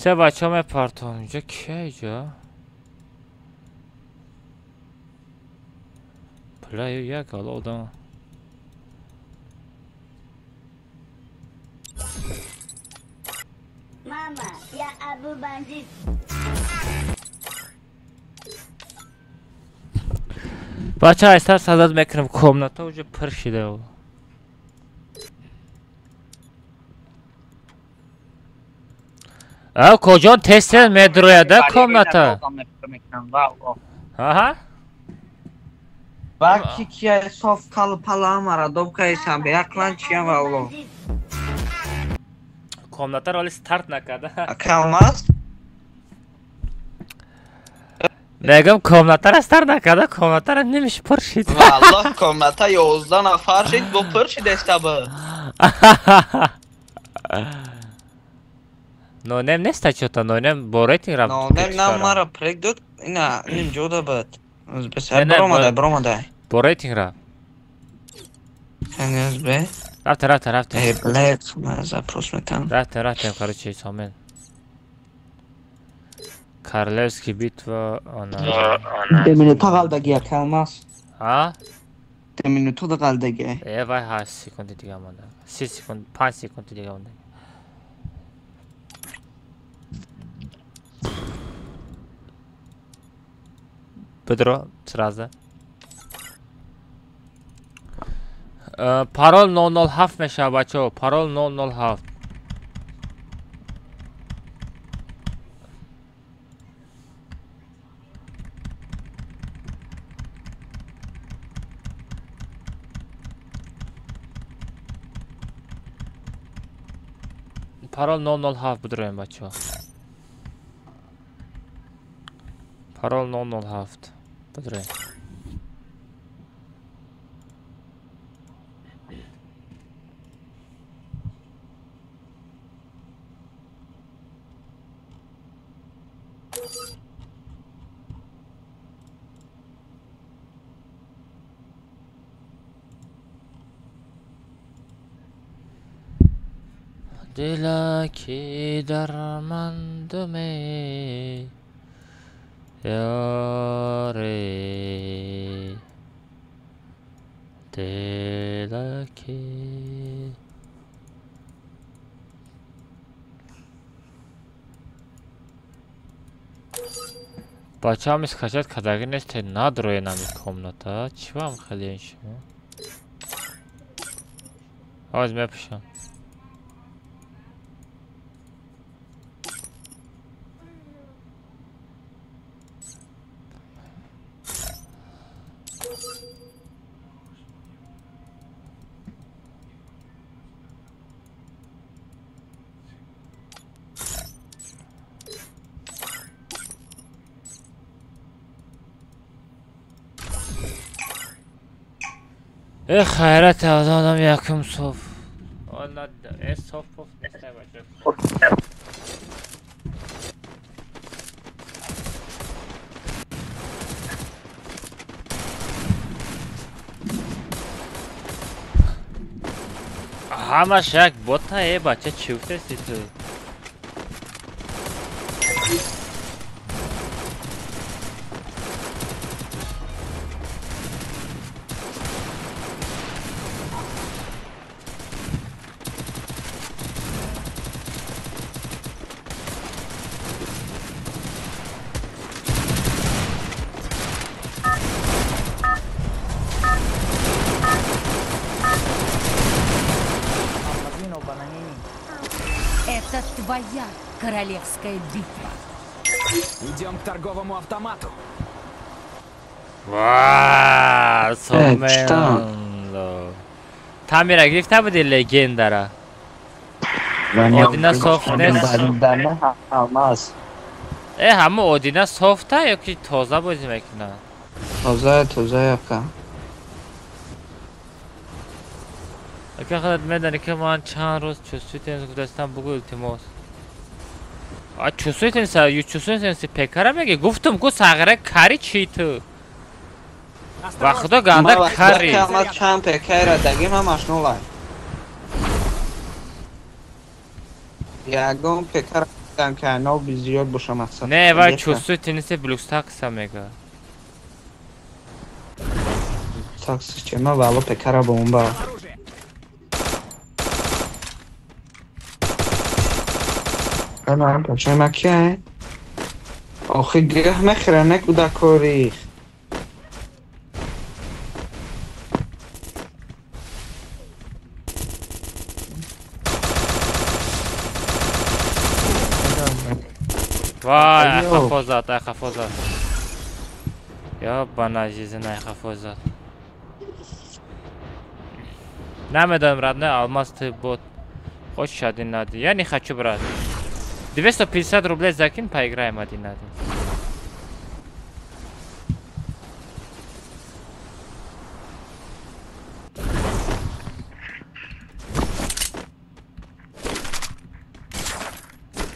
Speaker 1: Се бачаҳо мепартон. Инҷа кия иҷа? Бля, як ҳало одам.
Speaker 3: Мама, я Абу Бандит.
Speaker 1: Бача, айстар садад мекунем, комната уже пур шида. А коҷон тез-тез медрояда комната? Аҳа?
Speaker 7: Баки кия соф кал пала амара добкаисам беақлан чиям валло.
Speaker 1: Комнатаро ҳоли старт накарда.
Speaker 7: Калмас?
Speaker 1: Мегам комнатаро старт накарда, комнатаро немиш пур шид.
Speaker 15: Валлоҳ комната 11 нафар шид, бо пур шидеста бу.
Speaker 1: Нонем неста чё-то, нонем бо рейтинг рафт.
Speaker 7: Нонем на мара прек дод, ина ним ҷода бад. Бесар бромадай, бромадай.
Speaker 1: Бо рейтинг рафт.
Speaker 7: Ханюз бе.
Speaker 1: Рафта, рафта, рафта.
Speaker 7: Эй, блядь, ман запрос метам.
Speaker 1: Рафта, рафта, короче, сомен. Королевский битва, она.
Speaker 7: Де минута қалдаги акалмас.
Speaker 1: А?
Speaker 7: Де минута қалдаги.
Speaker 1: Э, вай 8 секунди дига монда. 3 секунд, 5 секунди дига монда. Петро, сразу. Парол 007 мешавад, бачаҳо. Парол 007. Парол 007 бидроем, бачаҳо. Парол 007. Бадроем. Дилаки дармандуме ёре, дилаки. Бачаам скачать кардагӣ нест, надроен ами комната. Чӣ вам хеле шумо? Ҳоз мепӯшам. Э хайрат одам якум соф. Э соф поф нестай бача. Ҳамаш як бота э бача чӣ гуфтасти ту?
Speaker 9: Это твоя королевская битва.
Speaker 6: Идем к торговому автомату.
Speaker 1: Вау, что? Тамира гирифта буди легендара. Одина софт нест. Э, ҳама Одина софта ё ки тоза бозӣ мекунад?
Speaker 7: Тоза, тоза яка.
Speaker 1: Ака худат медонӣ ки ман чанд рӯз чувствительность гуфтастам, бугӯ илтимос. А чувствительность, чувствительность пекара меги? Гуфтум ку сағира кари чӣ ту? Ба худо ганда кари.
Speaker 7: Ман чанд пекара дагим ҳамаш нулай. Ягон пекара дам ки нол зиёд боша мақсад.
Speaker 1: Не, вай чувствительность блюкс такса мега.
Speaker 7: Такса че ма вало пекара бомба. Ман бачаи ма кия? Охи гирах мехӯра не кӯдакорӣ.
Speaker 1: Вай, ай хафо зад, ай хафо зад. Ёбана жизнь, ай хафо зад. Намедонам, родной, алмаз ты бот. Хочешь один на один? Я не хочу, брат. 250 рублей закинь, поиграем один на один.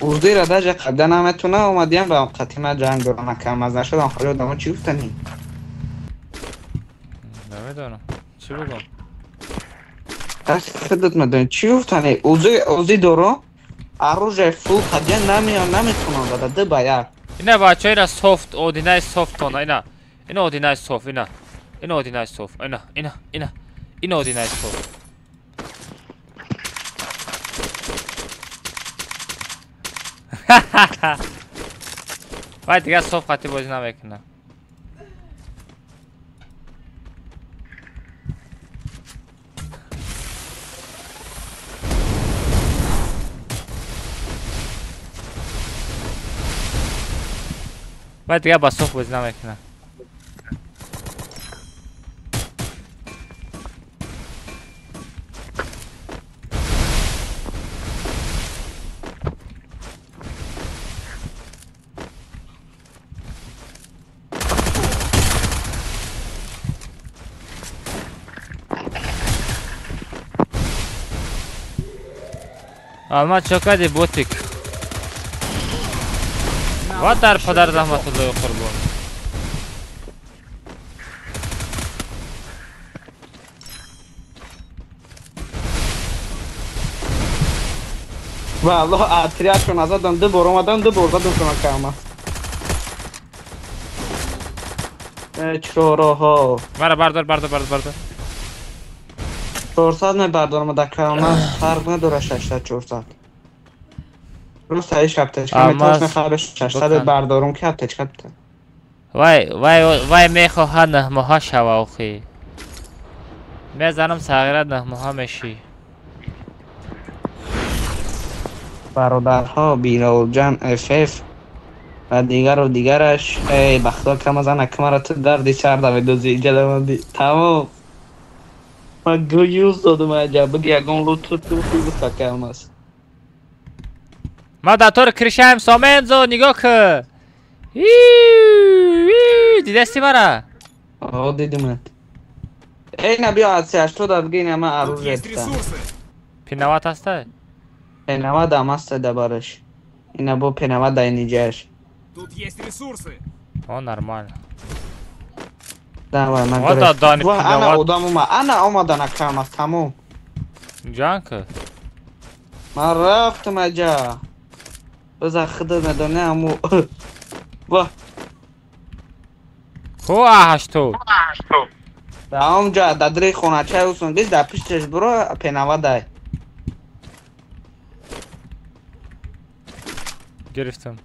Speaker 7: Уздира даже қабда наметуна омадиям ба қатима ҷанг дорам, кам аз нашудам, холи одамо чӣ гуфтанӣ?
Speaker 1: Намедонам. Чӣ бигӯм?
Speaker 7: Худат медонӣ чӣ гуфтанӣ? Узи доро оружие фул қадия намеён наметунам дада ду ба як.
Speaker 1: Ина бачаҳо, ина софт, одинаи софтона, ина. Ина одинаи софт, ина. Ина одинаи софт, ина, ина, ина. Ина одинаи софт. Вай дигар софт қатӣ бозӣ намекунам. Вай дигар ба софт бозӣ намекунам. Алмаз чо кардӣ ботик? Ва дар падар раҳматуллоҳи қурбон.
Speaker 7: Валлоҳ отрядшо назадам, ду бор омадам, ду бор задам шуна кама. Чораҳо.
Speaker 1: Мара бардор, бардор, бардор, бардор.
Speaker 7: 400 мебардорам да кама, фарқ надора 600 400. Просто иш аптечка метавонам мехоҳам 600 бардорам ки аптечка битам.
Speaker 1: Вай, вай, вай мехоҳад 9 моҳа шава охи. Мезанам сағира 9 моҳа мешӣ.
Speaker 7: Бародарҳо Билолҷан FF ва дигару дигараш. Эй, ба худо кама зана камара ту дарди сар медозӣ ҷаламанди. Тамом. Ма гӯюз додум аҷаб, биги ягон лутфу туфи бута камас.
Speaker 1: Ма дар тори кришаем Сомензо нигоҳ кӣ. Дидасти мара?
Speaker 7: О, дидумат. Эй, на биё аз 80 биги ина ма оружие бита.
Speaker 1: Пинават ҳаста?
Speaker 7: Пенават ам ҳаста да бараш. Ина бо пенават да иниҷаш.
Speaker 6: Тут есть ресурсы.
Speaker 1: О, нормально.
Speaker 7: Давай, ман
Speaker 1: Ва дани
Speaker 7: Ва, ана
Speaker 1: пинават.
Speaker 7: одам ома, ана омадана камас, тамом.
Speaker 1: Ҷанг кӣ.
Speaker 7: Ман рафтам аҷа. Биза худат медонӣ аму. Ва,
Speaker 1: Ку А80.
Speaker 7: Да онҷа дар дри хоначаи усон гиз дар пишташ буро пенава дай.
Speaker 1: Гирифтам.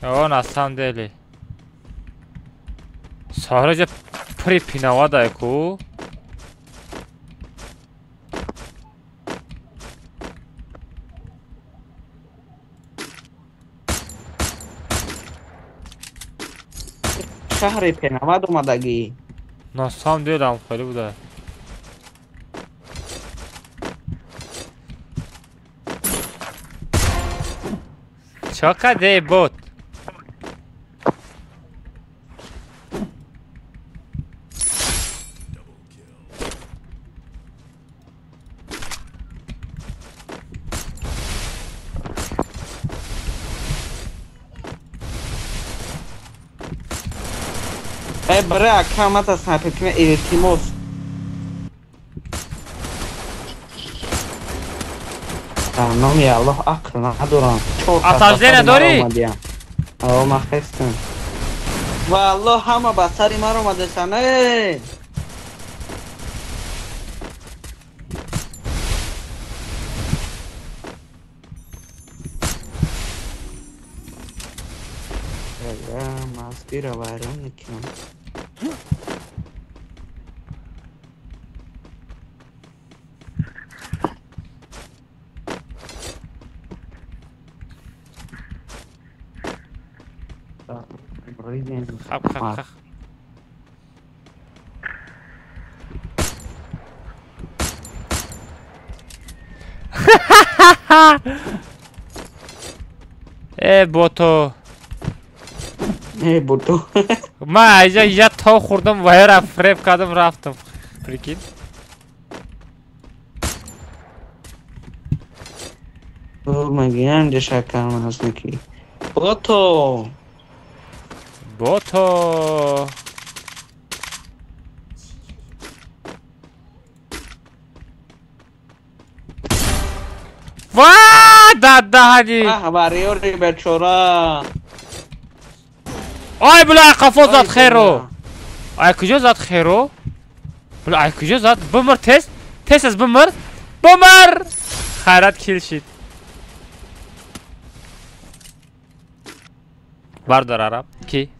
Speaker 1: О, на самом деле. Сараҷа при пинава дай ку.
Speaker 7: Шаҳри пенавад омадагӣ.
Speaker 1: На самом деле ам хеле буда. Чо каде бот?
Speaker 7: Э, бра, камата снайпер киме илтимос. Дар номи Аллоҳ ақл надорам. Чор кас ба
Speaker 1: Осаждение
Speaker 7: сари ман
Speaker 1: дорӣ?
Speaker 7: омадиям. О, ман хестам. Валлоҳ ҳама ба сари ман омадасан. Э! Мазгира вайрон мекунам.
Speaker 1: Хап хап хап. Э, бото.
Speaker 7: Э, бото.
Speaker 1: Ман айҷа я то хӯрдам ва яра фреб кардам рафтам. Прикинь.
Speaker 7: Магиам ҷашакам ҳастники. Бото.
Speaker 1: Бото. Ва дар даҳани.
Speaker 7: Аҳ, варёри бечора.
Speaker 1: Ай бля, қафо зад херо. Ай куҷо зад херо? Бля, ай куҷо зад? Бимир тез. Тез аз бимир. Бимир! Хайрат кил шид. Бардор араб. Ки?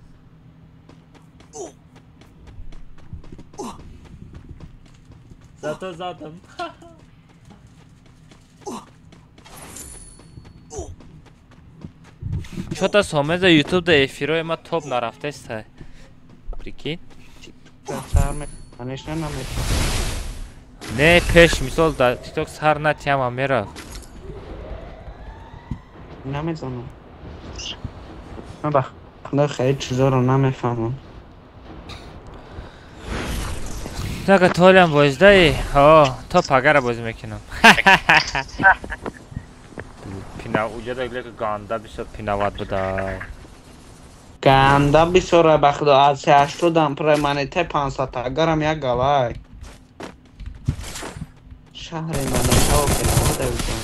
Speaker 1: Зато задам. Чота сомеза ютуб да эфирои ма топ нарафтеста. Прикинь? Не, пеш мисол да тикток сар натиама мерафт.
Speaker 7: Намедонам. Ман ба худо хеле чизоро намефаҳмам.
Speaker 1: Нага толям бозидаи? Ҳо, то пагара бозӣ мекунам. Пина уҷада лек ганда бисёр пинават буда.
Speaker 7: Ганда бисёра ба худо аз 80 пура монета 500 агарам як галай. Шаҳри монета пинават уҷа.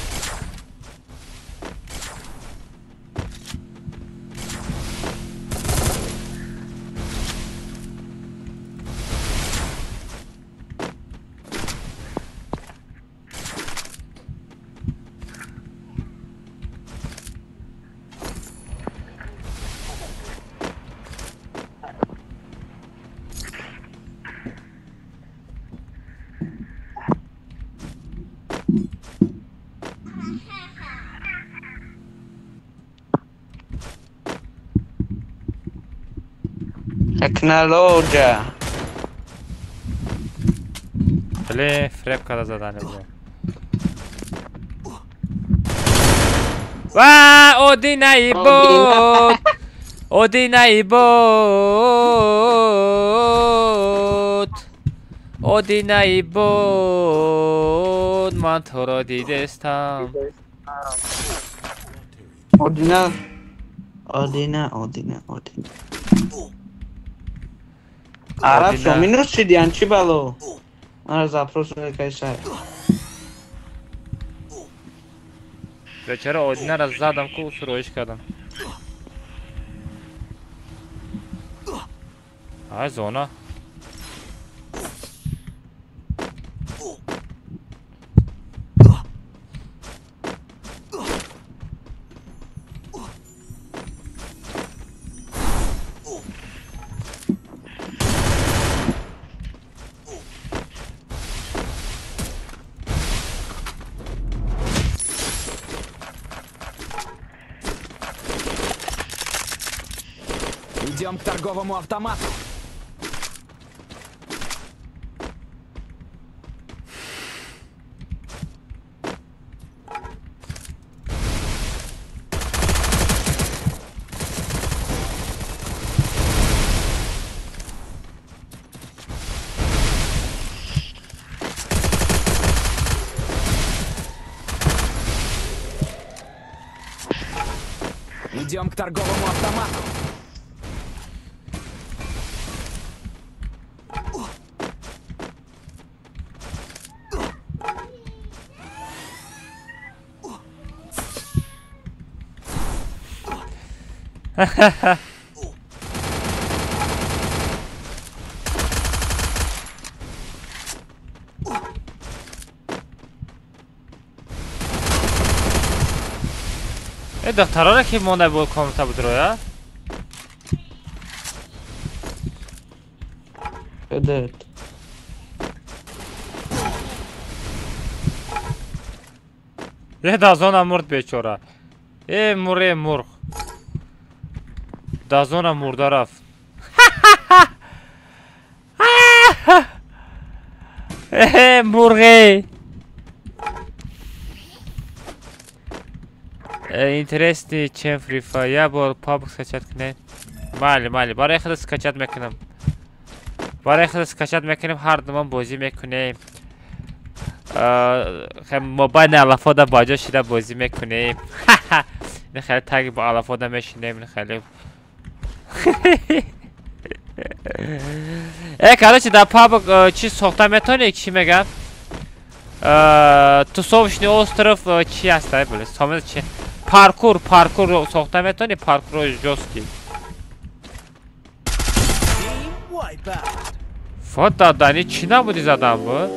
Speaker 7: Технология.
Speaker 1: Блин, фреб когда задание было. Ва, Одина и бот. Одина и бот. Одина и бот. Ман туро дидестам.
Speaker 7: Одина. Одина, Одина, Одина. Араб шо минус шидиан чӣ бало? Мара запрос мекашад.
Speaker 1: Бечора Одинара задам ку суроиш кардам. Ай зона.
Speaker 6: Идем к торговому автомату. Идем к торговому автомату.
Speaker 1: Э, духтарора ки монда бо комната будроя?
Speaker 7: Эдет.
Speaker 1: Э, дазона мурд бечора. Э, муре мурғ. Дазона мурда рафт. Э, мурғе. Интересный, чем Free Fire. Я бор PUBG скачать кунем. Майли, майли. Барои худ скачать мекунам. Барои худ скачать мекунем, ҳар думон бозӣ мекунем. Мобайни алафода баҷо шида бозӣ мекунем. Ин хеле таги ба алафода мешинем, ин хеле. Э, короче, дар PUBG чӣ сохта метавонӣ, чӣ мегам? Тусовочный остров чӣ аст, ай биле? Сомез чӣ? Паркур, паркур сохта метавонӣ, паркур жёсткий. Фот дадани чӣ набуди задан буд?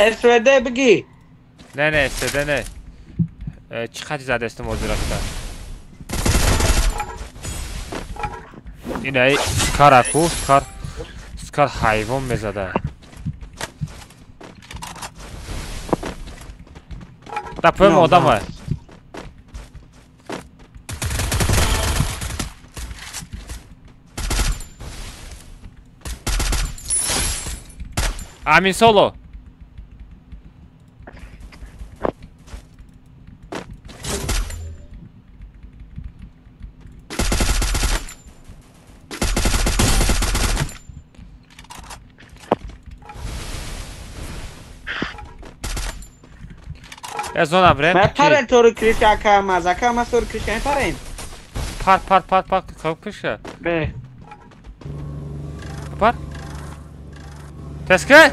Speaker 7: СВД бигӣ.
Speaker 1: Не, не, СВД не. Чӣ хати задастим ҳозир рафта? Инаи скараку, скар, скар ҳайвон мезада. Да поем одама. Амин соло. Я зона брем.
Speaker 7: Мепарен тору кришка акамаз, акамаз тору кришка мепарен.
Speaker 1: Пар, пар, пар, пар, как кришка?
Speaker 7: Бе.
Speaker 1: Пар. Теска?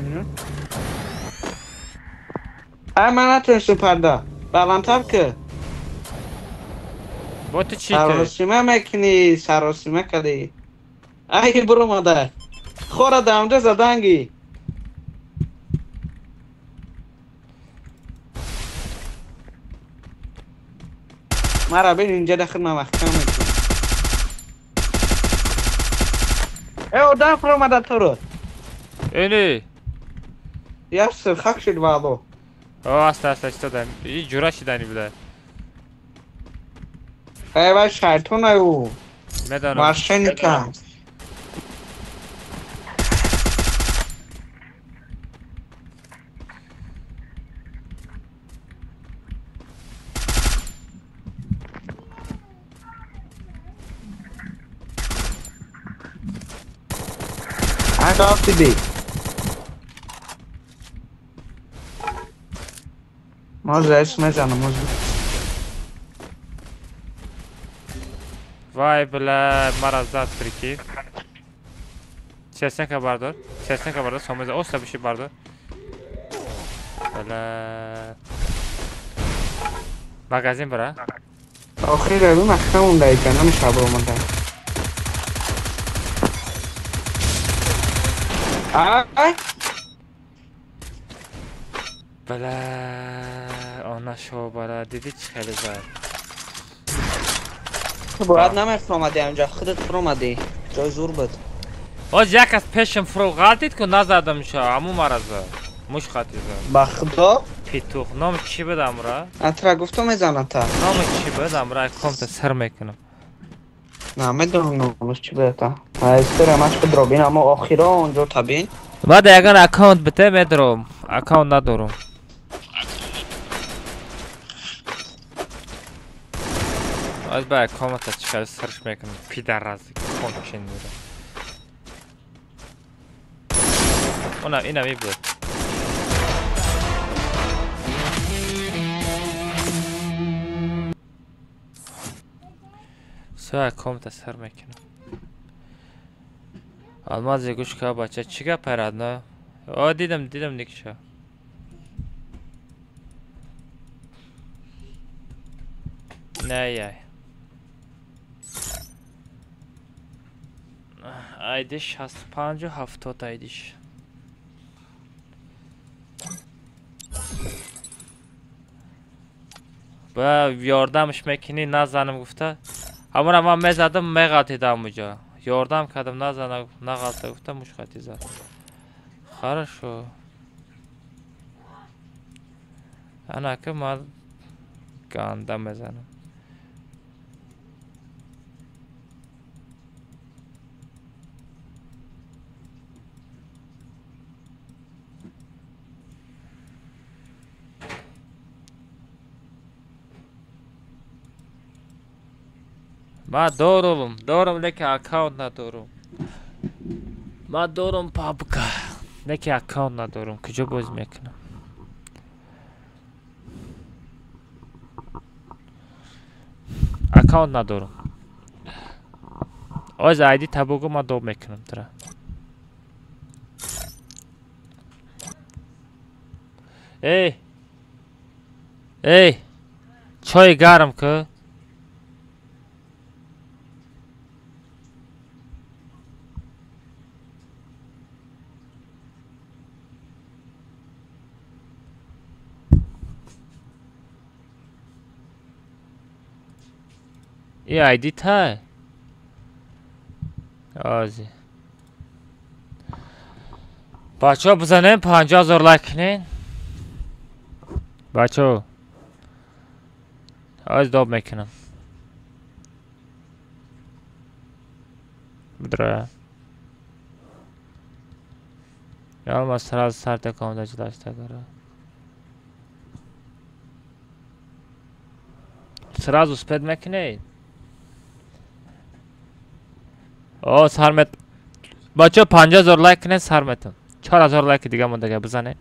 Speaker 7: Ай, ман натонистум парда. Баландтар ки.
Speaker 1: Бо ту чӣ?
Speaker 7: Саросима мекунӣ, саросима кардӣ. Ай, буромада. Хора дамда заданги. Мара бин инҷа дахл мамахкам мекунам. Э, одам фуромада туро.
Speaker 1: Эни.
Speaker 7: Яср, хак шуд вало.
Speaker 1: О, аста, аста, истода. И ҷура шидани буда.
Speaker 7: Эй, вай шайтон ай ӯ.
Speaker 1: Медонам.
Speaker 7: Мошенника. Афтиди. Може, мезанам, може.
Speaker 1: Вай, бля, мара зад, прикинь. Сесенка бардор, сесенка бардор, сомеза, оста биши бардор. Бля. Магазин бара.
Speaker 7: Охир рӯ махкам монда иҷа, намеша баромада. Ай!
Speaker 1: Бля, она шо бара, диди чӣ хеле зад.
Speaker 15: Ту бояд намефуромадӣ анҷа, худат фуромадӣ. Ҷои зур буд.
Speaker 1: Оз як аз пешам фуро ғалтид ку назадам ша, аму мара зад. Муш хати зад.
Speaker 15: Ба худо?
Speaker 1: Петух, номи чӣ буд амра?
Speaker 7: Атра гуфтум мезанад та.
Speaker 1: Номи чӣ буд амра? Комта сар мекунам.
Speaker 7: Намедонам номаш чӣ буд та. История маш худро бин, аммо охиро онҷо та бин.
Speaker 1: Баъд ягон аккаунт бите медорам. Аккаунт надорам. Аз ба аккаунта чӣ хел сарш мекунам. Пидарази конченира. Она ина мебуд. Всё аккаунта сар мекунам. Алмази гӯш ка бача чӣ гап родной? О, дидам, дидам никша. Не, яй. Айдиш 65 70 айдиш. Ба ёрдамш мекунӣ назанам гуфта. Ҳамонро ман мезадам меғалтидам уҷо. Ёрдам кардам назана нағалта гуфта муш хати зад. Хорошо. Ана ки ман ганда мезанам. Ман дорум, дорум, лекин аккаунт надорум. Ман дорум папка, лекин аккаунт надорум. Куҷо боз мекунам? Аккаунт надорум. Оз айди табугу ман доб мекунам тра. Эй! Эй! Чой гарм ку? И айди тай. Ози. Бачаҳо бизанем 50 000 лайк кунед. Бачаҳо. Оз доб мекунам. Бидроя. Ял ма сразу сар теком да ҷилашта гара. Сразу успед мекунед? О, сар мет. Бачаҳо 50 000 лайк кунед сар метам. 4000 лайк дига мондага бизанед.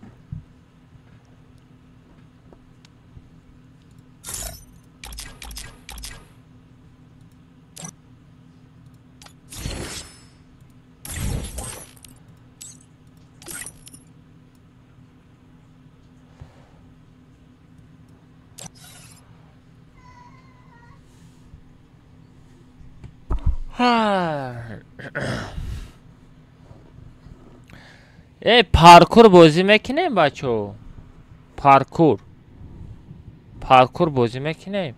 Speaker 1: Эй, паркур бозӣ мекунем, бачаҳо? Паркур. Паркур бозӣ мекунем.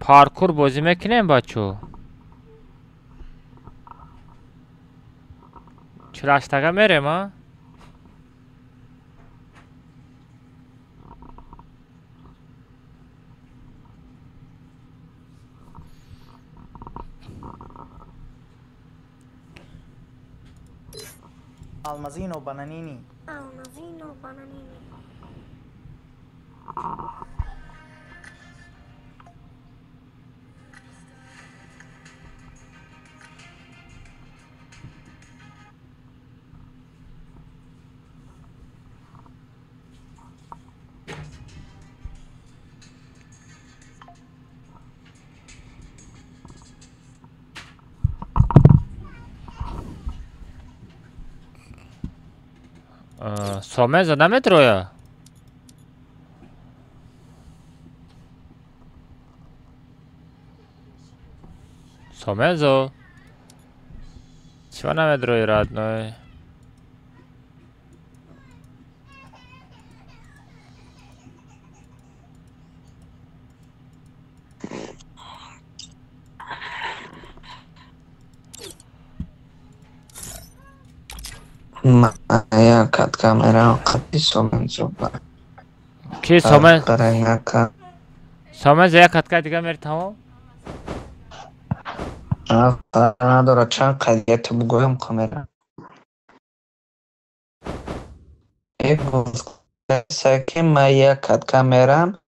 Speaker 1: Паркур бозӣ мекунем, бачаҳо? Чилаштага мерем, а?
Speaker 11: Almazino Bananini.
Speaker 5: Almazino Bananini.
Speaker 1: Сомен зада метроя? Сомензо? Чего наметрои, родной?
Speaker 7: Моя камера қати Сомензо.
Speaker 1: Ки Сомен? Сомензо як катка дига мери тамом?
Speaker 7: Надора чанд қадия бугӯям камера. Ки ма як катка мерам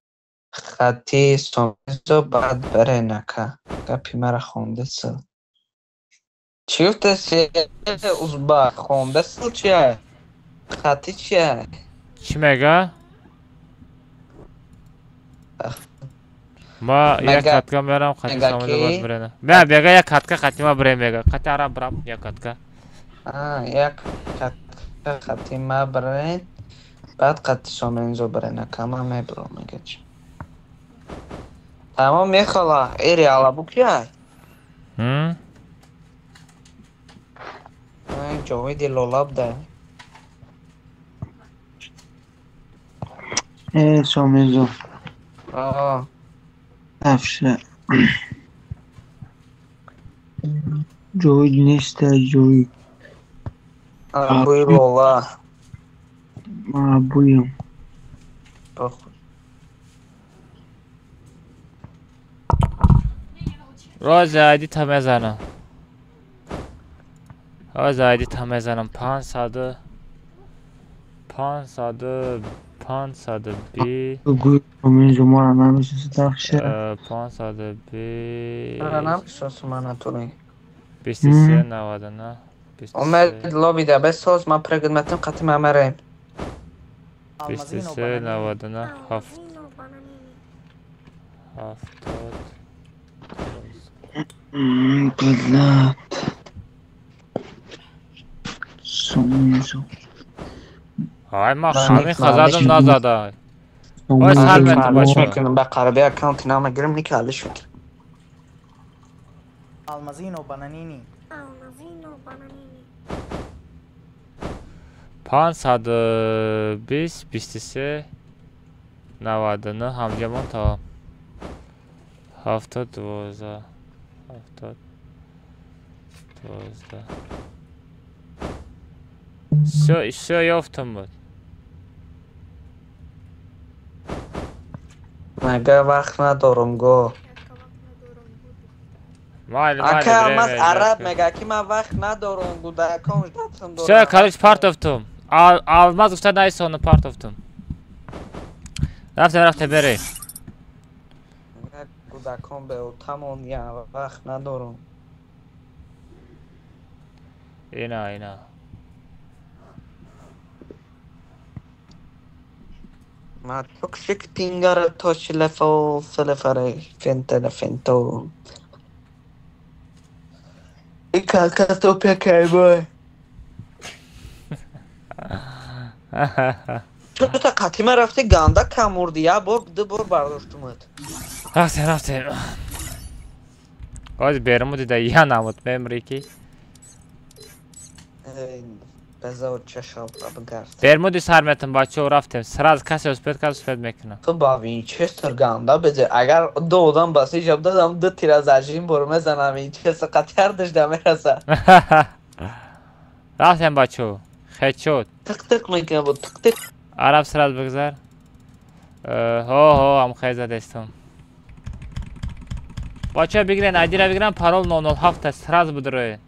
Speaker 7: хати Сомензо баъд беренака. Гапи мара хондасил. Чӣ гуфтаси узбак хондасил чия? Хати чия?
Speaker 1: Чӣ мега? Ма як катка мерам хати Сомензо баъд берена. Ме мега як катка хати ма бирем мега. Хати араб брам як катка.
Speaker 7: Як катка хати ма бирен баъд хати Сомензо бирена. Кама мебиром мега чи. Тамом мехола эри алабу кия? Ҷовиди лолаб да.
Speaker 16: Э, Сомензо. Афша. Ҷовид неста, ҷовид.
Speaker 7: Абуи лола.
Speaker 16: Абуям.
Speaker 1: Рози айди та мезанам. Рози айди та мезанам. 500 500 500 би.
Speaker 16: Сомензо мара намешиносад афша.
Speaker 1: 500 би.
Speaker 7: Мара намешиносам ман натури.
Speaker 1: 23 99 23.
Speaker 7: Омед лобида бесоз ман прегудметам қати ма мерем.
Speaker 1: 23 99 7 70.
Speaker 16: Блядь. Сомензо.
Speaker 1: Ай ма ҳамин хазадам назада. Ой сар метам бачаҳо.
Speaker 7: Мекунам ба қараби аккаунти намегирам ники алиш мекунам.
Speaker 11: Almazino Bananini.
Speaker 5: Almazino Bananini.
Speaker 1: 520 23 99 ҳамҷамон то 70 12 70 12. Всё ёфтам буд.
Speaker 7: Мага вақт надорам го. Ака мас араб мега ки ман вақт надорам гудаком ждатам дорам.
Speaker 1: Всё, короче, партофтум. Алмаз гуфта найсону партофтум. Рафте, рафте, бери.
Speaker 7: Гудаком беотамон я вақт надорам.
Speaker 1: Ина, ина.
Speaker 7: Ma toxic pingara toshilefo felefare fentelefento. Икакатопия кайбой. Чё-то қатима рафти ганда камурди, я бор, ду бор бардоштумат.
Speaker 1: Рафтем, рафтем. Оз берму дида я намуд мемри ки. Бермуди сар метам бачаҳо рафтем. Сразу касе успед кард успед мекунад.
Speaker 7: Ту ба Винчестер ганда безе. Агар ду одам баси ҷаб дадам ду тира зажим бор мезанам Винчестер қатъ дажда мераса.
Speaker 1: Рафтем бачаҳо. Хедшот.
Speaker 7: Тик тик мекунад бо тик тик.
Speaker 1: Араб сразу бигзар. Ҳо ҳо ам хез задестам. Бачаҳо бигирен айдира бигиран парол 007 аст. Сразу бидроед.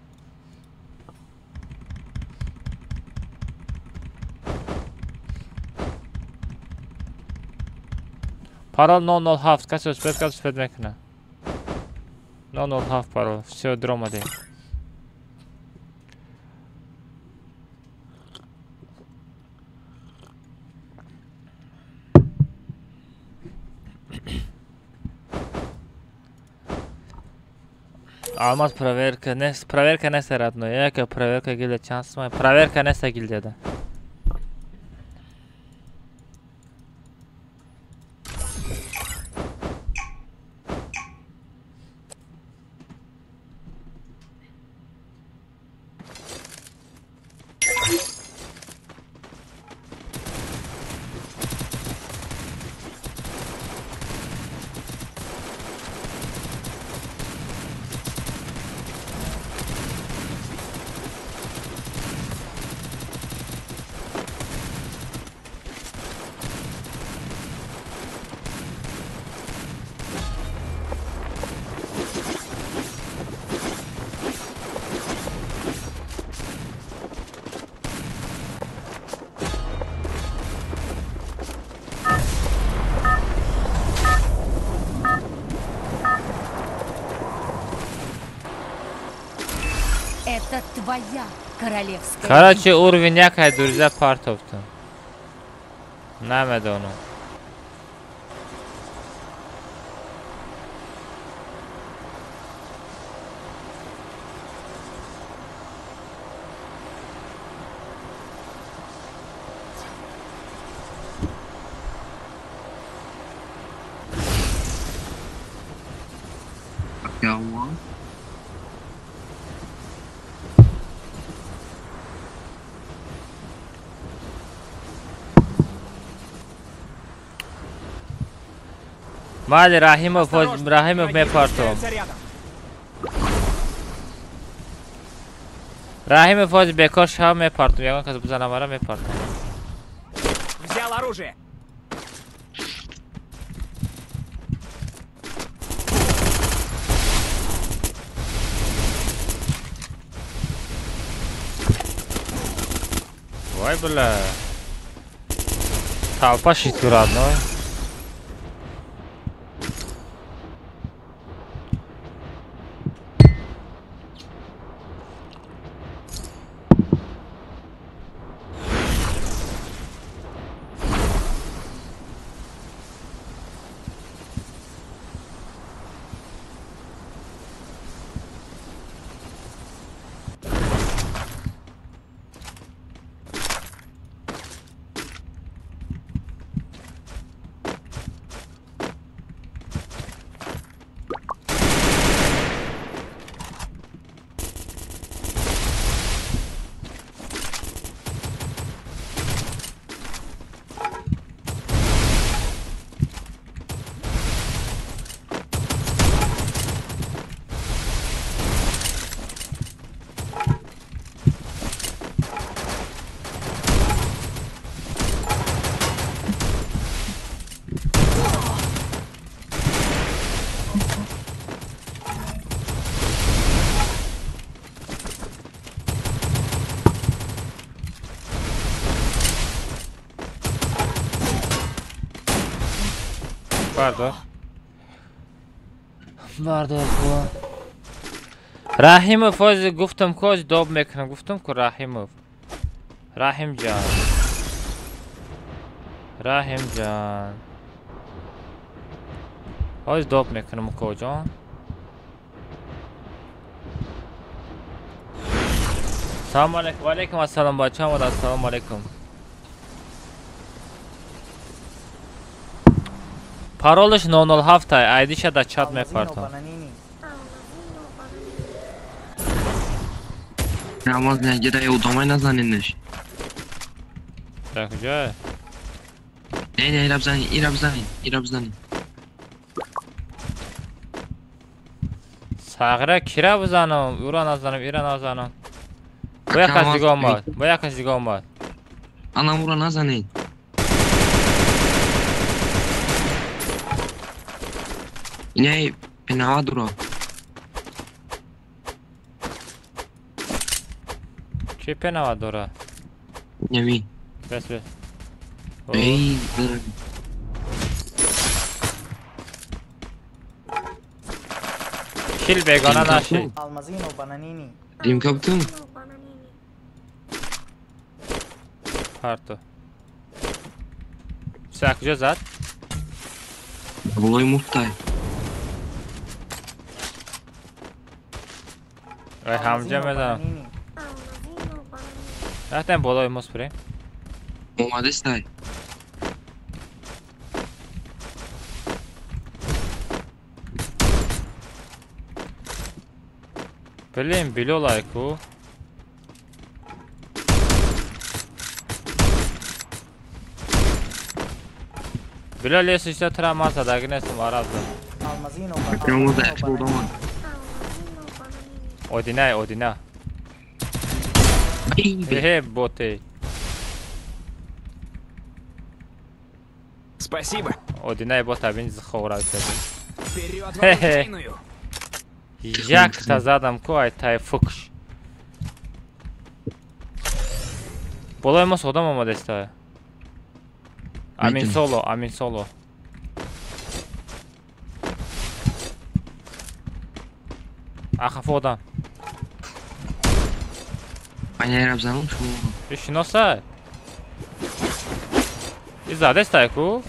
Speaker 1: Парол 007, касе успед, касе успед мекунад. 007 парол, всё, дромадем. Алмаз проверка нест, проверка нест родной, яка проверка гилда чанс май, проверка нест гилдада.
Speaker 9: Это твоя королевская.
Speaker 1: Короче, уровень якай, друзья, партов-то. Намедону. Майли Раҳимов, Раҳимов мепартом. Раҳимов ҳозир бекор шава мепартом. Ягон кас бизанамара мепартом.
Speaker 6: Взял оружие.
Speaker 1: Вай бля. Толпа шит родной. Бардор. Бардор бо. Раҳимов ҳозир гуфтам ку ҳозир доб мекунам. Гуфтам ку Раҳимов. Раҳимҷон. Раҳимҷон. Ҳозир доб мекунам укоҷон. Салом алейкум. Ва алейкум ассалом бачаҳо. Ассалому алейкум. Паролаш 007 айдиша дар чат мепартам.
Speaker 16: Намоз нагира одамай назанинаш.
Speaker 1: Дар куҷое?
Speaker 16: Не, не, ира бизанӣ, ира бизанӣ, ира бизанӣ.
Speaker 1: Сағира кира бизанам, ура назанам, ира назанам. Бо як кас дига омад, бо як кас дига омад.
Speaker 16: Анам ура назанед. Не, пенава дура.
Speaker 1: Чи пенава дура?
Speaker 16: Неми.
Speaker 1: Бес, бес.
Speaker 16: Эй,
Speaker 1: кил бегона наши.
Speaker 11: Алмазино бананини.
Speaker 16: Димка бутун.
Speaker 1: Парто. Са куҷо зад?
Speaker 16: Болои муфтай.
Speaker 1: Ай ҳамҷа мезанам. Рафтем болои мост бирем.
Speaker 16: Омадестай.
Speaker 1: Блин, билолай ку. Билол есишта тра ман задаги нестам араб зад. Одина, Одина. Э, боты.
Speaker 6: Спасибо.
Speaker 1: Одина бота бин зхора.
Speaker 6: Вперед в оружейную.
Speaker 1: Якта задам ку ай тай фукш. Болои мо одам омадеста. Амин соло, амин соло. Ахаф одам.
Speaker 16: Ман занам шумо.
Speaker 1: Шиноса? И задестай ку?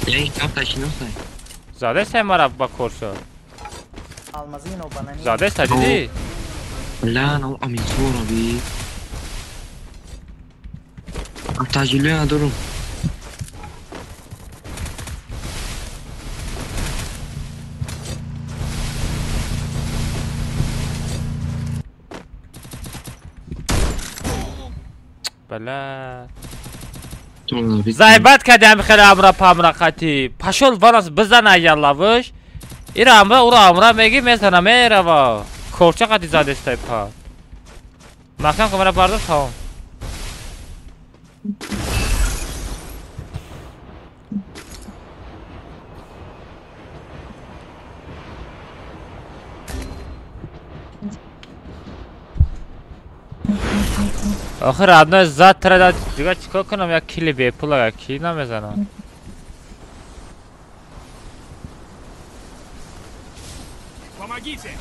Speaker 16: Не, шиносай, шиносай.
Speaker 1: Задестай мара ба корсо. Задестай диди?
Speaker 16: Ла, на амин соло би. Таҷилӯя надорум.
Speaker 1: Бала. Зайбат кардам хеле амра памра қати. Пашол варас бизана яллавш. Ира амра ура амра меги мезана мерава. Корча қати задестай па. Маҳкам камера бардор тамом. Охир одной зад тра дига чикор кунам, як кили бепул агар ки намезанам.
Speaker 6: Помогите!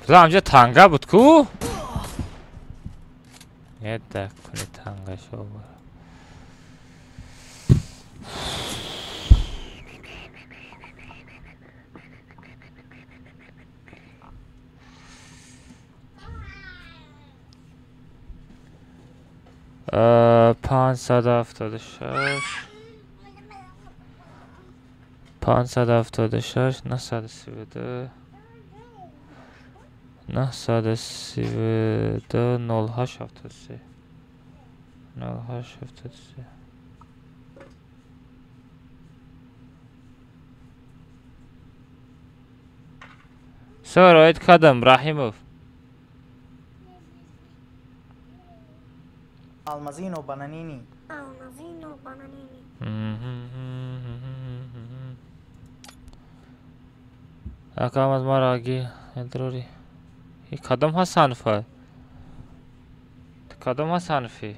Speaker 1: Ҳамҷа танга буд ку? Еда куни танга шо. 576 576 932 932 08 73 08 73. Сороид кадам Раҳимов.
Speaker 11: Алмазино бананини.
Speaker 5: Алмазино бананини.
Speaker 1: Акам аз мараги эдрори. И кадом Ҳасанфа? Кадом Ҳасанфи?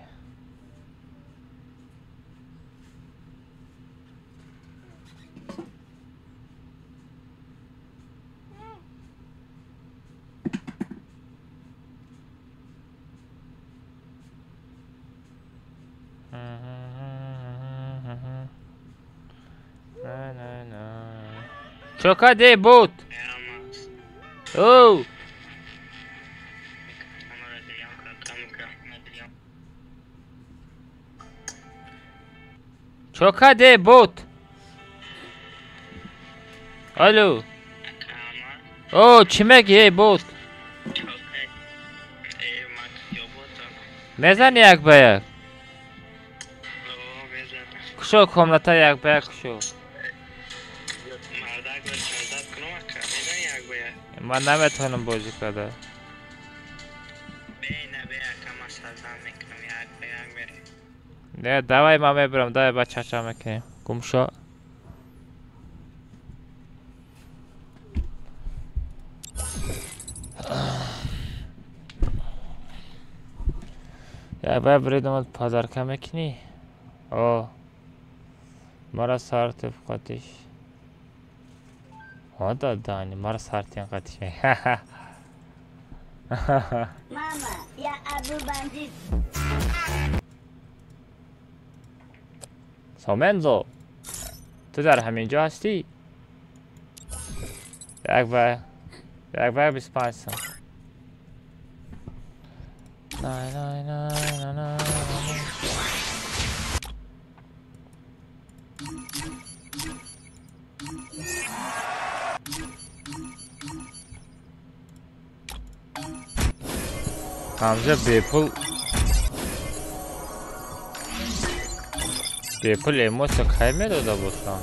Speaker 1: Чокаде бот. Оу. Чокаде бот. Алло. О, чӣ мегӣ, эй бот? Мезани як ба як? Кушо комната як ба як кушо. Ман наметавонам бозӣ карда. Не, давай ман мебарам, давай ба чача мекунем. Гумшо. Як ба биридам подарка мекунӣ? О. Мара сартиф қатиш. Ода Дани, мара сартиян қатиш.
Speaker 3: Мама, я Абу бандит.
Speaker 1: Сомензо, ту дар ҳамин ҷо ҳастӣ? Як ба 25 сом. Най най най най най. Ҳамза бепул эмоция кай медода бошам?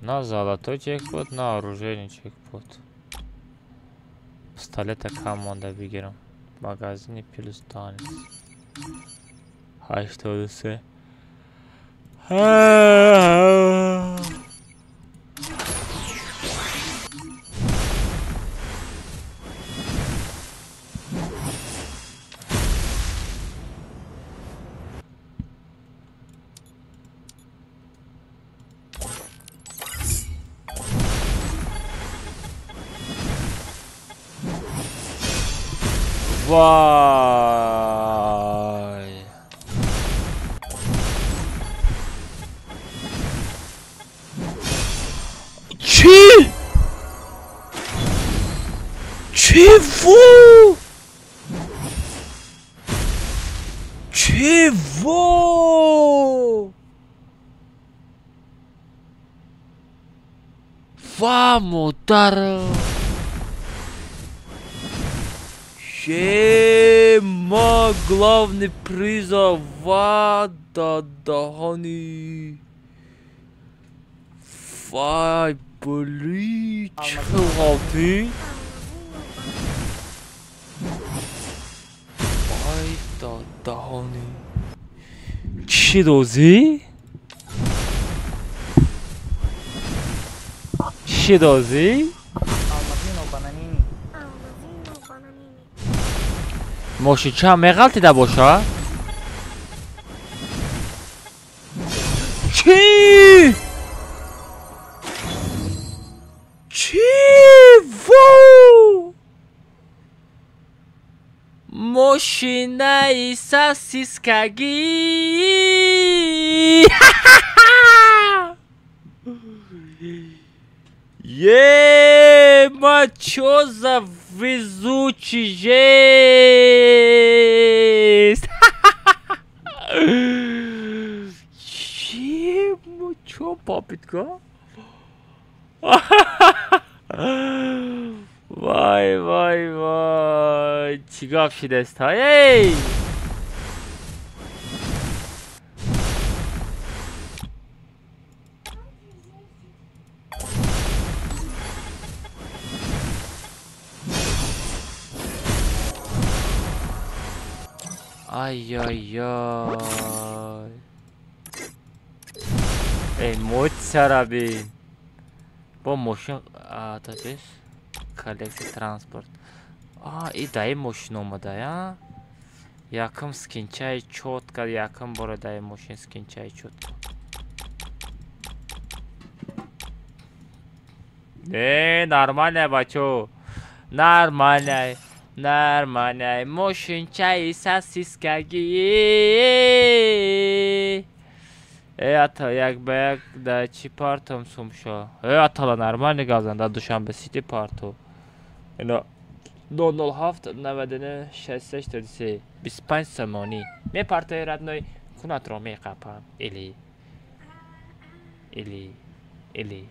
Speaker 1: На золотой джекпот, на оружейный джекпот. Пистолета кам монда бигирам. Магазини плюс данис. 83. Вай! Чӣ? Чего? Чего? Ва, модар! Ема главный приза ва да даҳани. Вай, блин, чӣ хел ғалтӣ? Вай да даҳани. Чӣ дозӣ? Чӣ дозӣ? Мошинча меғалтида боша? Чӣ? Чӣ? Во! Мошинаи сосискагӣ! Ема, чё за везучий жесть! Ема, чё, папитка? Вай, вай, вай, чӣ гап шидаст, эй! Ай-яй-яй. Эмоция бин. Бо мошин атапес. Коллекция транспорт. А, и дай мошин омада, я? Яким скинчай чётко, яким бора дай мошин скинчай чётко. Не, нормально, бачо. Нормально. Нормально. Мошинчай сосискаги. Э, ата, як ба як да чи партом сумшо. Э, атала нормально газан да Душанбе Сити парту. Ино 007 99 66 33 25 сомонӣ. Мепартои родной хунатро меқапам. Или или или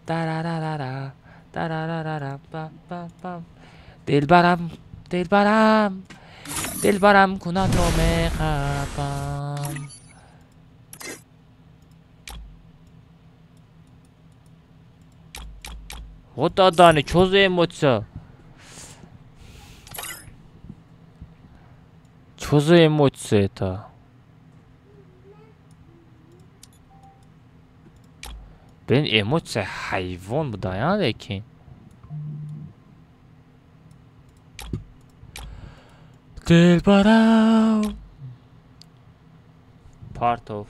Speaker 1: тарарарара тарарарара па па па. Дилбарам, дилбарам, дилбарам кунатро меқапам. Вот дадани, чё за эмоция? Чё за эмоция это? Блин, эмоция ҳайвон буда, я лекин. Дилбарам. Part of.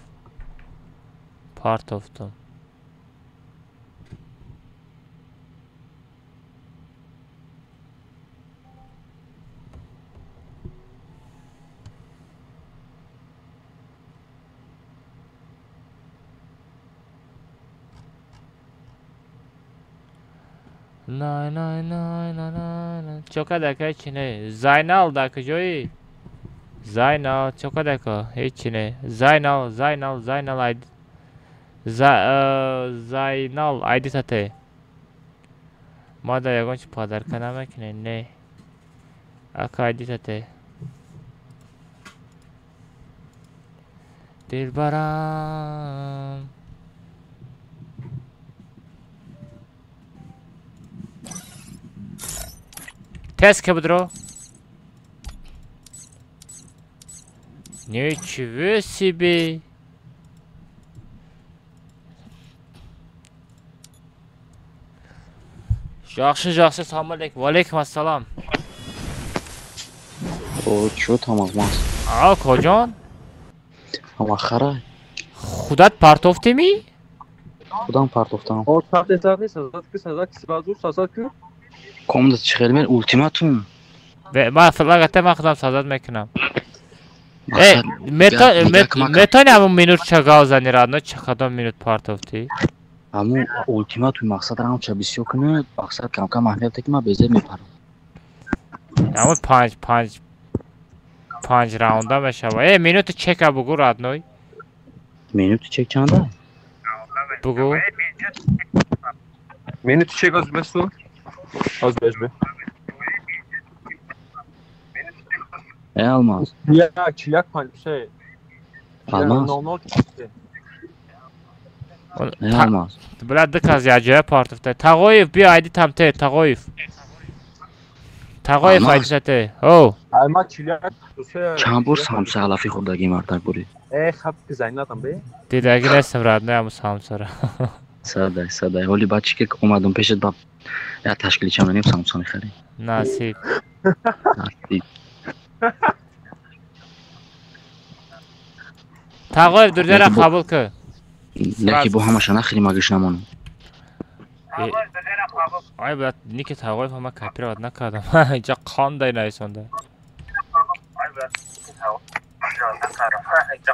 Speaker 1: Part of them. Най най най най най най. Чока дака ҳечи не. Зайнал дар куҷоӣ? Зайнал чока дака ҳечи не. Зайнал, Зайнал, Зайнал айд. Зайнал айди тате. Ма дар ягон чи подарка намекунем, не. Ака айди тате. Дилбарам. Тест кабдро. Ничего себе. Жакшы, жакшы, салам алейкум. Валейкум ассалам.
Speaker 17: О, чё там алмаз?
Speaker 1: А, кожон?
Speaker 17: Амахара.
Speaker 1: Худат партофтеми?
Speaker 17: Худам партофтам.
Speaker 18: О, сад сад сад сразу сад ку.
Speaker 17: Комната чихел мер ултиматум.
Speaker 1: Ман флагата ман худам сазад мекунам. Э, метони ҳамун минут чагал зани радно чақадом минут партофтӣ?
Speaker 17: Ҳамун ултиматум мақсад рамча бисёр кунад, мақсад кам-кам аҳамият ки ман безеб мепарам.
Speaker 1: Ҳамун панҷ панҷ панҷ раунда мешава. Э, минути чека бугу родной.
Speaker 17: Минути чек чанда?
Speaker 1: Бугу.
Speaker 18: Минути чек аз бесу? Az бежбе.
Speaker 17: Э, Алмаз.
Speaker 18: Як, 41 53.
Speaker 17: Алмаз.
Speaker 18: 00 43.
Speaker 17: Э, Алмаз.
Speaker 1: Бля, диказ яҷоя партофта. Тағоев, биё айди тамте, Тағоев. Тағоев айди тате. О.
Speaker 18: Ай ма 41 53.
Speaker 17: Чанд бор самса алафи хӯрдагӣ мардак бурӣ?
Speaker 18: Э, хаб зайнатам бе.
Speaker 1: Дидагӣ нестам родной ҳамун самсара.
Speaker 17: Садай, садай. Ҳоли баъд чӣ ки омадам пешат ба я ташкили чаманем самса мехарем.
Speaker 1: Насиб.
Speaker 17: Насиб.
Speaker 1: Тағоев дурдера қабул кун.
Speaker 17: Яки бо ҳамаша нахӯрим агиш намонам.
Speaker 1: Ай брат, ники Тағоев ҳама копировать накардам. Инҷа қандай нависонда.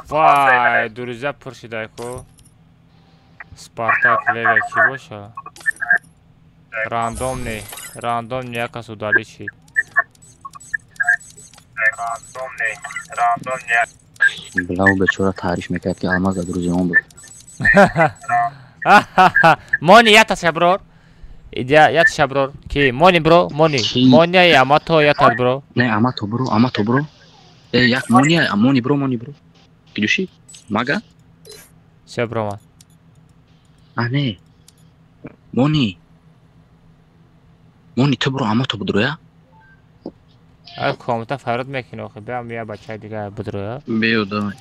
Speaker 1: Вай, дурузя пур шидай ку. Спартак Лега ки боша? Рандомный, рандомный як кас удалить шид. Рандомный, рандомный.
Speaker 17: Бля, ӯ бечора таъриф мекард ки Алмаз дар рӯзи он буд.
Speaker 1: Мони ята шаброр. Идя ята шаброр. Ки мони бро, мони. Мони амато ята бро.
Speaker 17: Не, амато бро, амато бро. Э, як мони, мони бро, мони бро. Кидуши? Мага?
Speaker 1: Шабро.
Speaker 17: А не. Мони. Мони ту бро, амато будро я?
Speaker 1: Комната фарёд мекунӣ охи, биям я бачаи дига бидроя.
Speaker 17: Биё, давай.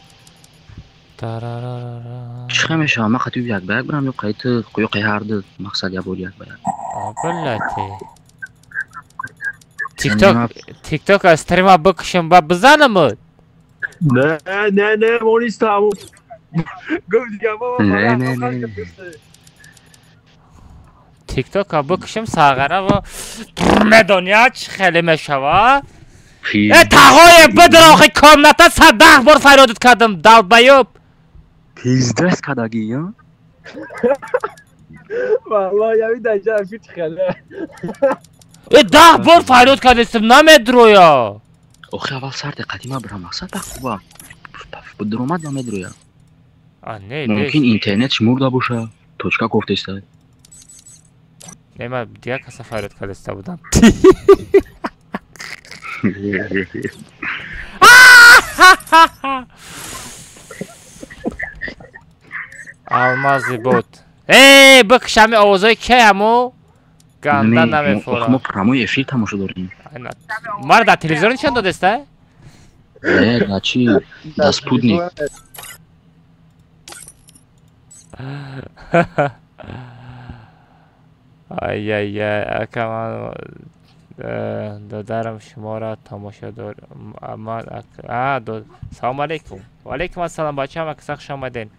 Speaker 17: Чӣ мешавад? Ман қатъи як ба як бирам ё қайти ё қай ҳарду мақсад як бор як ба як?
Speaker 1: Блядь. Тикток, тикток аз стрима бикушам ба бизанам.
Speaker 18: Не, не, не, мо нистам. Гуфт дига мо.
Speaker 17: Не, не, не.
Speaker 1: Тиктока бикушам сағара ва медони чӣ хеле мешава? Э тағое бидро охи комната 110 бор фарёдат кардам, долбоёб.
Speaker 17: Пиздец кадаги, я?
Speaker 18: Валлоҳ, ями даҷа фит хеле.
Speaker 1: Э 10 бор фарёд кардастам, намедроя.
Speaker 17: Охи аввал сар диққати ма бирам, мақсад ба хуба. Даромад намедроя.
Speaker 1: А не,
Speaker 17: мумкин интернетш мурда боша, точка кофтеста.
Speaker 1: Не, ман дигар каса фарёд кардаста будам. Алмази бот. Эй, бикш ҳами овозҳои кай ҳамо? Ганда намефорам.
Speaker 17: Мо прямой эфир тамошо дорем.
Speaker 1: Мара дар телевизор нишон додеста?
Speaker 17: Не, да чи? Да спутник.
Speaker 1: Ай-яй-яй, ака ман додарам шуморо тамошо дор. Ман салом алейкум. Ва алейкум ассалом, бачаам, ака хуш омадед.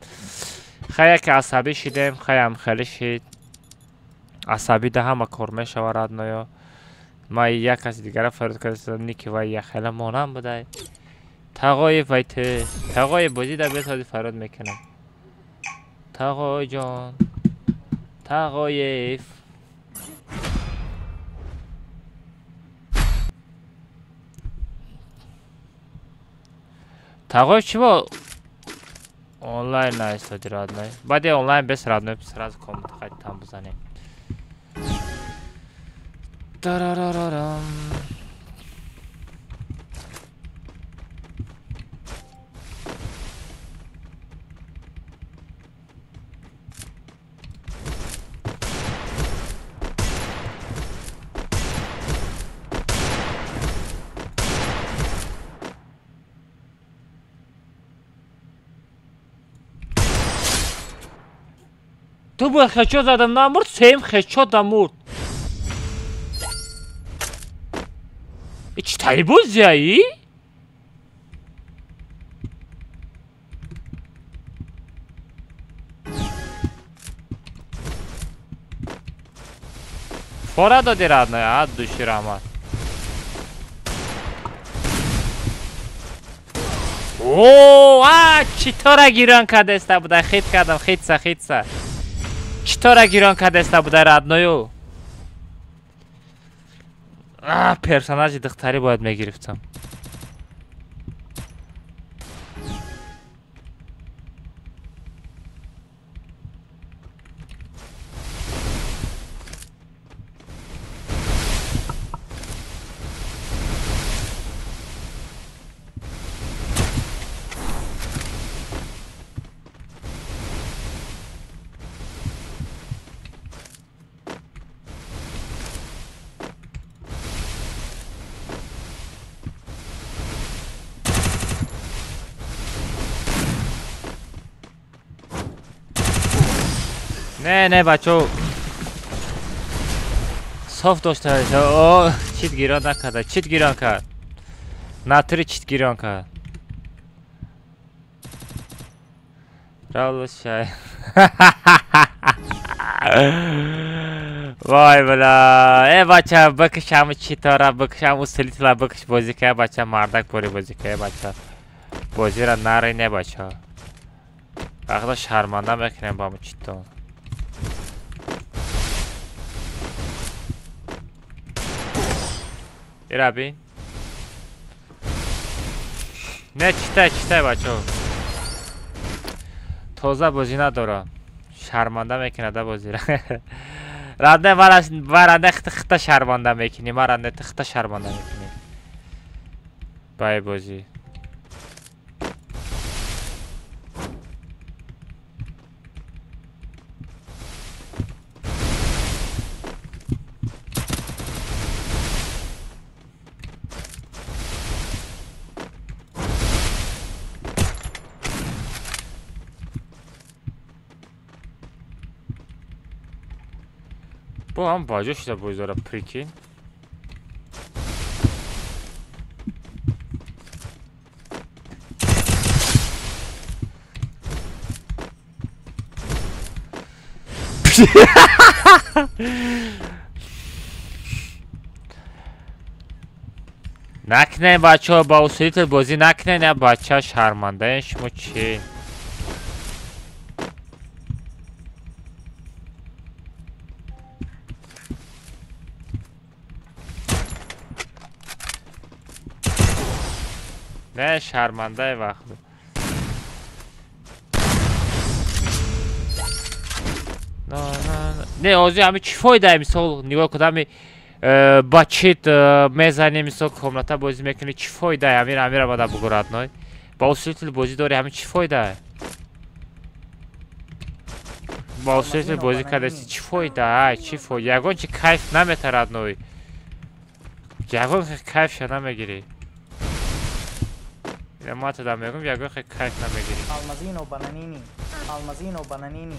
Speaker 1: Хай яке асабӣ шидем, хаям хеле шид. Асабӣ да ҳама кор мешава родноё. Ман як каси дигара фарёд кардам, ники вай як хеле монам будай. Тағои вай ту, тағои бозӣ да бесози фарёд мекунам. Тағой ҷон. Тағоев. Тағоев чӣ бо онлайн наистоди родной? Баъди онлайн бес родной сразу комната қайд там бизанем. Тарарарарам. Ту бо хечо задам намурд, сеюм хечо дамурд. Чӣ тари бозияи? Фора доди родной, а души раҳмат. О, а чӣ тора гирон кардеста буда, хит кардам, хитса, хитса. Чӣ тора гирон кардеста буда родною? А, персонажи духтарӣ бояд мегирифтам. Не, не, бачо. Соф дошта. О, чит гирон накарда. Чит гирон кард. Натури чит гирон кард. Равлушай. Вой бла. Э бача, бикшам читора, бикшам усилитла, бикш бозӣ кая бача, мардак пори бозӣ кая бача. Бозиро нари не бача. Вақта шарманда мекунем ба читон. Ира бин. Не читай, читай бачо. Тоза бозӣ надора. Шарманда мекунада бозиро. Радне варанда хита шарманда мекунӣ, маранда хита шарманда мекунӣ. Бай бозӣ. Бо ҳам баҷо шуда бозора, прикинь. Накунед бачаҳо, ба усулител бозӣ накунед, я бача шармандаен шумо чӣ? Не шармандаи вақт. Не, ҳозир ҳами чӣ фоидае, мисол нигоҳ кун, ҳами ба чит мезанӣ, мисол комната бозӣ мекунӣ, чӣ фоидае? Ҳамира ҳамира бада бугӯ родной. Ба усулител бозӣ дорӣ, ҳами чӣ фоидае? Ба усулител бозӣ кардаси, чӣ фоидае? Чӣ фоида? Ягон чи кайф намета родной. Ягон кайфша намегирӣ. Ма тада мегӯм, ягон хе кайф намегирӣ.
Speaker 11: Алмазино бананини. Алмазино бананини.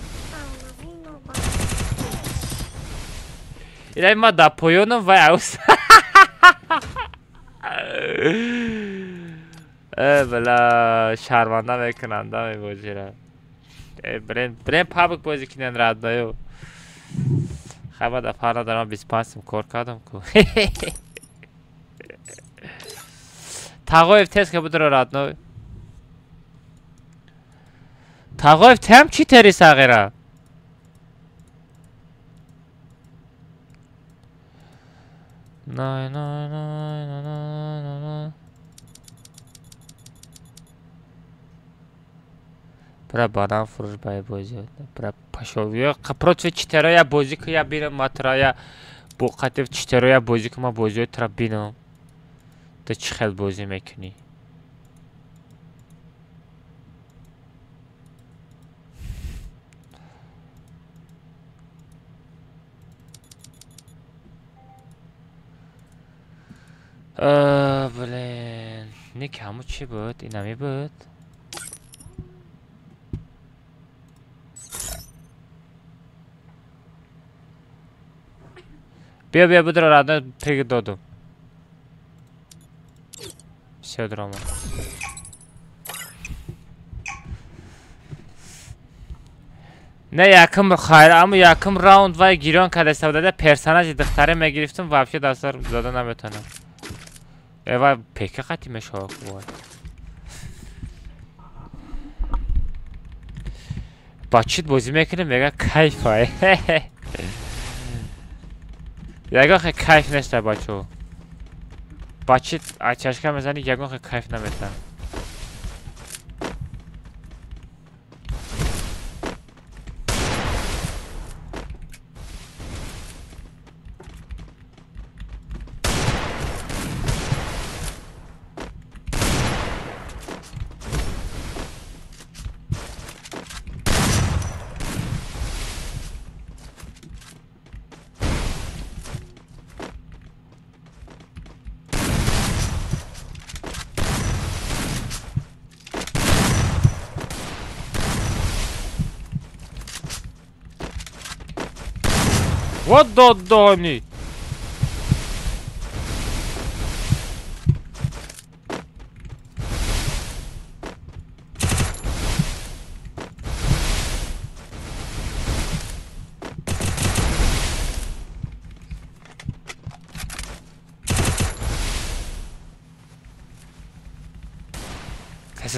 Speaker 1: Ина ма дар поёнам вай аус. Э бла шарманда мекунанда мебозира. Э брен брен пабк бозӣ кинен родною. Хаба дар фар надорам, 25 сум кор кардам ку. Тағоев тез ка будро родной. Тағоев тем чӣ тери сағира? Най най най най най най. Бра банан фурӯш бай бозӣ. Бра пашов. Ё против читероя бозӣ ку я бинам матрая бо қатив читероя бозӣ ку ма бозиҳои тра бинам. Ту чӣ хел бозӣ мекунӣ? Блин, ник ҳаму чӣ буд? Инами буд? Биё, биё, будро родной, приг додум. Всё, дрома. Не, якум хайр, аммо якум раунд вай гирён кардаиста буда, персонажи духтаре мегирифтум, вообще дастар дода наметонам. Э, вай пека қати мешавад вай. Ба чит бозӣ мекунем, мега кайфай. Ягон хе кайф неста бачо. Ба чит ачашка мезанӣ, ягон хе кайф намета. What the Donny?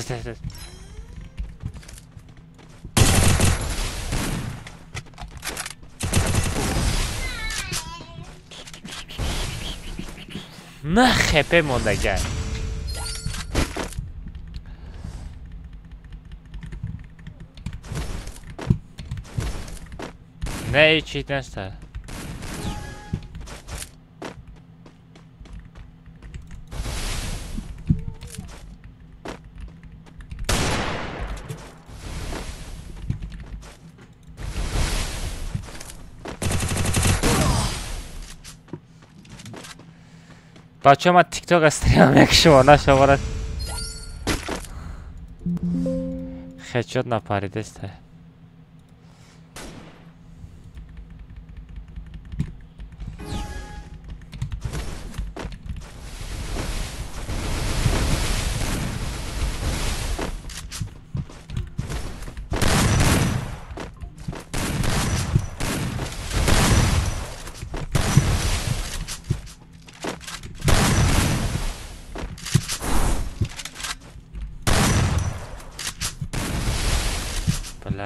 Speaker 1: Test. На хепе мондагар. Не чит неста. Бача ма тикток стрим мекшума нашавара. Хедшот напаридеста.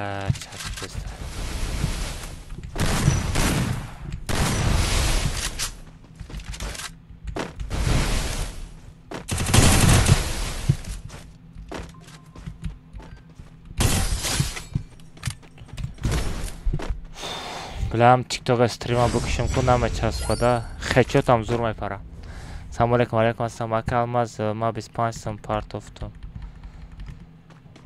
Speaker 1: Бля, часписта. Бля, тикток стрима букишим ку намечаспада. Хечотам зур мепара. Салом алейкум, алейкум ассалом. Ака Алмаз, ма 25 сом партофтум.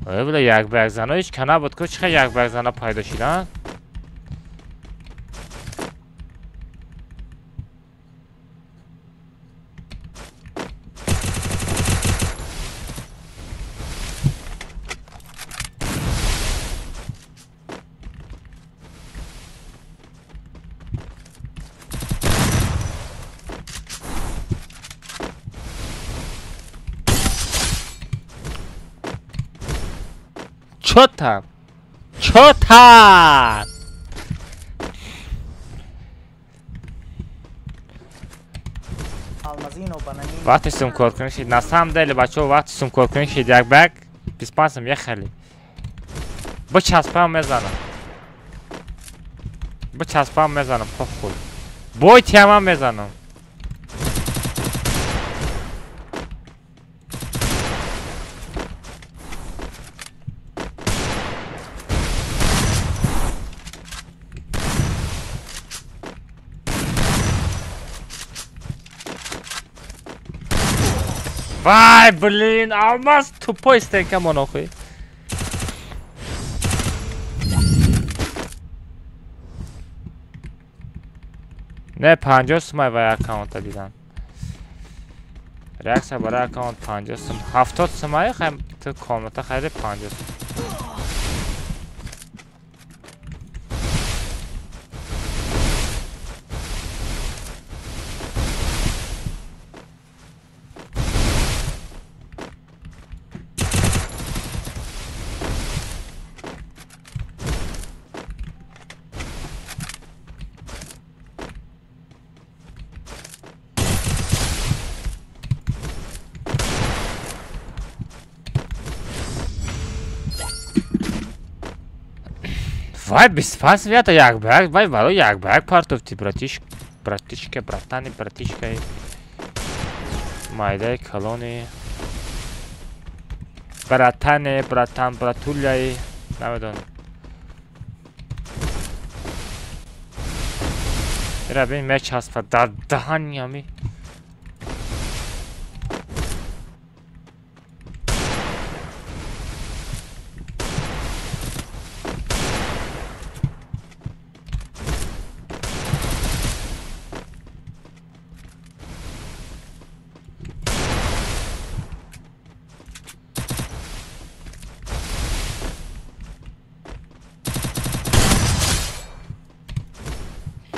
Speaker 1: Ой, бля, як ба як зано ҳеч ка набуд ку, чӣ як ба як зана пайдо шидан? Чё там? Чё там? Вақти сумкоркунӣ шид. На самом деле, бачаҳо, вақти сумкоркунӣ шид як ба як 25 сом ехали. Бичаспам мезанам. Бичаспам мезанам, похуй. Бой тиамам мезанам. Вай, блин, Алмаз тупой стенка монохуй. Не, 50 сумай вай аккаунта дидан. Реаксия барои аккаунт 50 сум. 70 сумай хай ту комната хариди 50 сум. Вай, 25 вята як ба як, вай барои як ба як партофти, братиш, братишка, братани, братишкаи. Майдаи калони. Братане, братан, братуляи, намедонам. Ира бин мечаспад дар даҳани ҳами.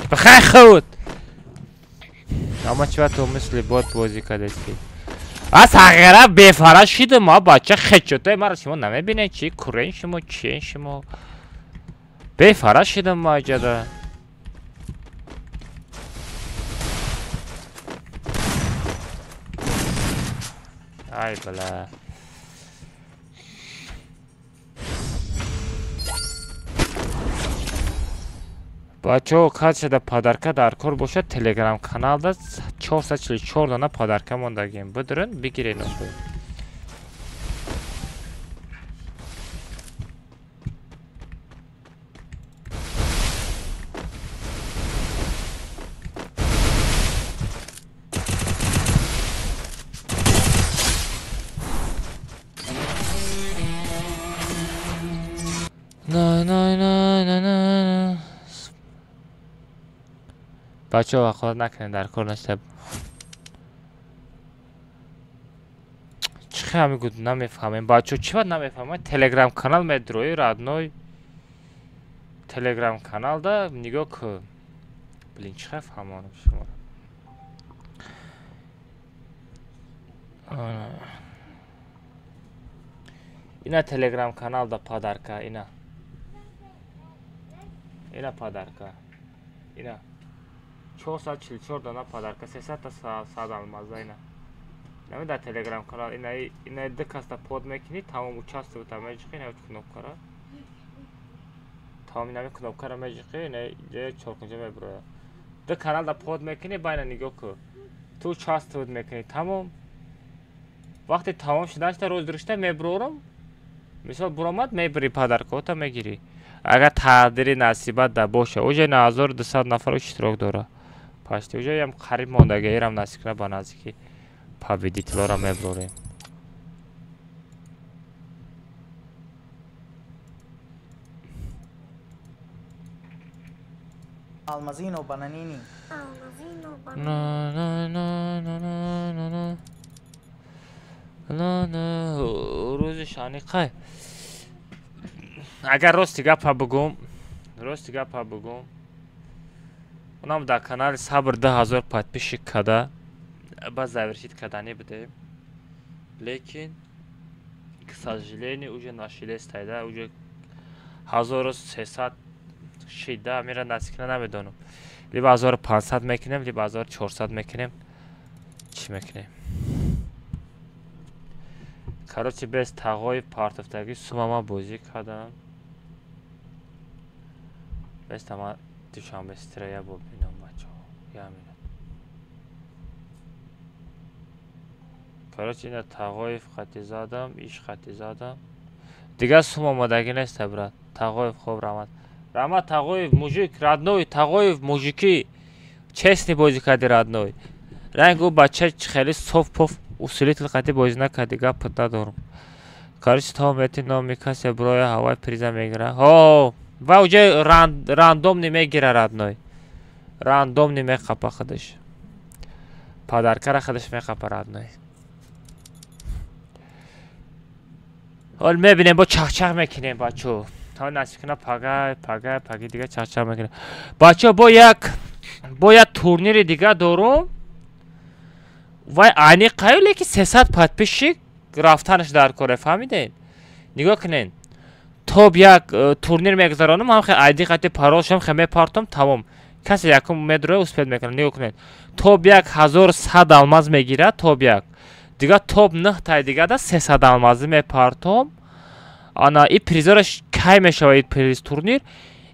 Speaker 1: Бахай худ! Ама чӣ ту мисли бот бозӣ кардасти? Аз ҳақиқат бефара шидам, ма бача хечотай маро шумо намебинед чӣ? Курен шумо, чиен шумо? Бефара шидам ма иҷада. Ай бала. Бачаҳо, каседа подарка дар кор бошад, телеграм каналда 444 дона подарка мондагем. Бидурен, бигирен охуй. На на на на на. Бачаҳо, вақолат накунед, дар кор неста. Чӣ хел мегӯд, намефаҳмем. Бачаҳо, чӣ бад намефаҳмем? Телеграм канал медрои родной. Телеграм каналда нигоҳ кун. Блин, чӣ хел фаҳмонам шуморо? Ина телеграм каналда подарка, ина. Ина подарка. Ина. 444 дона подарка, 300 та сад алмаза ина. Нами дар телеграм канал ина ина ду каста под мекунӣ, тамом участвовать меҷиқи, ина кнопкара. Тамом инами кнопкаро меҷиқӣ, ина чоркунҷа мебирояд. Ду каналда под мекунӣ, байна нигоҳ кун. Ту участвовать мекунӣ, тамом. Вақте тамом шуданашта розыгрышта мебурорам. Мисол буромад мебири подаркота мегирӣ. Агар тақдири насибат да боша. Уже 9200 нафар иштирок дора. Пашти уже ям қариб мондаги, эрам насиб кунад ба наздики победителора мебурорем.
Speaker 11: Алмазино бананини.
Speaker 1: На на на на на на на на на рӯзи шани қай. Агар рости гапа бугум, рости гапа бугум, онам дар канали Сабр 2000 подписчик када ба завершить кадани будем. Лекин к сожалению уже нашилестайда, уже 1300 шида мира насикна намедонам. Либо 1500 мекунем, либо 1400 мекунем. Чӣ мекунем? Короче, без тағои партофтагӣ сумама бозӣ кардам. Без тама душанбе стрея бубинам бачаҳо. Я минут. Короче, ина Тағоев хати задам, иш хати задам. Дигар сум омадагӣ нест, брат. Тағоев хоб рамад. Рамад Тағоев мужик, родной, Тағоев мужики. Честный бозӣ карди родной. Ранг ӯ бача хеле соф поф усилитель қати бозӣ накарди, гап надорам. Короче, то мети номи касе броя ҳавай приза мегира. Ҳо, ва уҷа рандомни мегира родной. Рандомни меқапа худаш. Подаркара худаш меқапа родной. Ҳол мебинем, бо чахчах мекунем бачо. Та насиб кунад пага, пага, паги дига чахчах мекунем. Бачо, бо як турнири дига дорум. Вай аниқ қаю, лекин 300 подписчик рафтанаш дар коре, фаҳмидед? Нигоҳ кунед. Топ як турнир мегузаронам, ҳам хе айди қати паролшам хе мепартом, тамом. Касе якум медроя успед мекунад. Нигоҳ кунед. Топ як 1100 алмаз мегирад, топ як. Дига топ 9 тай дига да 300 алмазӣ мепартом. Ана и призораш кай мешавад и приз турнир?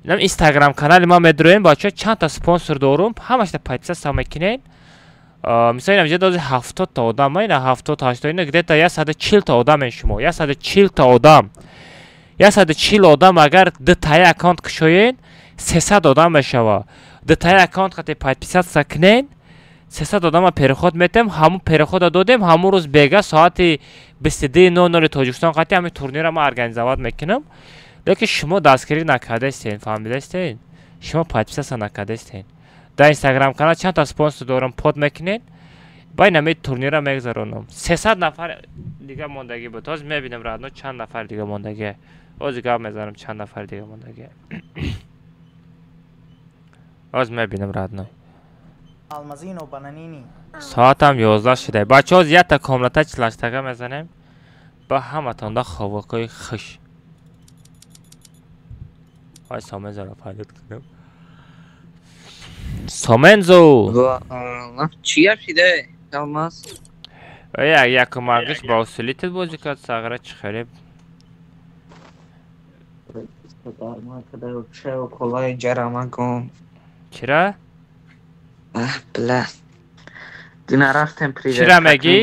Speaker 1: Инам Инстаграм канали ман медроем, бачаҳо чанд та спонсор дорум, ҳамашта подписаться мекунед. Мисол инам ҷа дози 70 та одам, ина 70 80 ина где-то 140 та одам шумо, 140 та одам. 140 одам агар ду таи аккаунт кушоед, 300 одам мешавад. Ду таи аккаунт қати подписаться кунед, 300 одама переход метем, ҳамун перехода додем, ҳамун рӯз бега соати 22:00 Тоҷикистон қати ҳамин турнирро ман организовать мекунам. Лекин шумо дастгирӣ накардаистед, фаҳмидаистед? Шумо подписаться накардаистед. Дар Инстаграм канал чанд та спонсор дорам, под мекунед. Ба ин ҳамин турнирро мегузаронам. 300 нафар дига мондагӣ буд. Ҳозир мебинем радно чанд нафар дига мондагӣ. Ҳозир гап мезанам чанд нафар дига мондагӣ. Ҳозир мебинем радно.
Speaker 11: Алмазино бананини.
Speaker 1: Соатам 11 шуда. Бачаҳо ҳозир якта комната чилаштага мезанем. Ба ҳаматонда хобакҳои хуш. Ай Сомензоро пайдо кунам. Сомензо.
Speaker 15: Чӣ гап шида? Алмаз.
Speaker 1: Як якумангиш ба усилител бозӣ кард, сағра чӣ хеле. Чира?
Speaker 7: Бля. Дина рафтем
Speaker 1: Чира мегӣ?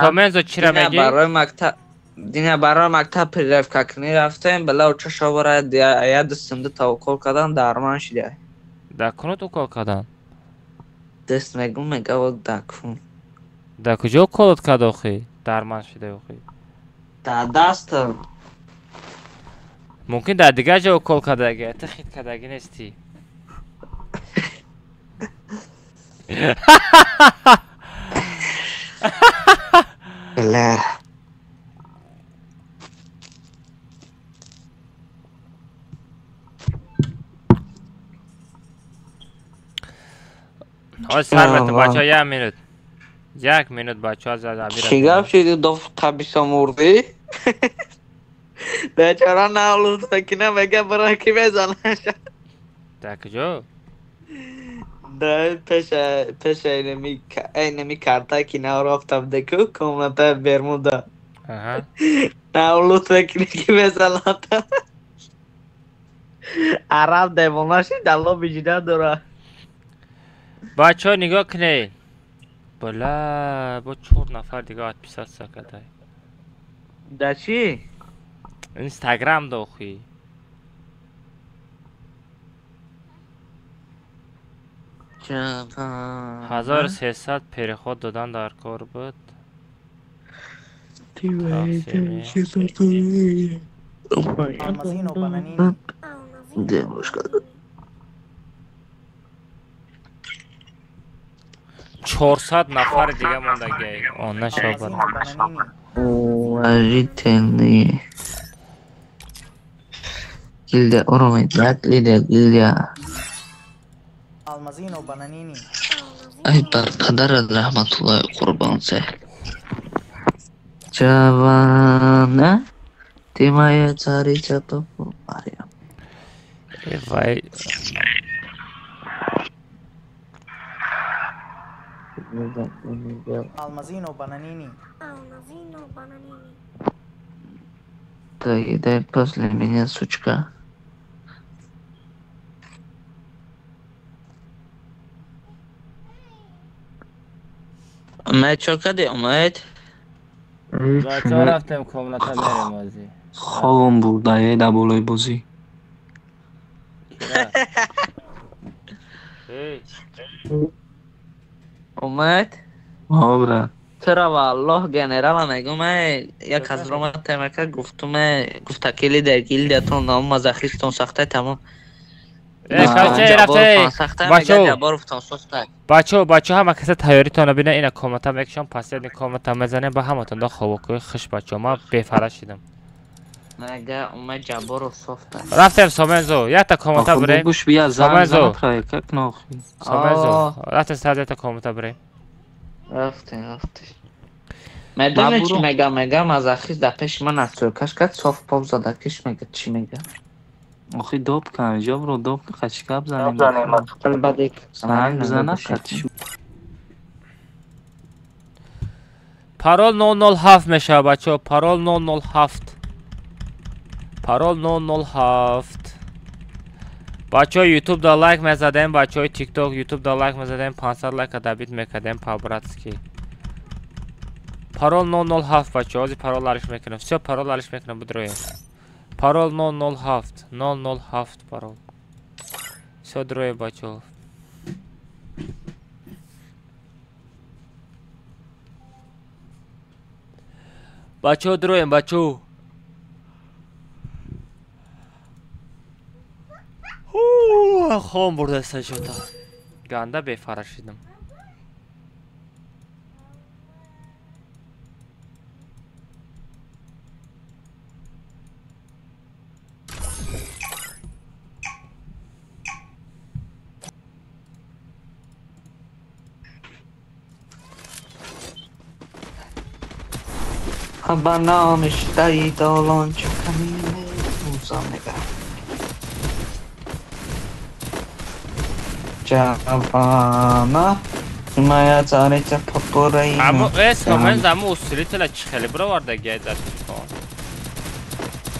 Speaker 1: Сомензо чира мегӣ?
Speaker 15: Барои мактаб Дина барои мактаб прививка кунӣ рафтем, била уча шовара я дастам ду та укол кардан, дарман шида.
Speaker 1: Да кунут укол кардан?
Speaker 15: Даст мегум, мега да кун.
Speaker 1: Да куҷо уколот кард охи? Дарман шида охи?
Speaker 15: Да дастам.
Speaker 1: Мумкин дар дигар ҷо укол кардаги, ту хит кардаги нестӣ.
Speaker 7: Бля.
Speaker 1: Ҳозир сар метам бачаҳо, як минут. Як минут бачаҳо аз Амир.
Speaker 15: Чӣ гап шиди доф табиса мурдӣ? Бечора навлуд мекуна, мега бара ки мезанаш.
Speaker 1: Дар куҷо?
Speaker 15: Да пеша инами карта ки нав рафтам деку комната Бермуда.
Speaker 1: Аҳа.
Speaker 15: Навлуд мекуна ки мезаната. Араб девона шид, алло биҷида дора.
Speaker 1: Бачаҳо нигоҳ кунед. Бала, бо 4 нафар дига отписаться кардай.
Speaker 15: Да чӣ?
Speaker 1: Инстаграм дохи.
Speaker 15: Ҷавон.
Speaker 1: 1300 переход додан дар кор буд. Тақсими.
Speaker 11: Алмазино Бананини.
Speaker 15: Девушка.
Speaker 1: 400 нафар дига мондагиай. Он нашобад.
Speaker 11: Алмазино Бананини.
Speaker 15: Уважительный. Гильдия уровень 5, лидер гильдия.
Speaker 11: Алмазино Бананини.
Speaker 15: Ай бар падарат раҳматуллоҳи қурбонсе. Ҷавана, ты моя царица топу Марьям.
Speaker 1: Э, вай.
Speaker 11: Алмазино Бананини.
Speaker 5: Алмазино Бананини.
Speaker 15: Доедай после меня, сучка. Умед чо кардӣ, Умед?
Speaker 1: Бачаҳо рафтем комната мерем озӣ.
Speaker 16: Хобам бурда, э, дар болои бозӣ.
Speaker 1: Кира? Эй,
Speaker 15: Умед?
Speaker 16: Ҳо, брат.
Speaker 15: Тура валлоҳ генерала мегум, э, як аз рома темака гуфтум, э, гуфта ки лидер гилдиятон нам мазахистон сахтай тамом.
Speaker 1: Э, короче, рафте.
Speaker 15: Сахтай мега
Speaker 1: Бачаҳо,
Speaker 15: Ҷабборовтон сохтай.
Speaker 1: бачаҳо, бачаҳо ҳама каса тайёритонро бинед, ина комната мекушам, последний комната мезанем, ба ҳаматон да хобокӯи хуш бачаҳо. Ман бефара шидам.
Speaker 15: Мега Умед Ҷабборов сохтай.
Speaker 1: Рафтем Сомензо, якта комната
Speaker 16: Охо,
Speaker 1: бирем.
Speaker 16: гӯш бия, занг
Speaker 1: Сомензо,
Speaker 16: занат как нохуй.
Speaker 1: Сомензо,
Speaker 15: О,
Speaker 1: рафтем сразу якта комната бирем.
Speaker 15: рафтем, рафтем.
Speaker 16: Ман
Speaker 15: Медони чӣ
Speaker 16: буру.
Speaker 15: мега, мега мазахист дар пеши ман настройкаш кард, соф поп зада киш мега, чӣ мега?
Speaker 16: Охи доб кан, ҷобро доб ка, чӣ гап занем бахудо.
Speaker 15: Баъд
Speaker 16: Занг бизана қати
Speaker 1: Парол 007 мешавад бачаҳо, парол 007. Парол 007. Бачаҳо YouTube да лайк мезадем, бачаҳои TikTok, YouTube да лайк мезадем, 500 лайка добить мекардем по-братски. Парол 007 бачаҳо, ҳозир парол алиш мекунам. Всё, парол алиш мекунам, бидроем. Парол 007, 007 парол. Всё, дроем бачаҳо. Бачаҳо дроем, бачаҳо. Хом бурдаста шута. Ганда бефара шидам.
Speaker 15: Ба номи шидаи долон чаками мӯза мега. Ҷавана, моя царица попураина.
Speaker 1: Аммо э Сомензо, аммо усилителя чӣ хеле бировардагиай дар телефон?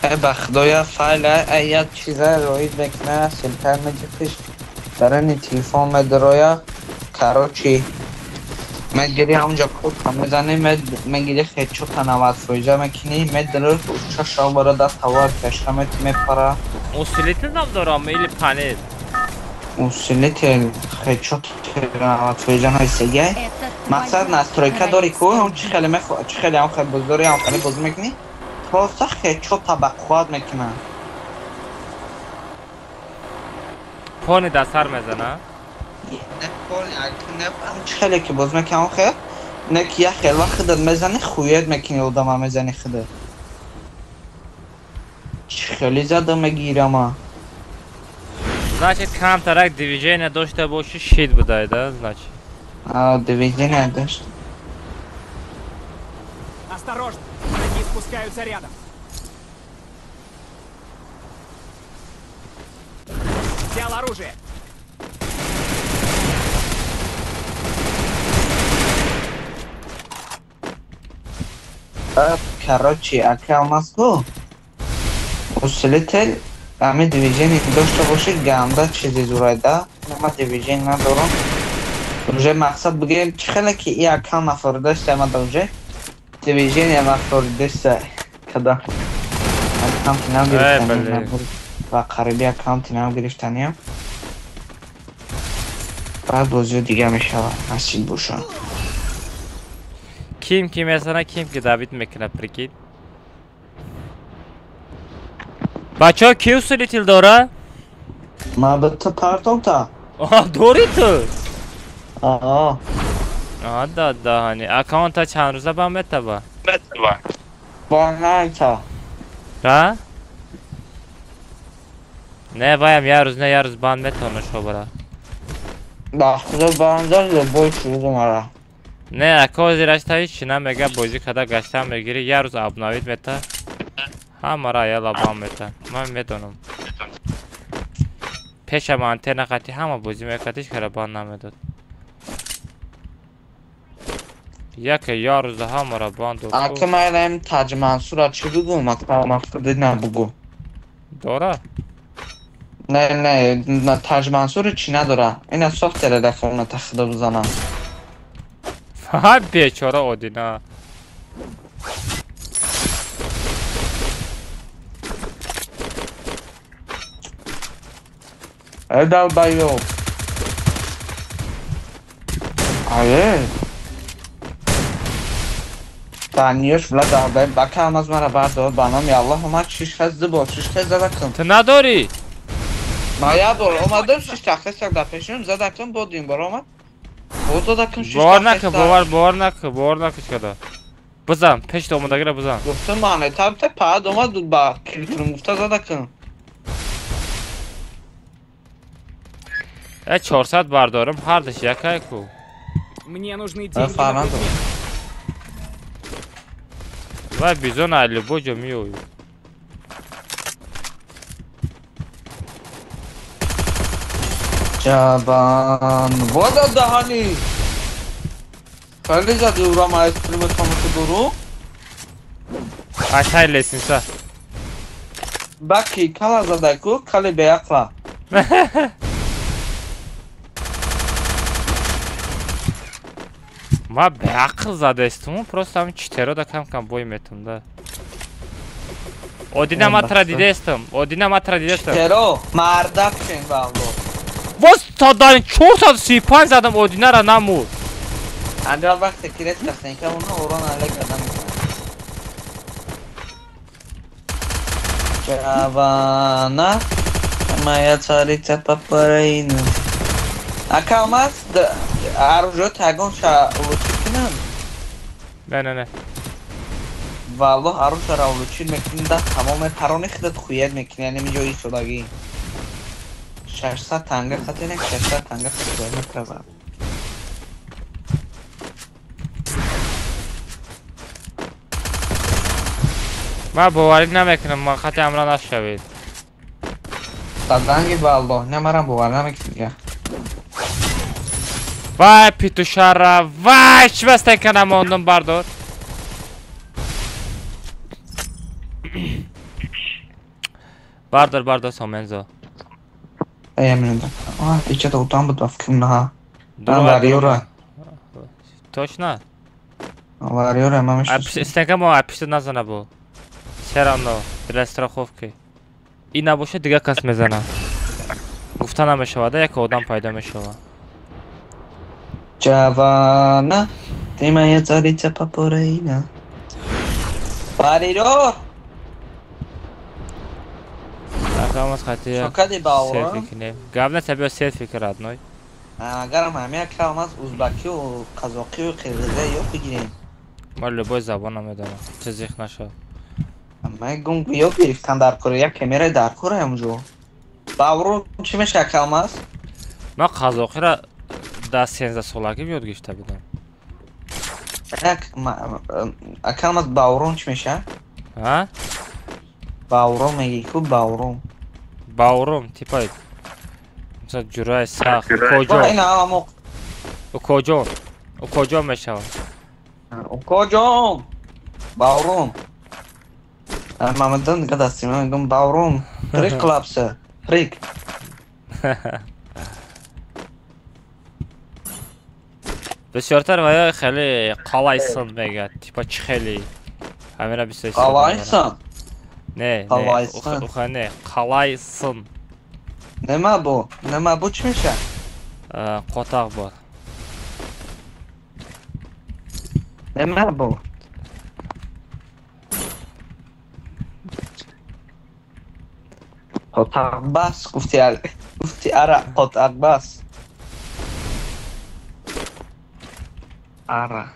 Speaker 7: Э, ба худоя файла, э, як чиза роид мекуна, ссылка меҷиқиш, дарани телефон медароя, короче, мегири ҳамунҷо кодка мезанӣ, мегири хедшота 90% мекунӣ, медарои чаша бара даст ҳава кашта мети мепара.
Speaker 1: Усилитель нам дорам или панел?
Speaker 7: Усилитель хедшот 90% ҳайсегай.
Speaker 9: Это
Speaker 7: Мақсад
Speaker 9: твоя
Speaker 7: настройка дори ку,
Speaker 9: королевская
Speaker 7: ҳам чӣ хеле мехо, чӣ хеле ҳам хел боздори, ҳам хеле бозӣ мекунӣ, просто хедшота ба қувват мекунад.
Speaker 1: Пони дар сар мезана?
Speaker 7: Не пони, не чӣ хеле ки боз мекунӣ ҳам хел, не ки як хел вақт худат мезанӣ, хует мекунӣ одама мезанӣ худат. Чӣ хеле зада мегирама.
Speaker 1: Значит, камтарак движение дошта боши, шид будай, да, значит.
Speaker 7: А, движение дошт.
Speaker 6: Осторожно, враги спускаются рядом. Взял оружие.
Speaker 7: Короче, ака Алмазку, усилитель Ҳамин движение дошта бошӣ, ганда чизи зурайда. Ман движение надорам. Уже мақсад бигирем чӣ хеле ки и аккаунт нафоридаста мада уже движение нафоридаста када. Аккаунти нав гирифтанем ва қариби аккаунти нав гирифтанем. Баъд бозиё дига мешавад, насиб боша.
Speaker 1: Ким ки мезана, ким ки давид мекунад, прикинь. Бачаҳо ки усулитил дора?
Speaker 7: Ма ба ту партом та.
Speaker 1: Оҳ, дори ту?
Speaker 7: Аа.
Speaker 1: Аа, да, даҳани. Аккаунта чанд рӯза ба метаба?
Speaker 7: Метаба. Ба найта.
Speaker 1: Ҳа? Не, ваям як рӯз, не як рӯз банд метавона шобара.
Speaker 7: Ба худо бандаш бой шуду мара.
Speaker 1: Не, ака зирашта ҳеч намега бозӣ када гашта мегири, як рӯз обновит мета. Ҳамара яла банд мета. Ман медонам. Пешам антенна қати ҳама бозӣ мекард, ҳеч кара банд намедод. Яке як рӯза ҳамара банд дод.
Speaker 7: Ака майнаем Таҷ Мансура чӣ бугум? Ака мақсади набугу.
Speaker 1: Дора?
Speaker 7: Не, не, Таҷ Мансури чӣ надора? Ина софтера дар хона тахида бизанам.
Speaker 1: Ҳа, бечора Одина.
Speaker 7: Эй, долбоёб. Ае. Даниёш бла долбоёб, бака аз мара бардор, ба номи Аллоҳ омад шиш хез ду бор, шиш хез задакам.
Speaker 1: Ту надорӣ?
Speaker 7: Ма як бор омадам, шиш тахесак дар пешам, задакам, бо дим бор омад. Боз задакам, шиш
Speaker 1: Бовар накун, бовар, бовар накун, бовар накун чикада. Бизан, пеши омадагиро бизан.
Speaker 7: Гуфтам ман таб та пад омад ба килитрум гуфта задакам.
Speaker 1: Э 400 бардорам, ҳардаш якай ку.
Speaker 6: Мне нужны деньги на предмет.
Speaker 1: Вай бизон али боҷо миёю.
Speaker 7: Ҷабан, вода даҳани. Хеле зади ура ма стриме тамошо дору.
Speaker 1: Айтай лесинса.
Speaker 7: Баки кала задай ку, кали беақла.
Speaker 1: Ма беақл задаистум, просто ҳамин читерода кам-кам бой метум да. Одина ма тра дидаистум, Одина ма тра дидаистум.
Speaker 7: Читеро, мардак шен валло.
Speaker 1: Воз та 435 задам Одинара намурд.
Speaker 7: Андра вақте ки рез кастенка уна урон алек адам. Чавана, моя царица папарина. Ака омад оружие тагон ша улучшить кунам?
Speaker 1: Не, не, не.
Speaker 7: Валлоҳ оружие ра улучшить мекунӣ да тамоми парони худат хуят мекунӣ, яъне ҷои истодагӣ. 600 танга хатинак, 600 танга хатинак метравад.
Speaker 1: Ман боварӣ намекунам, ман хати амра нашавед.
Speaker 7: Саданги валлоҳ, не марам бовар намекунӣ.
Speaker 1: Вай петушара, вай чӣ бастенка намондум бардор. Бардор, бардор Сомензо.
Speaker 7: Эй, минута. А, печата утам буд ба фикрам на. Вариора.
Speaker 1: Точно?
Speaker 7: Вариора, ман мешносам.
Speaker 1: Стенка мо пишта назана бо. Все равно для страховки. И набошад дига кас мезана. Гуфта намешавад, як одам пайдо мешавад.
Speaker 7: Джавана, ты моя царица Папурина. Вариор!
Speaker 1: Акамаз хати селфи кинем. Гап не биё селфи ки родной.
Speaker 7: Агарам ҳамин акамаз узбакию қазоқию қирғизия ёд бигирем.
Speaker 1: Ман любой забона медонам. Чиз зих нашав.
Speaker 7: Ман гум ёд гирифтан дар кора, як камера дар кора ҳамҷо. Бавру чӣ меша акамаз?
Speaker 1: Ман қазоқиро дар 13 солагӣ ёд гирифта будам.
Speaker 7: Як акамаз баврон чӣ меша?
Speaker 1: Ҳа?
Speaker 7: Баврон мегӣ ку баврон.
Speaker 1: Баврон типа мисал ҷураи сахт укоҷон. Укоҷон. Укоҷон мешавад.
Speaker 7: Укоҷон. Баврон. Мамадан гадасти, ман мегум баврум. Прик клапса. Прик.
Speaker 1: Бисёртар ва хеле қалайсан мегӯяд. Типа чӣ хеле. Ҳамина бисёр.
Speaker 7: Қалайсан?
Speaker 1: Не, не, уха не, қалайсан.
Speaker 7: Нема бу? Нема бу чӣ мешавад?
Speaker 1: Қотақ бор.
Speaker 7: Нема бу? Қотақ бас гуфти, гуфти ара қотақ бас. Ара.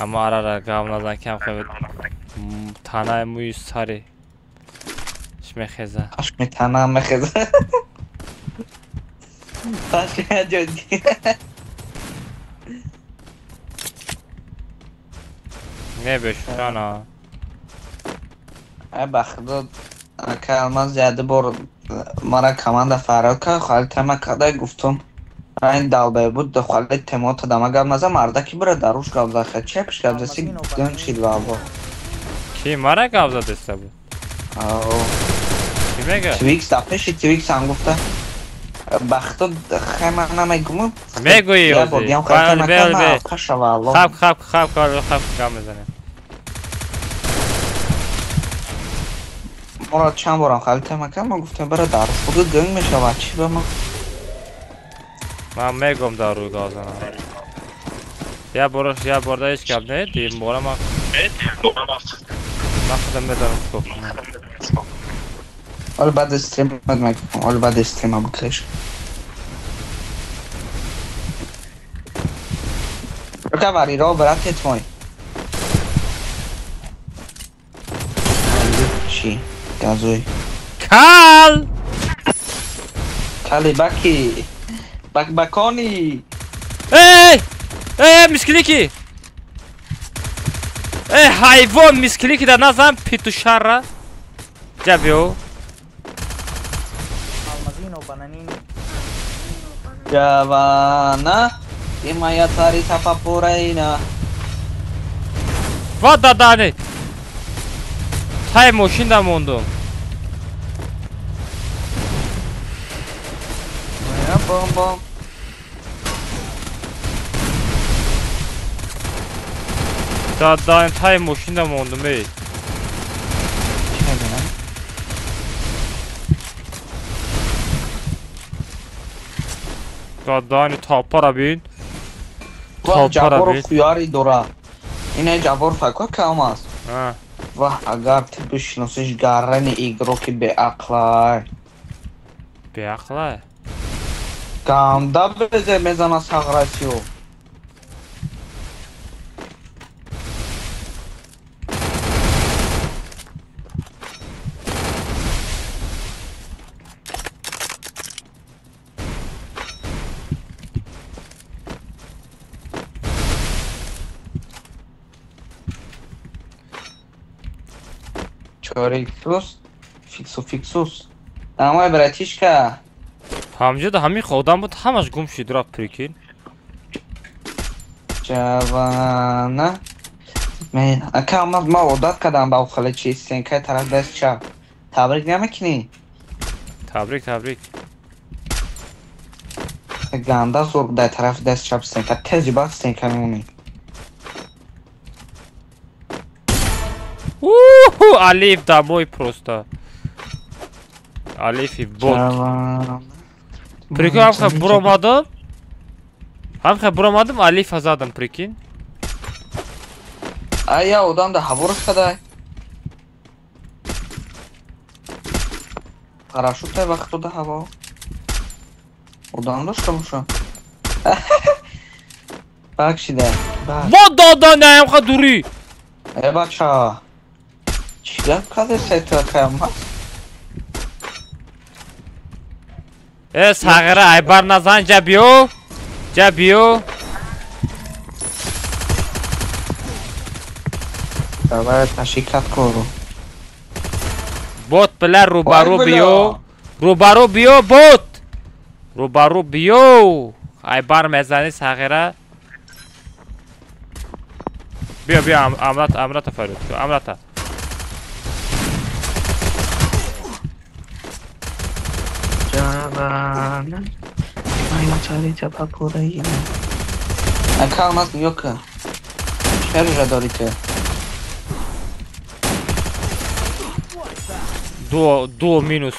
Speaker 1: Аммо арара гав назан кам хеб танаи мӯи сари чӣ мехеза.
Speaker 7: Пашми тана мехеза. Пашми ҷои.
Speaker 1: Не бешана.
Speaker 7: Ай ба худо ака ман зиёда бор мара команда фарёд кард, хали тема када гуфтум. Айн далбе буд, хали темота дама гап наза, мардаки бура даруш гап зад, хай чепш гап заси гӯншид валло.
Speaker 1: Ки мара гап задеста буд?
Speaker 7: Ао.
Speaker 1: Ки мега?
Speaker 7: Твикс да пеши Твикс ҳам гуфта. Ба худо хай ман намегуму.
Speaker 1: Мегӯӣ
Speaker 7: Я бор диям хай тема кама паша валло.
Speaker 1: Хаб хаб хаб хаб гап мезанем.
Speaker 7: Мора чанд борам хали тема кама гуфтем бара даруш буд гӯнг мешавад чӣ ба ма?
Speaker 1: Ман мегӯм дар рӯй гап занам. Я бор я борда ҳеҷ гап не, дим бора ман худам медонам чӣ кор кунам.
Speaker 7: Ҳоло баъд стрим мекунам, ҳоло баъд стрима бикаш. Говори, ро, братец мой. Чӣ? Газуй.
Speaker 1: Кал!
Speaker 7: Кали баки. Бакбакони!
Speaker 1: Эй! Эй, мискилики! Эй, ҳайвон, мискилики дар назам петушара. Ҷа биё.
Speaker 11: Алмазино бананини.
Speaker 7: Ҷавана, ты моя царица папураина.
Speaker 1: Ва дадани! Тай мошин да мондум.
Speaker 7: Моя бомбом.
Speaker 1: Дадан тай мошин да мондум эй.
Speaker 7: Чӣ мебинам?
Speaker 1: Дадани топара бин.
Speaker 7: Топара бин. Хуяри дора. Ина ҷабор фака кам аст. Ваҳ агар ту бишносиш гарани игроки беақлай.
Speaker 1: Беақлай?
Speaker 7: Ганда безе мезана сағрасиё. Чориксус, фиксу фиксус. Давай, братишка.
Speaker 1: Ҳамҷода ҳамин одам буд, ҳамаш гум шуд, рафт прикинь.
Speaker 7: Ҷавана. Мен, ака ман одат кардам ба охали чи стенкаи тараф даст чап. Табрик намекунӣ?
Speaker 1: Табрик, табрик.
Speaker 7: Ганда зур дар тарафи даст чап стенка. Тези баъд стенка мемонӣ.
Speaker 1: Уху, Алиф домой просто. Алифи бот. Прикинь, ҳамха буромадам. Ҳамха буромадам, Алифа задам, прикинь.
Speaker 7: Ай, я одам да ҳаворос кадай. Парашютай вақту да ҳаво. Одам дошта боша. Бакшида.
Speaker 1: Мо дода наямха дури.
Speaker 7: Э бача. Чӣ гап каде сета кама?
Speaker 1: Э сағира айбар назан ҷа биё. Ҷа биё.
Speaker 7: Давай ташикат кору.
Speaker 1: Бот била рӯбарӯ биё. Рӯбарӯ биё бот. Рӯбарӯ биё. Айбар мезанӣ сағира. Биё, биё, амрата, амрата фарёд кун, амрата.
Speaker 7: Ҷавана Ака алмаз нигоҳ кун. Чӣ рӯжа дорӣ ту?
Speaker 1: Дуо, дуо минус.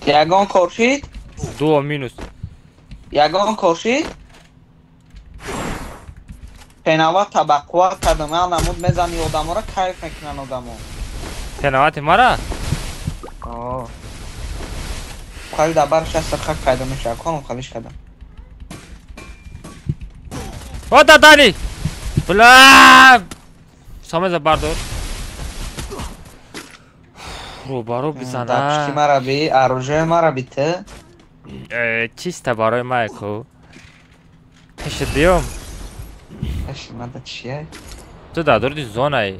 Speaker 7: Ягон кор шид?
Speaker 1: Дуо минус.
Speaker 7: Ягон кор шид? Пенава табаққувват кардам, ман намуд мезани одаморо кайф мекунанд одамо.
Speaker 1: Пенавати мара?
Speaker 7: О. Хали дар барш аст хак пайдо мешавад. Конум халиш кардам.
Speaker 1: О, дадани! Бла! Самеза бардор. Рӯбарӯ бизана.
Speaker 7: Дар пишти мара би, оружие мара би ту.
Speaker 1: Чиста барои май ку. Пеши биём.
Speaker 7: Пеши мада чие?
Speaker 1: Ту дар дурди зонаи.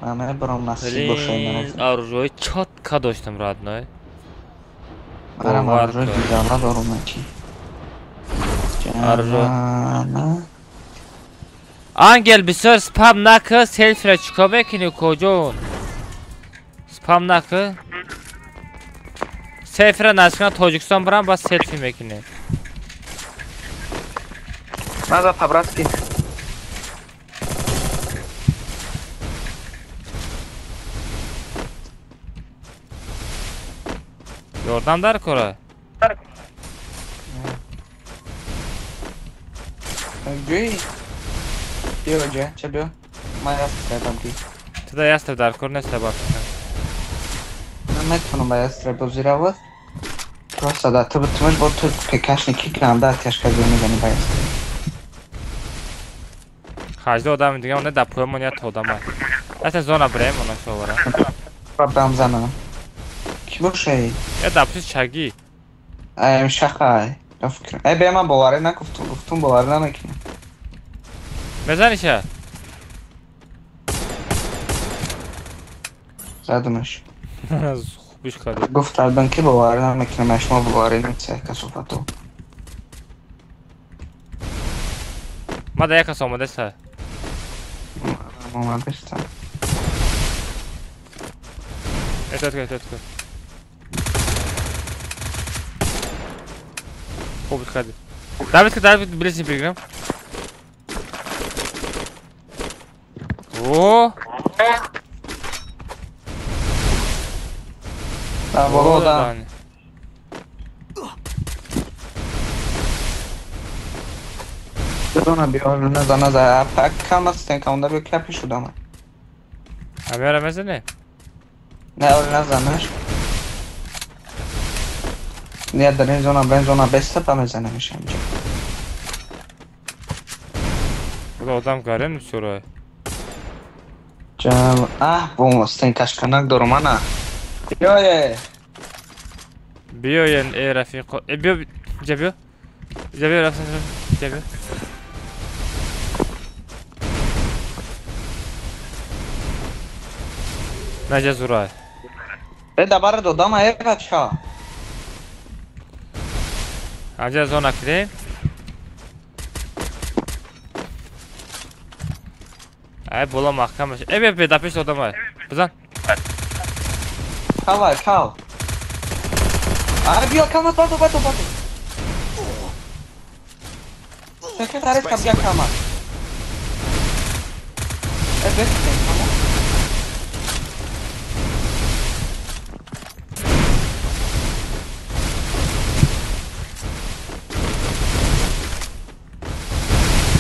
Speaker 7: Ман мебарам насиб бошад.
Speaker 1: Оружие чётко доштам родной.
Speaker 7: Марам оружие дигара дорум чи.
Speaker 1: Оружие. Ангел бисёр спам накӣ, селфира чикор мекунӣ коҷон? Спам накӣ. Селфира наздикона Тоҷикистон барам, баъд селфи мекунем.
Speaker 7: Маза по-братски.
Speaker 1: Ёрдам дар кора?
Speaker 7: Ҷӯй? Биё ҷа, ча биё. Ман ястребам ки.
Speaker 1: Ту да ястреб дар кор нест ба фикрам.
Speaker 7: Ман метавонам ба ястреб бозӣ равад. Просто да ту битумаш бо ту пекашники канда тяжка ҷой мезанӣ ба ястреб.
Speaker 1: 18 одами дига онда дар поёмон як одама. Даста зона бирем она шовара.
Speaker 7: Рабдам занам. Ки бошай?
Speaker 1: Я дар пушти чагӣ.
Speaker 7: Ай шахай. Ай бе ман боварӣ накуфтум, гуфтум боварӣ намекунам.
Speaker 1: Мезаниша?
Speaker 7: Задумаш.
Speaker 1: Хубиш кардӣ.
Speaker 7: Гуфтардам ки боварӣ намекунам, шумо боварӣ намекунед касофату.
Speaker 1: Ма да як кас омадаста.
Speaker 7: Омадаста.
Speaker 1: Эҳтиёт кун, эҳтиёт кун. Хуб кардӣ. Давид ки Давид близни бигирам. О!
Speaker 7: Дар боло одам. Зона биё, наза, наза, пак кам астен, кам дар биё капи шудам.
Speaker 1: Амера мезанӣ?
Speaker 7: Не, оли назанаш. Не, дар ин зона, бен зона беста па мезанемиш инҷа.
Speaker 1: Буда одам гарен бисёрай.
Speaker 7: Ҷам, аҳ, бом астен кашканак дорум ана. Биёе.
Speaker 1: Биёен, эй рафиқо. Э, биё, ҷа биё. Ҷа биё, рафтан, ҷа биё. Наҷа зурай.
Speaker 7: Э, дабара додам, э, бача.
Speaker 1: Анҷа зона кидем. Ай, боло маҳкам баша. Э, бе, дар пеши одамай. Бизан.
Speaker 7: Калай, кал. Ай, биё, камат, бато, бато, бато. Секрет арес каб, бия камат. Э, бес, камат.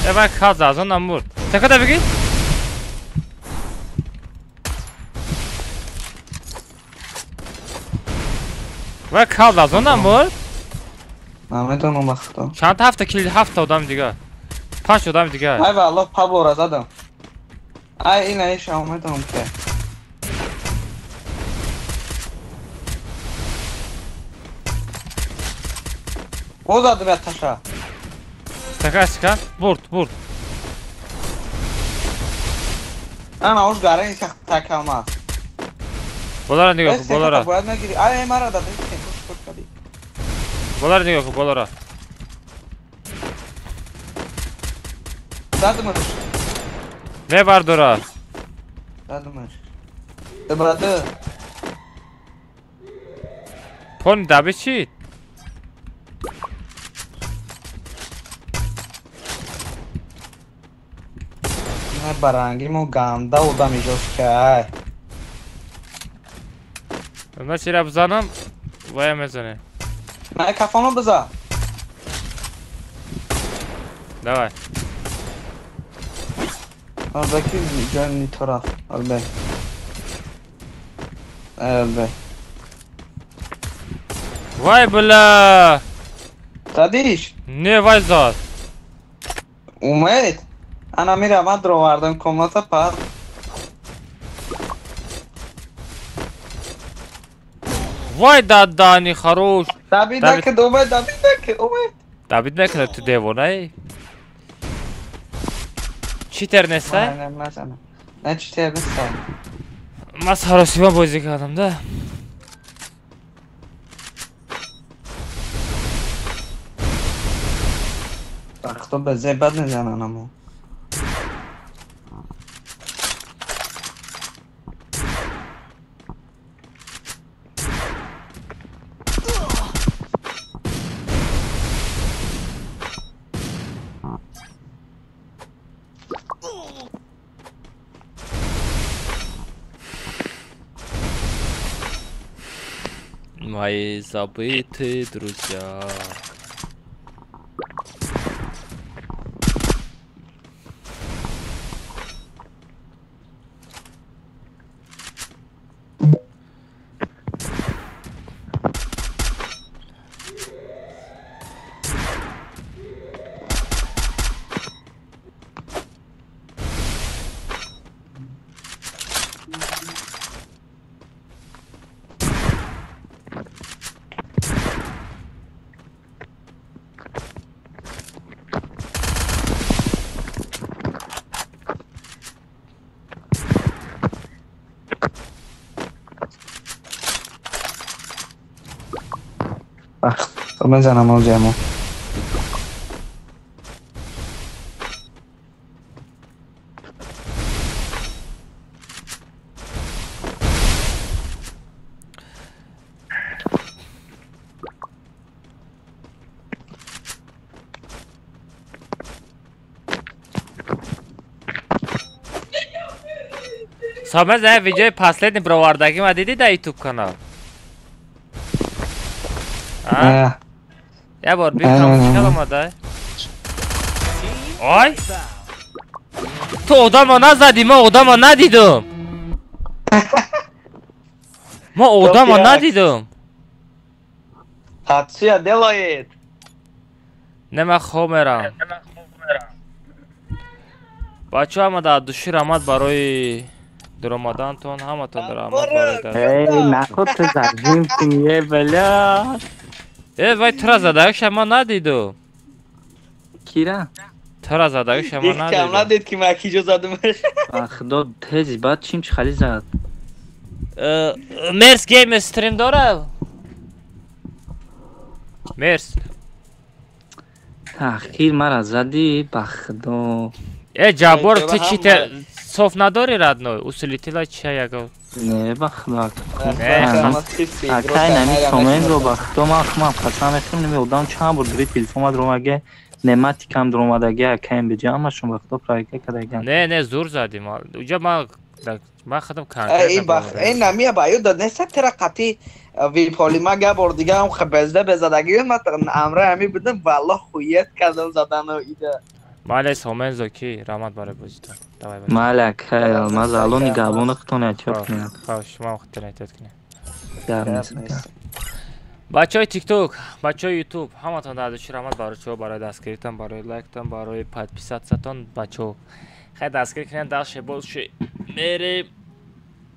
Speaker 1: Э, вай хаза, зона мурд. Секрет бигӣ? Вай калда зона мурд?
Speaker 7: Намедонам ба худо.
Speaker 1: Чанд ҳафта кил ҳафта одам дига. Панҷ одам дига.
Speaker 7: Ай валлоҳ Паблора задам. Ай ина иша омедонам ки. О задам я таша.
Speaker 1: Стака, стака. Бурд, бурд.
Speaker 7: Ана уж гарен такалмаз.
Speaker 1: Болара нигоҳ кун, болара.
Speaker 7: Бояд нагирӣ. Ай мара дад.
Speaker 1: Болара нигоҳ кун, болара.
Speaker 7: Задамаш.
Speaker 1: Мебардора.
Speaker 7: Задумаш. Брата.
Speaker 1: Фон даби чӣ?
Speaker 7: Не баранги мо ганда одам иҷоз кай.
Speaker 1: Ман чира бизанам, вая мезанем.
Speaker 7: Ман кафоно биза.
Speaker 1: Давай.
Speaker 7: Албаки ҷони то рафт. Албе. Албе.
Speaker 1: Вай бля!
Speaker 7: Задиш?
Speaker 1: Не, вай зад.
Speaker 7: Умед? Ана мира ман дровардам комната пар.
Speaker 1: Вай дадани хорош.
Speaker 7: Давид накед, Умед, Давид накед, Умед.
Speaker 1: Давид накед, ту девонаи? Читер нестай?
Speaker 7: Не, не, читер нестай.
Speaker 1: Ман саросима бозӣ кардам, да?
Speaker 7: Вақто ба зебад мезанам.
Speaker 1: Мои забытые друзья.
Speaker 7: Мезанам озему.
Speaker 1: Самаз видеои последний бровардаги ма диди дар YouTube канал? Я бор бир тамошо омада. Ой! Ту одамо назадӣ, ман одамо надидам. Ман одамо надидам.
Speaker 7: Ҳатсия делает.
Speaker 1: Не, ман хоб мерам. Бачаҳо ҳама дар души раҳмат барои дуромадантон, ҳаматон раҳмат барои.
Speaker 2: Эй, наход ту зажим кунӣ, бля.
Speaker 1: Э, вай тура задагиша ман надиду.
Speaker 4: Кира?
Speaker 1: Тура задагиша ман надиду.
Speaker 7: Кам надид ки ман киҷо задам.
Speaker 4: Худо тези баъд чим чи хали зад.
Speaker 1: Мерс гейм стрим дора? Мерс.
Speaker 4: Таъхир мара задӣ, ба худо.
Speaker 1: Э, Ҷаббор, ту чи соф надорӣ родной? Усилитила чия яго?
Speaker 4: Не, ба худо. Акай нами соменро ба худо ман худам қасам мехӯрам, неми одам чанд бор гири телефонма дуромаге, нематикам дуромадаге, акаем биҷа ҳамашон ба худо проекта кардаган.
Speaker 1: Не, не, зур задӣ. Уҷа ман худам конкретно.
Speaker 7: Эй, намия ба ё дод неста тера қати виполима га бор дига ҳам хабезда безадаги ман амра ҳами будам, валлоҳ хуят кардам задану ида.
Speaker 1: Мале сомензо ки раҳмат барои бозитон. Давай.
Speaker 4: Мале акай, ман залони габони худтон эҳтиёт кунед.
Speaker 1: Хош, шумо худтон эҳтиёт кунед. Бачаҳои TikTok, бачаҳои YouTube, ҳаматон дар души раҳмат барои шумо, барои дастгиритон, барои лайктон, барои подписатсиятон, бачаҳо. Хай дастгирӣ кунед, дальше больше мерем.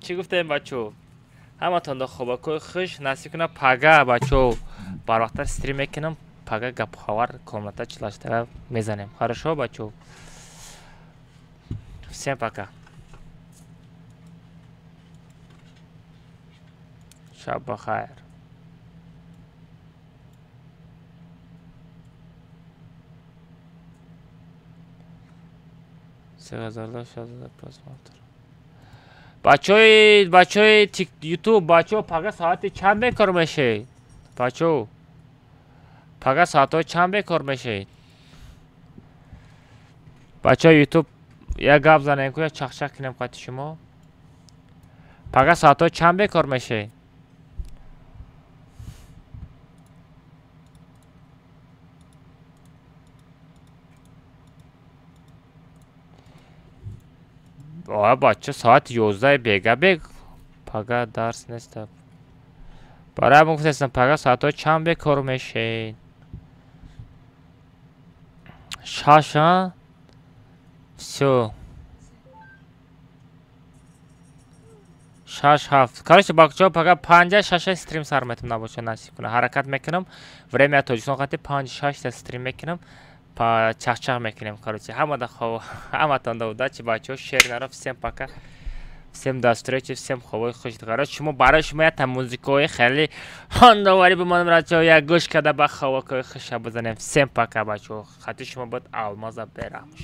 Speaker 1: Чӣ гуфтем бачаҳо? Ҳаматон дар хобакҳои хуш насиб кунад. Пага бачаҳо барвақттар стрим мекунам. Пага гапхабар комната чилаштара мезанем. Хорошо, бачаҳо? Всем пока. Шаб бахайр. 3000 просмотр. Бачаҳои ютуб, бачаҳо, пага соати чанд бекор мешавед? Бачаҳо, пага соатҳои чанд бекор мешавед? Бачаҳои ютуб, як гап занем ку, як чахчах кунем қати шумо. Пага соатҳои чанд бекор мешавед? Оя бача, соати 11 бега бег пага дарс нест. Барои мо гуфтастам, пага соатҳои чанд бекор мешавед? 6, а? Всё. 6 7. Короче, бачаҳо, пага 5 6 стрим сар метам, набоша, насиб кунам. Ҳаракат мекунам. Время Тоҷикистон қати 5 6 стрим мекунам. Чахчах мекунем, короче. Ҳамада хов, ҳаматонда удачи, бачаҳо, шер наро, всем пока. Всем до встречи, всем ховои хуш. Короче, шумо барои шумо якта музикаҳои хеле хондоварӣ бимонам, бачаҳо, як гӯш карда ба ховокҳои хуша бизанем. Всем пока, бачаҳо. Хати шумо буд Алмаза Бераҳмш.